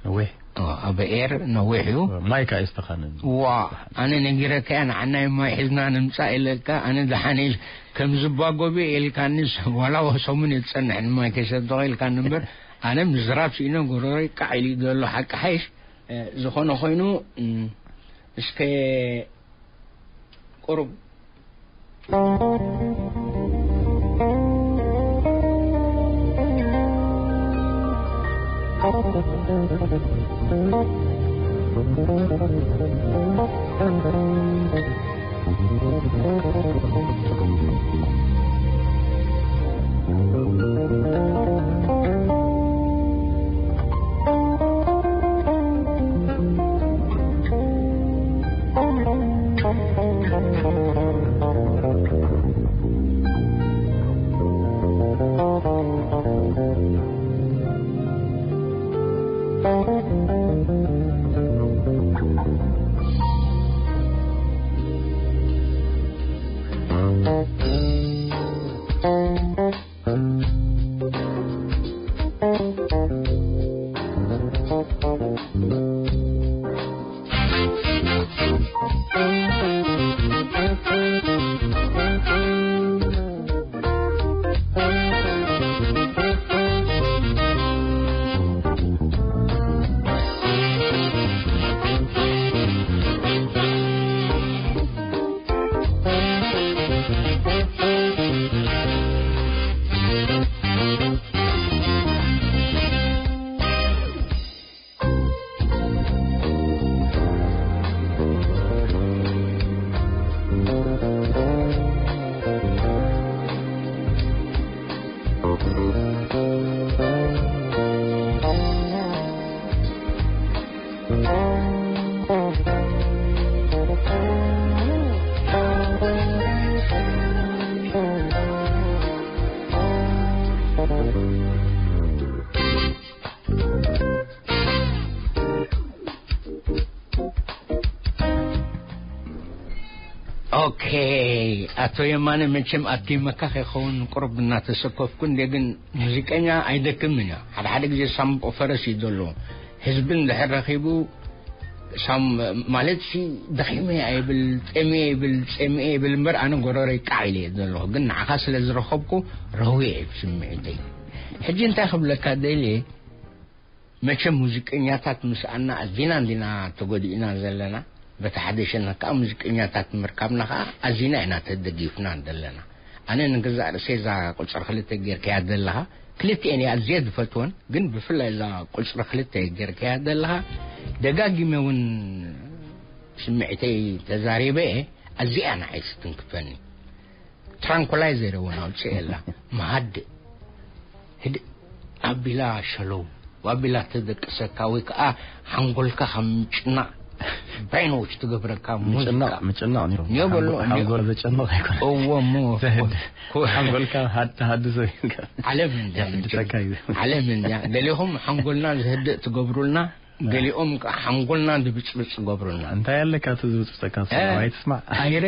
ነዊሕ። ኦ፣ ኣብ ኤር ነዊሕ እዩ። ማይክ ኣየስተኻንን። ዋ፣ ኣነ ነጊረካ እያ፣ ንዓናይ ማይ ሒዝና ንምጻእ ኢለካ፣ ኣነ ደሓን ኢል-፣ ከም ዝባጎብ እየ ኢልካኒ፣ ዋላ ሰሙን እየ ዝጸንሕ ንማይ ከይሰተኹ ኢልካኒ እምበር፣ ኣነ ምዝራብ ስኢነ ጎረሮይ ቃዕ ኢሉ እዩ ዘሎ፣ ሓቂ ሓይሽ። እ፣ ዝኾነ ኮይኑ፣ እም፣ እስከ ቁሩብ ኦኬ፣ ኣቶ የማነ፣ መቸም ኣቲመካ ከይኸውን ቁሩብ እናተሰከፍኩ እንደ፣ ግን ሙዚቀኛ ኣይደክምን እዩ። ሓደ ሓደ ግዜ ሳምቦ ፈረስ እዩ ዘሎ። ህዝቢ እንድሕር ረኺቡ ሳም-፣ ማለት ሲ፣ ደኺመ ኣይብል፣ ጠምየ ይብል፣ ጸምየ ይብል እምበር፣ ኣነ ጎረረይ ቃዕ ኢለ እየ ዘለኹ። ግን ንዓኻ ስለ ዝረኸብኩ ረህዊ እየ ስምዒተይ። ሕጂ እንታይ ክብለካ ደልየ፣ መቸም ሙዚቀኛታት ምስኣና ኣዚና እንዲና ተጎዲእና ዘለና። በቲ ሓደ ሸነኽ ከኣ ሙዚቀኛታት ምርካብና ከኣ ኣዚና ኢና ተደጊፍና ዘለና። ኣነ ንገዛእ ርእሰይ እዛ ቁጽሪ ክልተ ጌርካያ ዘለኻ፣ ክልቲኤን እየ ኣዝየ ዝፈትወን፣ ግን ብፍላይ እዛ ቁጽሪ ክልተ ጌርካያ ዘለኻ፣ ደጋጊመ እውን ስምዒተይ ተዛሪበ እየ። ኣዚኣ ንዓይ ትትንክፈኒ። ትራንኩላይዘር እውን ኣውፅኤላ። መሃድእ፣ ህድእ ኣቢላ ሸለው ኣቢላ ተደቅሰካ፣ ወይ ከዓ ሓንጎልካ ካብ ምጭናቕ ብሬንዎች ትገብረካ ሙዚቃ። ምጭናቕ ምጭናቕ ነይሩ። ንዮ በሎ፣ ሓንጎል ዘጨንቕ ኣይኮነ። እዎ እሞ ዘህድ ኮ- ሓንጎልካ ሃድ- ተሃድሶ ኢልካ ዓለም እንድያ ዘሕድሰካ እዩ። ዓለም እንድያ። ገሊኹም ሓንጎልና ዘህድእ ትገብሩልና፣ ገሊኦም ከዓ ሓንጎልና ድብጭብጭ ገብሩልና። እንታይ ኣለካ እቲ ዝብፅብፀካ? እ፣ ኣይትስማዕ። ኣይረ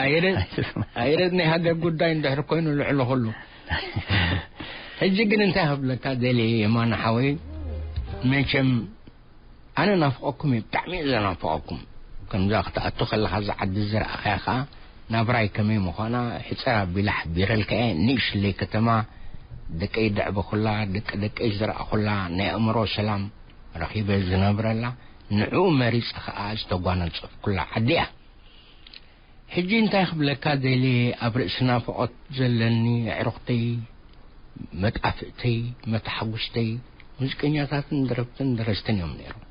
ኣይረ ኣይትስማዕ። ኣይረ ናይ ሃገር ጉዳይ እንድሕር ኮይኑ ልዕሊ ኩሉ። ሕጂ ግን እንታይ ክብለካ ደልየ፣ የማነ ሓወይ፣ መቸም ኣነ ናፍቐኩም እየ፣ ብጣዕሚ እየ ዘናፍቐኩም። ከምዛ ክትኣቱ ከለኻ፣ እዛ ዓዲ ዝረኣኻያ ኸኣ ናብራይ ከመይ ምዃና ሕጽር ኣቢለ ሓቢረልካ እየ። ንእሽለይ ከተማ፣ ደቀይ ደዕበኹላ፣ ደቂ ደቀይ ዝረኣኹላ፣ ናይ ኣእምሮ ሰላም ረኺበ ዝነብረላ፣ ንዕኡ መሪጸ ኸኣ ዝተጓነጸፍኩላ ዓዲ እያ። ሕጂ እንታይ ክብለካ ደልየ፣ ኣብ ርእሲ ናፍቖት ዘለኒ ኣዕሩኽተይ፣ መጣፍእተይ፣ መተሓጉስተይ፣ ሙዚቀኛታትን ደረፍትን ደረስትን እዮም ነይሮም።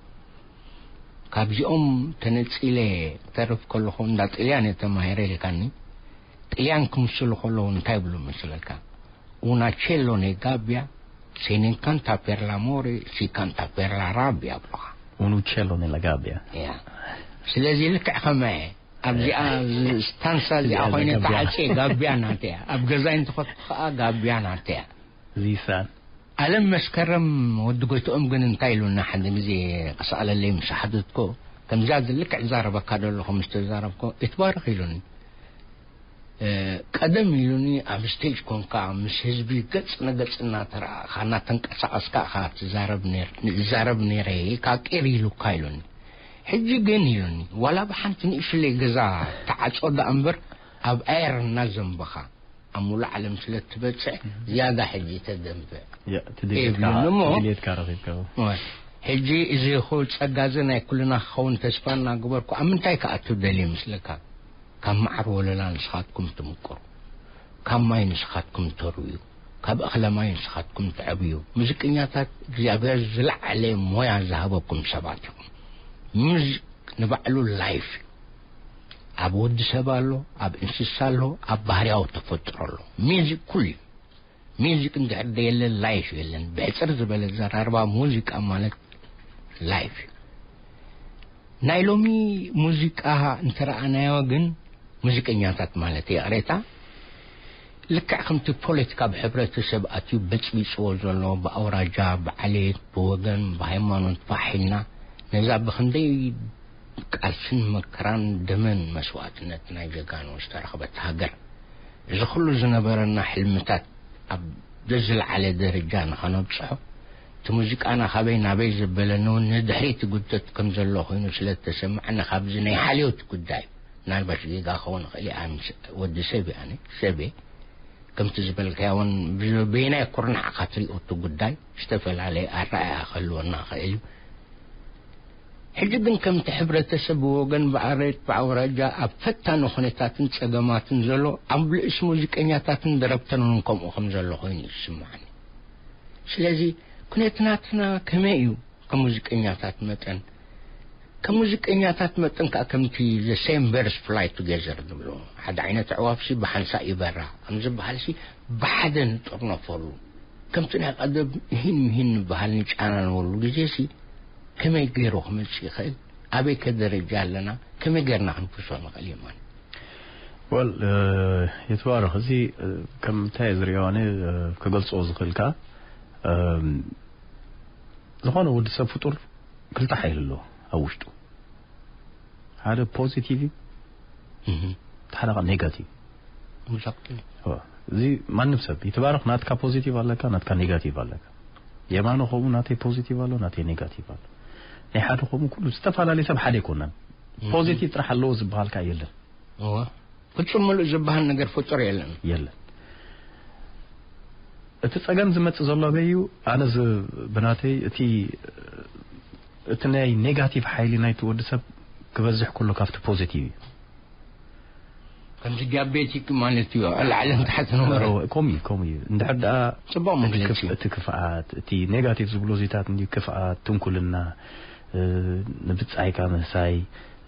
ካብዚኦም ተነጺለ ክተርፍ ከለኹ፣ እንዳ ጥልያን እየ ተማሂረ ኢልካኒ። ጥልያን ክምስሉ ከለዉ እንታይ ይብሉ መስለካ? ኡና ቼሎ ኔ ጋቢያ፣ ሴ ኔን ካንታ ፔር ላሞሬ፣ ሲ ካንታ ፔር ላ ራቢያ ይብሉኻ። ኡኑ ቼሎ ኔ ላ ጋቢያ። ያ። ስለዚ ልክዕ ከማየ ኣብዚኣ ስታንሳ እዚኣ እዚኣ ኮይነ ጋቢያ። ተዓፅየ፣ ጋቢያ ናተያ። ኣብ ገዛይ እንተኸድኩ ከዓ ጋቢያ ናተያ። ዚሳን ኣለም መስከረም ወዲ ጎይትኦም ግን እንታይ ኢሉና፣ ሓደ ግዜ ክሰኣለለይ ምስ ሓተትኮ፣ ከምዚኣ ልክዕ ዛረበካ ደለኹ ምስ ተዛረብኮ፣ ይትባረኽ ኢሉኒ። እ፣ ቀደም ኢሉኒ፣ ኣብ ስቴጅ ኮንካ ምስ ህዝቢ ገጽ ንገጽ እናተረኣኻ፣ እናተንቀሳቐስካ ኢኻ ትዛረብ ነይር-፣ ዝዛረብ ነይረ ኢልካ ቂር ኢሉካ ኢሉኒ። ሕጂ ግን ኢሉኒ፣ ዋላ ብሓንቲ ንእሽለይ ገዛ ተዓጾ ደኣ እምበር፣ ኣብ ኣየር እናዘንበኻ ኣብ ሙሉእ ዓለም ስለ እትበጽሕ፣ ዝያዳ ሕጂ ተደንፍዕ። ያ፣ እቲ ድሌትካ ይብሉኒ እሞ፣ ድሌትካ ረኺብካ። ሕጂ እዚ ኹ ጸጋ እዚ ናይ ኩልና ክኸውን ተስፋ እናገበርኩ፣ ኣብ ምንታይ ክኣቱ ደልየ ይመስለካ? ካብ መዓር ወለላ ንስኻትኩም ትምቅሩ፣ ካብ ማይ ንስኻትኩም ተርብዩ፣ ካብ እኽለ ማይ ንስኻትኩም ትዕብዩ። ሙዚቀኛታት እግዚኣብሔር ዝለዓለ ሞያ ዝሃበኩም ሰባት ኢኹም። ሙዚቅ ንባዕሉ ላይፍ እዩ። ኣብ ወዲ ሰብ ኣሎ፣ ኣብ እንስሳ ኣሎ፣ ኣብ ባህርያዊ ተፈጥሮ ኣሎ። ሚዚክ ኩሉ እዩ። ሚዚክ እንድሕር ደየለ ላይፍ የለን። ብሕጽር ዝበለ ዘራርባ ሙዚቃ ማለት ላይፍ እዩ። ናይ ሎሚ ሙዚቃ እንተረኣናዮ ግን፣ ሙዚቀኛታት ማለት ይቕሬታ፣ ልክዕ ከምቲ ፖለቲካ ኣብ ሕብረተሰብ ኣትዩ በጽቢጽዎ ዘሎ፣ ብኣውራጃ፣ ብዓሌት፣ ብወገን፣ ብሃይማኖት ፋሕ ኢልና፣ ነዛ ብኽንደይ ቃልስን መከራን ደምን መስዋእትነት ናይ ጀጋኑ ዝተረኽበት ሃገር፣ እዚ ኩሉ ዝነበረና ሕልምታት ኣብ ዘዝለዓለ ደረጃ ንኸነብጽሖ፣ እቲ ሙዚቃና ካበይ ናበይ ዘበለኒ እውን ንድሕሪት ይጉተት ከም ዘሎ ኮይኑ ስለ ዝተሰማዕኒ፣ ካብዚ ናይ ሓልዮት ጉዳይ፣ ምናልባሽ ጌጋ ክኸውን ይኽእል እዩ፣ ኣነ ምስ-፣ ወዲ ሰብ እየ፣ ኣነ ሰብ እየ። ከምቲ ዝበልካዮ እውን ብ-፣ በየናይ ኩርናዕ ኢኻ ትሪኦ እቲ ጉዳይ፣ ዝተፈላለየ ኣረኣእያ ክህልወና ይኽእል እዩ። ሕጂ ግን ከምቲ ሕብረተሰብ ብወገን፣ ብዓሌት፣ ብኣውራጃ ኣብ ፈታኒ ኩነታትን ጸገማትን ዘሎ፣ ኣብ ልእስ ሙዚቀኛታትን ደረፍትን እውን ከምኡ ከም ዘሎ ኮይኑ እዩ ዝስምዓኒ። ስለዚ ኩነትናትና ከመይ እዩ? ከም ሙዚቀኛታት መጠን፣ ከም ሙዚቀኛታት መጠን ከኣ ከምቲ the same birds fly together ዝብሉ፣ ሓደ ዓይነት ኣዕዋፍሲ ብሓንሳእ ይበራ ከም ዝበሃልሲ፣ ብሓደ ንጥርነፈሉ። ከምቲ ናይ ቀደም ሂን ምሂን ንበሃል ንጫናነወሉ ግዜሲ፣ ከመይ ገይሩ ክመጽእ ይኽእል? ኣበይ ከ ደረጃ ኣለና? ከመይ ገይርና ክንፍሶ ንኽእል? የማን። ወል፣ እ፣ ይትባረኽ። እዚ፣ እ፣ ከም እንታይ ዝሪኦ ኣነ፣ እ፣ ክገልጾ ዝኽእል ከኣ፣ እም፣ ዝኾነ ወዲ ሰብ ፍጡር ክልተ ሓይሊ ኣለዎ ኣብ ውሽጡ። ሓደ ፖዚቲቭ እዩ፣ እህ። እቲ ሓደ ከዓ ኔጋቲቭ። Exactly. እዋ፣ እዚ ማንም ሰብ ይትባረኽ፣ ናትካ ፖዚቲቭ ኣለካ፣ ናትካ ኔጋቲቭ ኣለካ። የማነ ከምኡ ናተይ ፖዚቲቭ ኣሎ፣ ናተይ ኔጋቲቭ ኣሎ። ናይ ሓደ ከምኡ ኩሉ ዝተፈላለየ ሰብ ሓደ ኣይኮነን። ፖዚቲቭ ጥራሕ ኣለዎ ዝበሃል ከዓ የለን። እዋ፣ ፍጹም ምሉእ ዝበሃል ነገር ፍጡር የለን። የለን። እቲ ጸገም ዝመጽእ ዘሎ ኣበይ እዩ? ኣነ ዝ-፣ ብናተይ እቲ፣ እቲ ናይ ኔጋቲቭ ሓይሊ ናይቲ ወዲ ሰብ ክበዝሕ ከሎ ካብቲ ፖዚቲቭ እዩ። ከምዚ ዲያቤቲክ ማለት እዩ፣ ላዕልን ታሕትን ወረ። ከምኡ እዩ፣ ከምኡ እዩ። እንድሕር ደኣ ጽቡቕ መግለጺ እዩ። እቲ ክፍኣት፣ እቲ ኔጋቲቭ ዝብሎ ዜታት እንዲ ክፍኣት፣ ትንኩልና፣ እ፣ ንብጻይካ ምህሳይ፣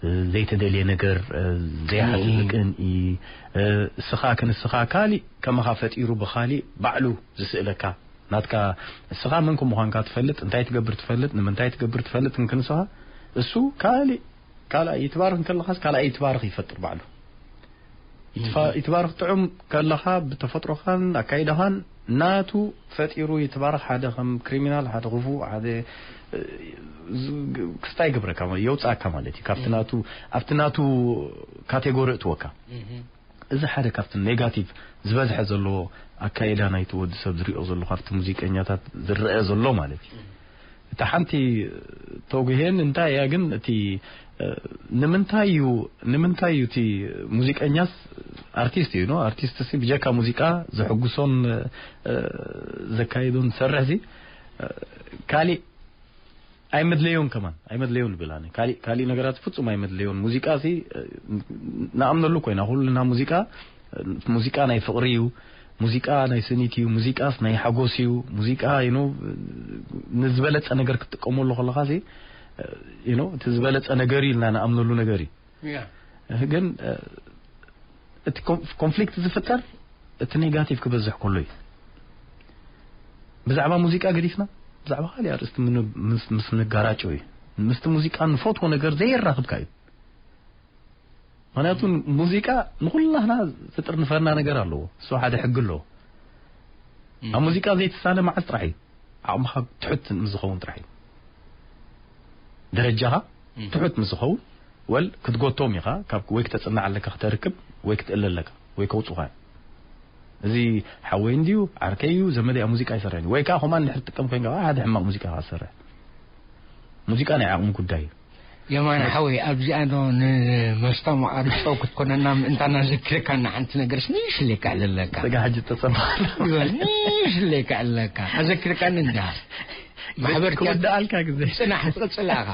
እ፣ ዘይተደልየ ነገር፣ እ፣ ዘይሓስብ ቅንኢ፣ እ፣ እስኻ ክንስኻ ካሊእ ከማኻ ፈጢሩ ብኻሊእ ባዕሉ ዝስእለካ፣ ናትካ፣ እስኻ መን ከም ምዃንካ ትፈልጥ፣ እንታይ ትገብር ትፈልጥ፣ ንምንታይ ትገብር ትፈልጥ፣ እንክንስኻ እሱ ካሊእ፣ ካልኣይ ይትባርኽ እንከለኻስ ካልኣይ ይትባርኽ ይፈጥር ባዕሉ። ይትፋ-፣ ይትባርኽ ጥዑም ከለኻ ብተፈጥሮኻን ኣካይዳኻን ናቱ ፈጢሩ ይትባርኽ። ሓደ ከም ክሪሚናል፣ ሓደ ክፉእ፣ ሓደ፣ እ፣ ዝ-፣ ክስታይ ይገብረካ፣ የውጽኣካ ማለት እዩ። ካብቲ ናቱ፣ ኣብቲ ናቱ ካቴጎሪ እትወካ። እዚ ሓደ ካብቲ ኔጋቲቭ ዝበዝሐ ዘለዎ ኣካይዳ ናይቲ ወዲ ሰብ ዝሪኦ ዘሎ፣ ካብቲ ሙዚቀኛታት ዝረአ ዘሎ ማለት እዩ። እታ ሓንቲ ተጉሄን እንታይ እያ ግን እቲ፣ እ፣ ንምንታይ እዩ፣ ንምንታይ እዩ እቲ ሙዚቀኛስ ኣርቲስት እዩ፣ ኖ? ኣርቲስት ሲ ብጀካ ሙዚቃ ዘሐጉሶን፣ እ፣ ዘካይዶን ዝሰርሕ ሲ፣ እ፣ ካሊእ ኣይመድለዮን ከማን፣ ኣይመድለዮን ይብል ኣነ። ካሊእ፣ ካሊእ ነገራት ፍጹም ኣይመድለዮን። ሙዚቃ ሲ፣ እ፣ ንኣምነሉ ኮይና፣ ኩልና ሙዚቃ፣ እ፣ ሙዚቃ ናይ ፍቕሪ እዩ፣ ሙዚቃ ናይ ስኒት እዩ፣ ሙዚቃስ ናይ ሓጎስ እዩ፣ ሙዚቃ፣ you know፣ ንዝበለጸ ነገር ክትጥቀመሉ ከለኻ ሲ፣ you know፣ እቲ ዝበለጸ ነገር እዩ ኢልና ንኣምነሉ ነገር እዩ። ያ። ግን፣ እ፣ እቲ ኮን-፣ ኮንፍሊክት ዝፍጠር እቲ ኔጋቲቭ ክበዝሕ ከሎ እዩ። ብዛዕባ ሙዚቃ ገዲፍና፣ ብዛዕባ ካልእ ኣርእስቲ ምን-፣ ምስ፣ ምስ ንጋራጮ እዩ። ምስቲ ሙዚቃ ንፈትዎ ነገር ዘየራኽብካ እዩ። ምኽንያቱ ሙዚቃ ንኹላህና ዝጥርንፈና ነገር ኣለዎ። እሱ ሓደ ሕጊ ኣለዎ። ኣብ ሙዚቃ ዘይትሳነ መዓስ ጥራሕ እዩ? ዓቕምኻ ትሑት ምስ ዝኸውን ጥራሕ እዩ። ደረጃኻ ትሑት ምስ ዝኸውን፣ ወል ክትጎቶም ኢኻ፣ ካብ ወይ ክተጽንዕ ኣለካ ክተርክብ፣ ወይ ክትእለ ኣለካ፣ ወይ ከውጹኻ። እዚ ሓወይ እንድዩ፣ ዓርከይ እዩ፣ ዘመደይ ኣብ ሙዚቃ ይሰርሕ እንድዩ። ወይ ከኣ ኮማን ድሕሪ ትጥቀም ኮይንካ፣ ሓደ ሕማቕ ሙዚቃ ከኣ ትሰርሕ። ሙዚቃ ናይ ዓቕሚ ጉዳይ እዩ። የማነ ሓወይ፣ ኣብዚኣ ዶ ንመስታማቕ ኣርጾ ክትኮነና ምእንታና ዘኪርካና ሓንቲ ነገርስ ንእሽለይ ከዕልለካ። ስጋ ሕጂ ተጸንባል። ንእሽለይ ከዕልለካ። ኣዘኪርካኒ እንዲኻ። ማሕበር ቲያትር ክውድኣልካ ግዜ። ጽናሕ፣ ትቕጽል ኢኻ።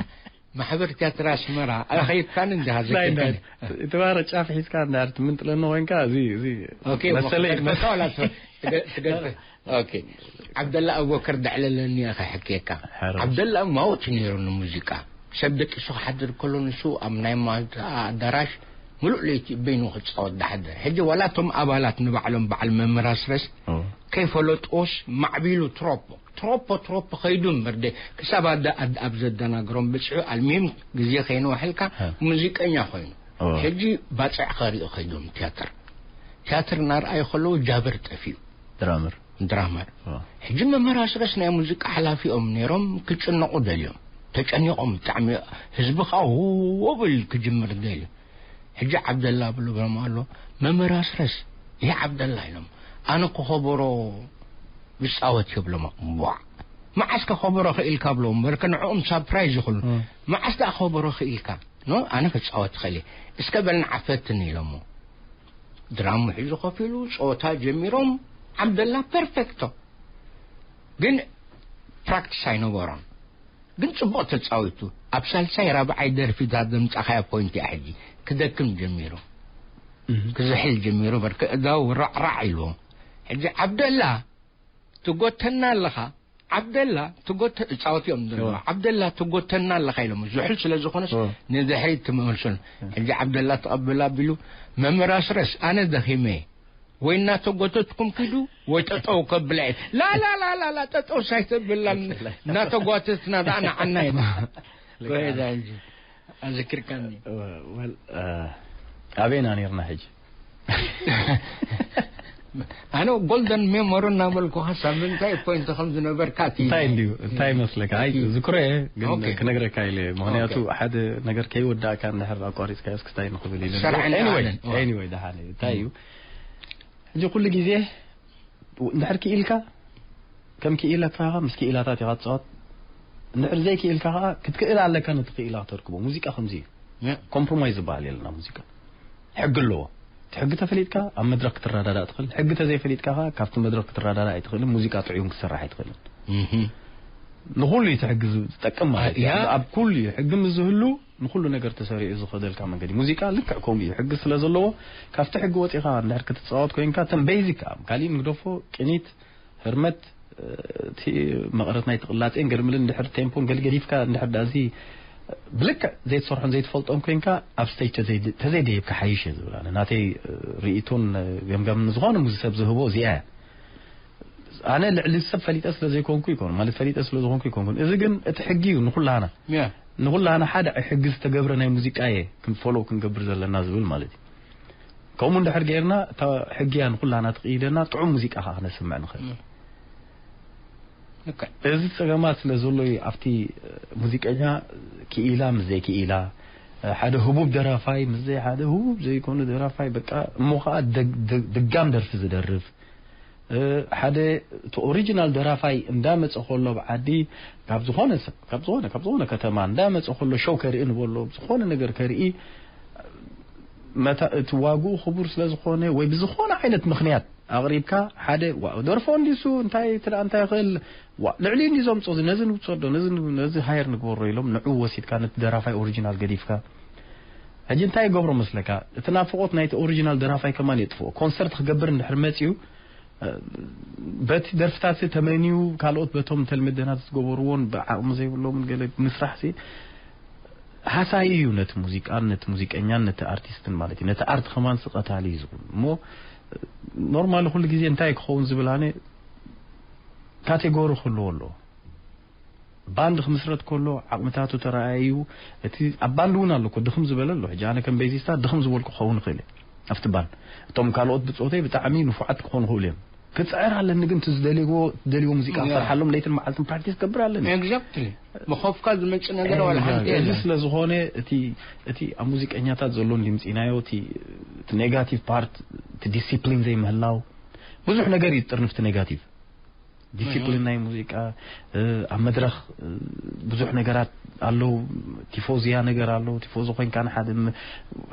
ማሕበር ቲያትር ኣስመራ ኣኸይድካኒ እንዲኻ፣ ኣዘኪርካኒ። እቲ ባረ ጫፍ ሒዝካ እንዳር ትምንጥለኒ ኮይንካ፣ እዚ፣ እዚ ኦኬ፣ መሰለይ። መክፈል መሰ-፣ ወላ ትፈ-፣ ትገ-፣ ትገ-፣ ኦኬ። ዓብደላ ኣቡበከር ደዕለለኒ እየ ከሕክየካ። ሕራይ። ዓብደላ ማውት ነይሩ ንሙዚቃ። ሰብ ደቂሱ ክሓድር ከሎ ንሱ ኣብ ናይ ማልታ ኣዳራሽ ምሉእ ለይቲ በይኑ ክጻወት ዳሓድር። ሕጂ ዋላ እቶም ኣባላት ንባዕሎም በዓል መምህር ኣስረስ ኦ። ከይፈለጥዎስ ማዕቢሉ ትሮፖ፣ ትሮፖ፣ ትሮፖ ከይዱ እምበር ደ-፣ ክሳብ ኣደ-፣ ኣድ-፣ ኣብ ዘደናግሮም ብጽሑ ኣልሚም ግዜ ከይንወሕልካ እ። ሙዚቀኛ ኮይኑ። ኦ። ሕጂ ባጽዕ ከሪኡ ከይዶም ቲያትር። ቲያትር እናርኣዩ ከለዉ ጃብር ጠፊኡ። ድራመር። ድራመር። ኦ። ሕጂ መምህር ኣስረስ ናይ ሙዚቃ ሓላፊኦም ነይሮም፣ ክጭነቑ ደልዮም። ተጨኒቖም ብጣዕሚ፣ ህዝቢ ኸኣ ዎብል ክጅምር ደልዩ። ሕጂ ዓብደላ ብሎ ብሎም ኣሎ፣ መምህር ኣስረስ፣ ይህ ዓብደላ ኢሎም። ኣነ እኮ ኸበሮ ብጻወት ይብሎም። ዋዕ! መዓስ ከ ኸበሮ ኽኢልካ ብሎም፣ በርከ ንዕኦም ሳፕራይዝ ይኹሉ። እ። መዓስ ደኣ ኸበሮ ኽኢልካ? ኖ፣ ኣነ ክጻወት ኽእል እየ። እስከ በል ንዓ ፈትን ኢሎሞ። ድራሙ ሒዙ ኮፍ ኢሉ ጸወታ ጀሚሮም። ዓብደላ ፐርፌክቶ። ግን ፕራክቲስ ኣይነበሮን። ግን ጽቡቕ ተጻዊቱ። ኣብ ሳልሳይ ራብዓይ ደርፊ እታ ዘምጻኻያ ፖይንት እያ ሕጂ። ክደክም ጀሚሩ። እህ። ክዝሕል ጀሚሩ። በርከ እዳው ራዕራዕ ኢልዎ። ሕጂ ዓብደላ ትጎተና ኣለኻ። ዓብደላ ትጎተ-፣ እጻወት እዮም ዘለዉ። እዋ። ዓብደላ ትጎተና ኣለኻ ኢሎም። ዝሑል ስለ ዝኾነስ እዋ። ንድሕሪት ትመልሱን። ሕጂ ዓብደላ ተቐብል ኣቢሉ፣ መምህር ኣስረስ፣ ኣነ ደኺመ። ወይ እናተጎተትኩም ኪዱ፣ ወይ ጠጠው ከብላ እየ። ላ፣ ላ፣ ላ፣ ላ፣ ላ፣ ጠጠው ሳይተብላን እናተጓተትና ደኣ ንዓና ኢና። ልክዕ። ጎይታ እንጂ። ኣዘኪርካኒ። ወል፣ እ፣ ኣበይና ነርና ሕጂ? ኣነ ጎልደን ሜሞሪ እናበልኩ ሓሳብ እንታይ ፖይንት ከም ዝነበርካ እቲ እንታይ እንድዩ እንታይ መስለካ ኣይ ዝክሮ ግን ኦኬ። ክነግረካ ኢለ ምክንያቱ ኦኬ። ሓደ ነገር ከይወዳእካ እንድሕር ኣቋሪፅካ እስክስታይ ንኽብል ኢለ ሰራሕና Anyway, ኣለን። Anyway፣ ደሓን እዩ እንታይ እዩ ሕጂ ኩሉ ግዜ እንድሕር ክኢልካ ከም ክኢለካ ምስ ክኢላታት ኢኻ ትፃወት እንድሕር ዘይክኢልካ ከዓ ክትክእል ኣለካ ነቲ ክኢላ ክተርክቦ ሙዚቃ ከምዚ እዩ ኮምፕሮማይዝ ዝበሃል የለና ሙዚቃ ሕጊ ኣለዎ እቲ ሕጊ ተፈሊጥካ ኣብ መድረክ ክትረዳዳእ ትኽእል ሕጊ ተዘይፈሊጥካ ከዓ ካብቲ መድረክ ክትረዳዳእ ኣይትኽእልን ሙዚቃ ጥዑይ እውን ክትሰርሕ ኣይትኽእልን ንኹሉ እዩ እቲ ሕጊ ዝጠቅም ማለት እዩ ኣብ ኩሉ እዩ ሕጊ ምስ ዝህሉ ንኹሉ ነገር ተሰሪዑ ዝኸደልካ መንገዲ ሙዚቃ ልክዕ ከምኡ እዩ ሕጊ ስለ ዘለዎ ካብቲ ሕጊ ወፂኻ እንድሕር ክትፃወት ኮይንካ እተን ቤዚክ ኣብ ካሊእ ንግደፎ ቅኒት ህርመት እቲ መቐረት ናይ ትቕላጼን ገርምልን እንድሕር ቴምፖን ገለ ገዲፍካ እንድሕር ዳዚ ብልክዕ ዘይትሰርሖን ዘይትፈልጦን ኮይንካ ኣብ ስቴጅ ተዘይደየብካ ሓይሽ እየ ዝብል ኣነ ናተይ ርእይቶን ገምጋምን ዝኾነ ሙዚ ሰብ ዝህቦ እዚኣ እያ ኣነ ልዕሊ ሰብ ፈሊጠ ስለ ዘይኮንኩ ይኮን ማለት ፈሊጠ ስለ ዝኾንኩ ይኮንኩን እዚ ግን እቲ ሕጊ እዩ ንኩላና ንኩላና ሓደ ሕጊ ዝተገብረ ናይ ሙዚቃ እየ ክንፈሎ ክንገብር ዘለና ዝብል ማለት እዩ ከምኡ እንድሕር ጌርና እታ ሕጊያ ንኩላና ትቕይደና ጥዑም ሙዚቃ ከዓ ክነስምዕ ንኽእል እዚ ፀገማት ስለ ዘሎ እዩ ኣብቲ ሙዚቀኛ ክኢላ ምስ ዘይክኢላ ሓደ ህቡብ ደራፋይ ምስ ዘይ ሓደ ህቡብ ዘይኮኑ ደራፋይ በቃ እሞ ከዓ ድጋም ደርፊ ዝደርፍ ሓደ እቲ ኦሪጂናል ደራፋይ እንዳመፀ ከሎ ኣብ ዓዲ ካብ ዝኾነ ሰብ ካብ ዝኾነ ካብ ዝኾነ ከተማ እንዳመፀ ከሎ ሾው ከርኢ ንበሎ ዝኾነ ነገር ከርኢ መታ እቲ ዋግኡ ክቡር ስለ ዝኾነ ወይ ብዝኾነ ዓይነት ምኽንያት ኣቕሪብካ ሓደ ዋ ደርፎ እንዲሱ እንታይ እቲ ደኣ እንታይ ይኽእል ዋ ልዕሊ እንዲ ዘምፅኦ እዚ ነዚ ንውፅኦ ዶ ነዚ ን- ነዚ ሃየር ንግበሮ ኢሎም ንዑ ወሲድካ ነቲ ደራፋይ ኦሪጂናል ገዲፍካ ሕጂ እንታይ ይገብሮ መስለካ እቲ ናፍቆት ናይቲ ኦሪጂናል ደራፋይ ከማን የጥፍኦ ኮንሰርት ክገብር እንድሕር መፅዩ በቲ ደርፍታት ተመንዩ ካልኦት በቶም ተልመደናት ዝገበርዎን ብዓቕሚ ዘይብሎምን ገለ ምስራሕ ሲ ሃሳይ እዩ ነቲ ሙዚቃን ነቲ ሙዚቀኛን ነቲ ኣርቲስትን ማለት እዩ ነቲ ኣርት ከማን ስቀታሊ እዩ ዝብል እሞ ኖርማሊ ኩሉ ግዜ እንታይ ክኸውን ዝብል ኣነ ካቴጎሪ ክህልዎ ኣለዎ ባንድ ክምስረት ከሎ ዓቕምታቱ ተረኣዩ እቲ ኣብ ባንድ እውን ኣሎ እኮ ድኽም ዝበለ ኣሎ ሕጂ ኣነ ከም ቤዚስታ ድኽም ዝበልኩ ክኸውን ይኽእል እየ ኣብቲ ባንድ እቶም ካልኦት ብፆተይ ብጣዕሚ ንፉዓት ክኾኑ ይኽእሉ እዮም ክፅዕር ኣለኒ ግን ዝደልዎ ዝደልዎ ሙዚቃ ክሰርሓሎም ለይትን መዓልትን ፕራክቲስ ገብር ኣለኒ exactly ብኸፍካ ዝመፅእ ነገር ዋላ ሓንቲ እዚ የለን ስለ ዝኾነ እቲ እቲ ኣብ ሙዚቀኛታት ዘሎ እንዲምፂናዮ እቲ እቲ ኔጋቲቭ ፓርት እቲ ዲሲፕሊን ዘይምህላው ብዙሕ ነገር እዩ ጥርንፍቲ ኔጋቲቭ ዲሲፕሊን ናይ ሙዚቃ ኣብ መድረኽ ብዙሕ ነገራት ኣለዉ ቲፎዝያ ነገር ኣሎ ቲፎዞ ኮይንካ ንሓደ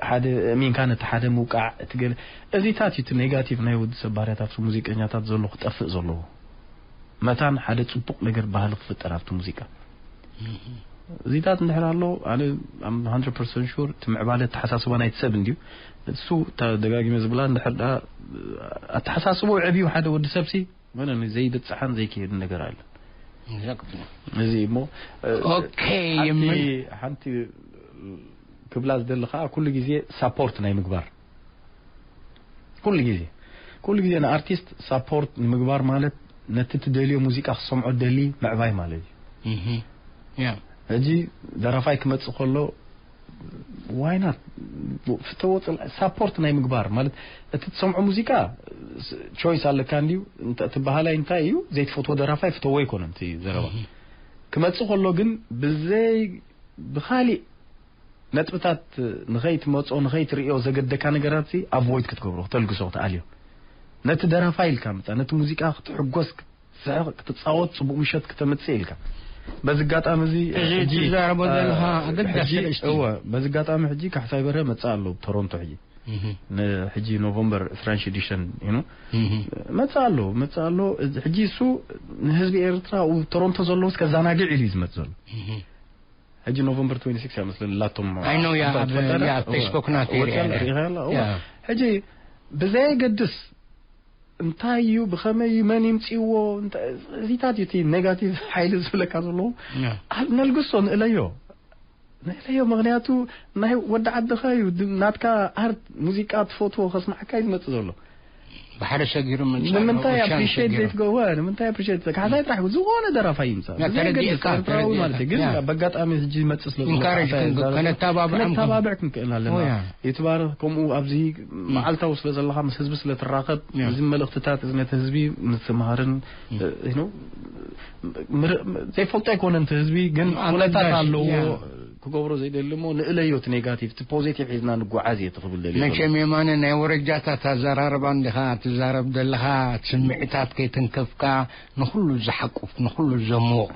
ሓደ እሚንካ ነቲ ሓደ ምውቃዕ እቲ ገለ እዚታት እዩ እቲ ኔጋቲቭ ናይ ወዲ ሰብ ባህርያት ኣብቲ ሙዚቀኛታት ዘሎ ክጠፍእ ዘለዎ መታን ሓደ ፅቡቕ ነገር ባህሊ ክፍጠር ኣብቲ ሙዚቃ እዚታት እንድሕር ኣሎ ኣነ 100 ሹር እቲ ምዕባለ ኣተሓሳስባ ናይቲ ሰብ እንድዩ እሱ ደጋጊመ ዝብላ እንድሕር ኣተሓሳስቦ ዕብዩ ሓደ ወዲ ሰብሲ ወላ ዘይበፅሓን ዘይክሄድን ነገር ኣለ እዚ እሞ ኦኬ ሓንቲ ክብላ ዝደሊ ከዓ ኩሉ ግዜ ሳፖርት ናይ ምግባር ኩሉ ግዜ ኩሉ ግዜ ንኣርቲስት ሳፖርት ንምግባር ማለት ነቲ ትደልዮ ሙዚቃ ክሰምዖ ደሊ ምዕባይ ማለት እዩ ሕጂ ደራፋይ ክመፅእ ከሎ ዋይናት ፍተዎ ፅላ ሳፖርት ናይ ምግባር ማለት እቲ ትሰምዖ ሙዚቃ ቾይስ ኣለካ እንድዩ እቲ ባህላይ እንታይ እዩ ዘይትፈትዎ ደራፋይ ፍተዎ ኣይኮነን እቲ ዘረባ ክመፅእ ከሎ ግን ብዘይ ብካሊእ ነጥብታት ንኸይትመፆ ንኸይትርእዮ ዘገደካ ነገራት ኣቮይድ ክትገብሮ ክተልግሶ ክትኣልዮ ነቲ ደራፋይ ኢልካ ምፃ ነቲ ሙዚቃ ክትሕጎስ ክትጻወት ጽቡቅ ምሸት ክተምጽእ ኢልካ በዚ ኣጋጣሚ እዚ እዚ ትዛረቦ ዘለኻ ኣገዳሲ ርእስቲ እወ በዚ ኣጋጣሚ ሕጂ ካሕሳይ በርሀ መጽእ ኣሎ ቶሮንቶ ሕጂ ንሕጂ ኖቨምበር ዕስራን ሽዱሽተን ኢኑ መጽእ ኣሎ መጽእ ኣሎ ሕጂ እሱ ንህዝቢ ኤርትራ ቶሮንቶ ዘለዎስ ከዛናግዕ ኢሉ እዩ ዝመጽእ ዘሎ ሕጂ ኖቨምበር ትወንቲ ሲክስ እያ መስለኒ ላቶም I know ያ ኣብ ያ Facebook ናት ሪኢኻ ያላ ሕጂ ብዘየገድስ እንታይ እዩ ብኸመይ እዩ መን ይምፅዎ እዚታት እዩ እቲ ኔጋቲቭ ሓይሊ ዝብለካ ዘለዎ ነልግሶ ንእለዮ ንእለዮ ምክንያቱ ናይ ወዲ ዓድኻ እዩ ናትካ ኣርት ሙዚቃ ትፈትዎ ከስማዕካ እዩ ዝመፅእ ዘሎ ባሕሪ ሰጊሩ ምምጻእ ኣለዎ፣ ንምንታይ ኦሽያን ኣፕሪሼት ሰጊሩ። ዘይትገብሮ? ንምንታይ ኣፕሪሼት? ካሕሳይ ጥራሕ ዝኾነ ደራፋይ ይምጻእ። ያ፣ ብዘይ ተረዲእካ፣ ገድስ ኤርትራዊ ተረዲእካ። ማለት እዩ። ግን ያ። በኣጋጣሚ ሕጂ ይመጽእ ስለ ዘሎ ኢንካሬጅ ካሕሳይ ክንግ-፣ እዛ ከነተባብዖም። ከነተባብዕ ክንክእል ኣለና። ኦ፣ ያ። ይትባረኽ። ከምኡ ኣብዚ ም። መዓልታዊ ስለ ዘለኻ፣ ምስ ህዝቢ ስለ ትራኸብ፣ ያ። እዚ መልእኽትታት እዚ ነቲ ህዝቢ ምስትምሃርን፣ ም። እ፣ you know፣ ምር-፣ ዘይፈልጦ ኣይኮነን እቲ ህዝቢ፣ ግን ኣገዳሲ፣ ኩነታት ኣለዎ። ያ። ክገብሮ ዘይደሊ እሞ ንእለዮ፣ እቲ ኔጋቲቭ፣ እቲ ፖዚቲቭ ሒዝና ንጓዓዝ እየ፣ እቲ ክብል ደልየ ዘለኹ። መቸም የማነ፣ ናይ ወረጃታት ኣዘራርባ እንዲኻ ትዛረብ ዘለኻ፣ ስምዒታት ከይተንከፍካ፣ ንኹሉ ዝሓቁፍ፣ ንኹሉ ዘምቕ፣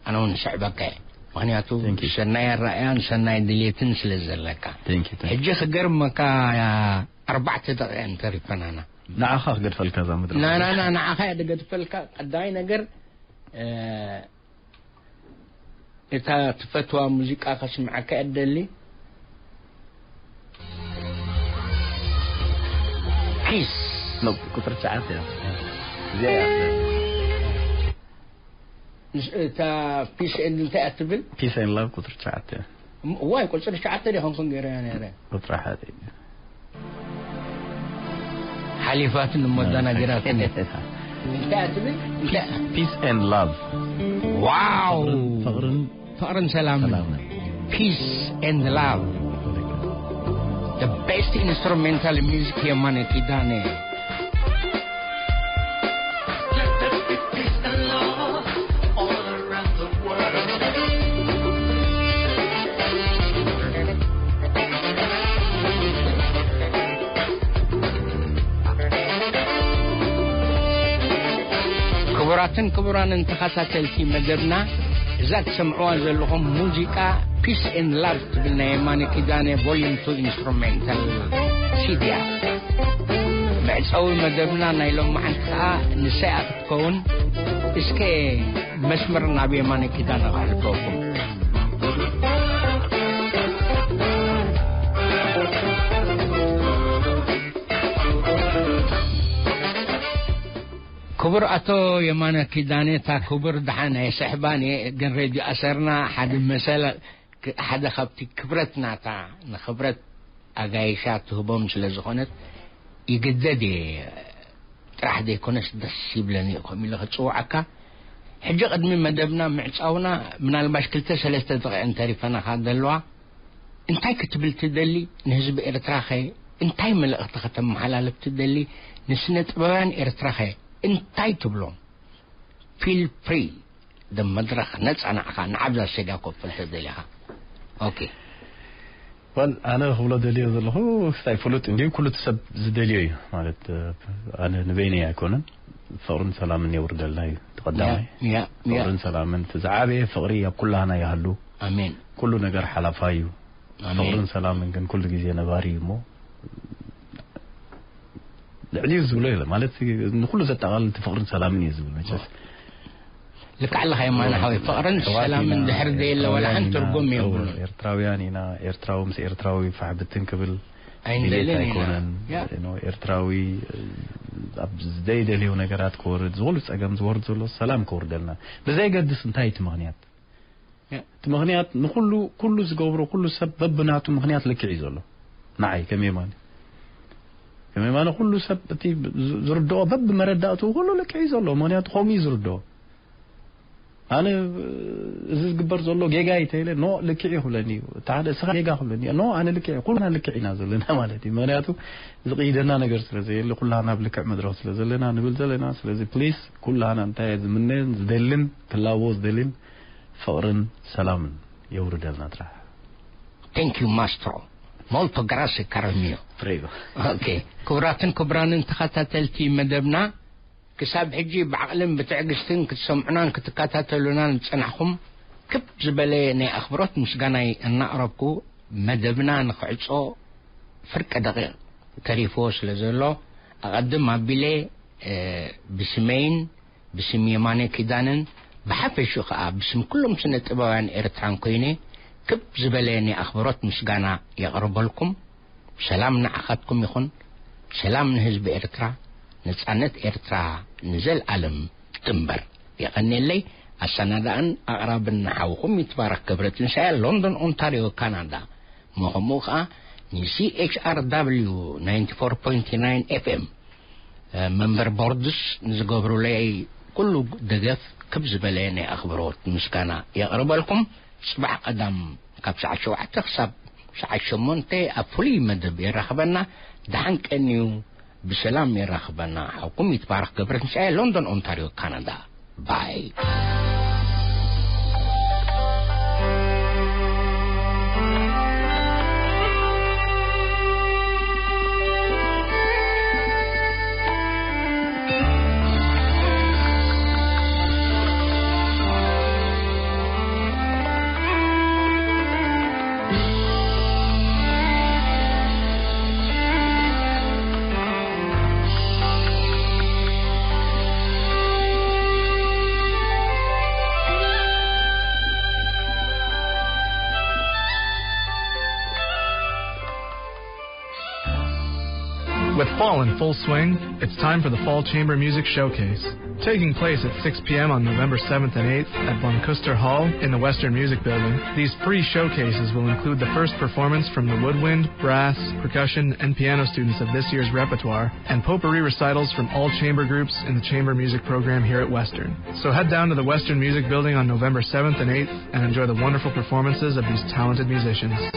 ኣነ እውን ይስዕበካ እየ። ምኽንያቱ፣ Thank you። ሰናይ ኣረኣእያን ሰናይ ድሌትን ስለ ዘለካ። Thank you, thank you። ሕጂ ክገርመካ፣ ኣርባዕተ ደቂቕ እየን ተሪፈናና። ንዓኻ ክገድፈልካ እዛ መድረኽ። ና፣ ና፣ ና፣ ንዓኻ እየ ዝገድፈልካ። ቀዳማይ ነገር፣ እ፣ እታ ትፈትዋ ሙዚቃ ከስምዓካ እየ እደሊ። ፒስ። ኖ፣ ቁጽሪ ትሽዓተ እያ። እዚኣ እያ። እታ ፒስ ኤንድ እንታይ እያ ትብል? ፒስ ኤንድ ላቭ ቁጽሪ ትሽዓተ እያ። እም-፣ ዋይ፣ ቁጽሪ ትሽዓተ ዲኹም ክንገይረያ ነይረ? ቁጽሪ ሓደ እዩ። ሓሊፋትን እሞ ኣደናጊራትን። እንታይ ትብል? እንታይ? ፒስ ኤንድ ላቭ። ዋው! ፍቕርን፣ ፍቕርን ሰላምን። ሰላምን። Peace and love. The best instrumental music የማነ ኪዳነ። ክቡራትን ክቡራንን ተኸታተልቲ መደብና፣ እዛ ትሰምዕዋ ዘለኹም ሙዚቃ ፒስ ኤንድ ላቭ ትብል ናይ የማነ ኪዳነ ቮሊዩም ቱ ኢንስትሩሜንታል ሲዲ እያ። መዕጸዊ መደብና ናይ ሎማዓንቲ ከኣ ንሳ እያ ክትከውን። እስከ መስመር ናብ የማነ ኪዳነ ከሕልፈኩም። ክቡር ኣቶ የማነ ኪዳነ፣ እታ ክቡር ደሓን ኣይስሕባን እየ፣ ግን ሬድዮ ኣሰርና ሓደ መሰል፣ ክ-፣ ሓደ ካብቲ ክብረት ናታ፣ ንክብረት ኣጋይሻ ትህቦም ስለ ዝኾነት፣ ይግደድ እየ ጥራሕ ዘይኮነስ ደስ ይብለኒ እዩ ከምኡ ኢለ ክጽውዓካ። ሕጂ ቅድሚ መደብና ምዕጻውና፣ ምናልባሽ ክልተ ሰለስተ ደቂቕ እንተሪፈናኻ ዘለዋ፣ እንታይ ክትብል ትደሊ? ንህዝቢ ኤርትራኸ እንታይ መልእኽቲ ከተመሓላልፍ ትደሊ? ንስነ ጥበባውያን ኤርትራኸ እንታይ ትብሎም? ፊል ፍሪ፣ ደ መድረኽ ነጻ ንዓኻ፣ ንዓብዛ ሴጋ ኮፍ እንተ ደሊኻ። ኦኬ። ወል፣ ኣነ ክብሎ ደልዮ ዘለኹ፣ ክስታይ ፍሉጥ እንድዩ፣ ኩሉ እቲ ሰብ ዝደልዮ እዩ። ማለት፣ ኣነ ንበይነይ ኣይኮነን። ፍቕርን ሰላምን የውርደልና እዩ፣ እቲ ቀዳማይ። ያ፣ ያ፣ ያ። ፍቕርን ሰላምን፣ እቲ ዝዓበየ ፍቕሪ ኣብ ኩላህና ይሃሉ። ኣሜን። ኩሉ ነገር ሓላፋይ እዩ። ኣሜን። ፍቕርን ሰላምን ግን ኩሉ ግዜ ነባሪ እዩ እሞ፣ ልዕሊኡ ዝብሎ የለን። ማለት፣ ንኹሉ ዘጠቓልል እቲ ፍቕርን ሰላምን እዩ ዝብል መቸስ። ልክዕ ኣለኻ የማነ ሓወይ፣ ፍቕርን ኣሕዋት ሰላምን ኢና፣ ድሕር ዘየለ ዋላ ሓንቲ ኤርትራውያን ኢና፣ ትርጉም እወ፣ የብሉን። ኤርትራውያን ኢና። ኤርትራዊ ምስ ኤርትራዊ ፋሕ ብትን ክብል ኣይንደልን ድሌት ኢና። ኣይኮነን። ያ። ኖ፣ ኤርትራዊ ኣብ ዘይደልዮ ነገራት ክወርድ፣ ዝኹሉ ጸገም ዝወርድ ዘሎ ሰላም ክወርደልና። ብዘይገድስ እንታይ እቲ ምኽንያት? ያ። እቲ ምኽንያት ንኹሉ፣ ኩሉ ዝገብሮ፣ ኩሉ ሰብ በብናቱ ምኽንያት ልክዕ እዩ ዘሎ። ንዓይ ከም የማነ፣ ከም የማነ ኩሉ ሰብ እቲ ዝ-፣ ዝርድኦ በብመረዳእቱ ኩሉ ልክዕ እዩ ዘሎ። ምኽንያቱ ከምኡ እዩ ዝርድኦ። ኣነ እዚ ዝግበር ዘሎ ጌጋ እዩ ተይለ፣ ኖ፣ ልክዕ እዩ ክብለኒ እዩ። እቲ ሓደ እስኻ ጌጋ ክብለኒ እዩ። ኖ፣ ኣነ ልክዕ እዩ። ኩልና ልክዕ ኢና ዘለና ማለት እዩ። ምኽንያቱ ዝቕይደና ነገር ስለ ዘየለ፣ ኩላህና ኣብ ልክዕ መድረኽ ስለ ዘለና ንብል ዘለና። ስለዚ ፕሊስ፣ ኩላህና እንታይ እየ ዝምነን ዝደልን ክላቦ ዝደልን ፍቕርን ሰላምን የውርደልና ጥራሕ። Thank you ማስትሮ። ሞልቶ ግራሲ ካረሚዮ። ፕሬጎ። ኦኬ። ክቡራትን ክቡራንን ተኸታተልቲ መደብና፣ ክሳብ ሕጂ ብዓቕልን ብትዕግስትን ክትሰምዑናን ክትከታተሉናን ዝጸናሕኩም፣ ክብ ዝበለ ናይ ኣኽብሮት ምስጋናይ እናቕረብኩ፣ መደብና ንኽዕጾ ፍርቂ ደቂቕ ተሪፍዎ ስለ ዘሎ፣ ኣቐድም ኣቢለ፣ እ፣ ብስመይን ብስም የማነ ኪዳነን ብሓፈሽኡ ከኣ ብስም ኩሎም ስነ ጥበባውያን ኤርትራን ኮይነ ክብ ዝበለ ናይ ኣኽብሮት ምስጋና የቕርበልኩም። ሰላም ንዓኻትኩም ይኹን። ሰላም ንህዝቢ ኤርትራ። ነጻነት ኤርትራ ንዘልኣለም ትንበር። የቐንየለይ። ኣሰናዳእን ኣቕራብን ንሓውኹም ይትባረክ ገብረትንሳኤ፣ ሎንዶን ኦንታሪዮ ካናዳ። እሞ ከምኡ ከኣ ን C H R W ninety four point nine F M መንበር ቦርድስ ንዝገብሩለይ ኩሉ ደገፍ ክብ ዝበለ ናይ ኣኽብሮት ምስጋና የቕርበልኩም። ጽባሕ ቀዳም ካብ ሰዓት ሸውዓተ ክሳብ ሰዓት ሸሞንተ ኣብ ፍሉይ መደብ የራኽበና። ደሓን ቀንዩ ብሰላም የራኽበና። ሓውኩም ይትባረኽ ገብረትንሳኤ፣ ሎንዶን ኦንታርዮ ካናዳ። ባይ። With fall in full swing, it's time for the Fall Chamber Music Showcase. Taking place at six p.m. on November seventh and eighth at Von Kuster Hall in the Western Music Building, these free showcases will include the first performance from the woodwind, brass, percussion, and piano students of this year's repertoire, and potpourri recitals from all chamber groups in the chamber music program here at Western. So head down to the Western Music Building on November seventh and eighth and enjoy the wonderful performances of these talented musicians.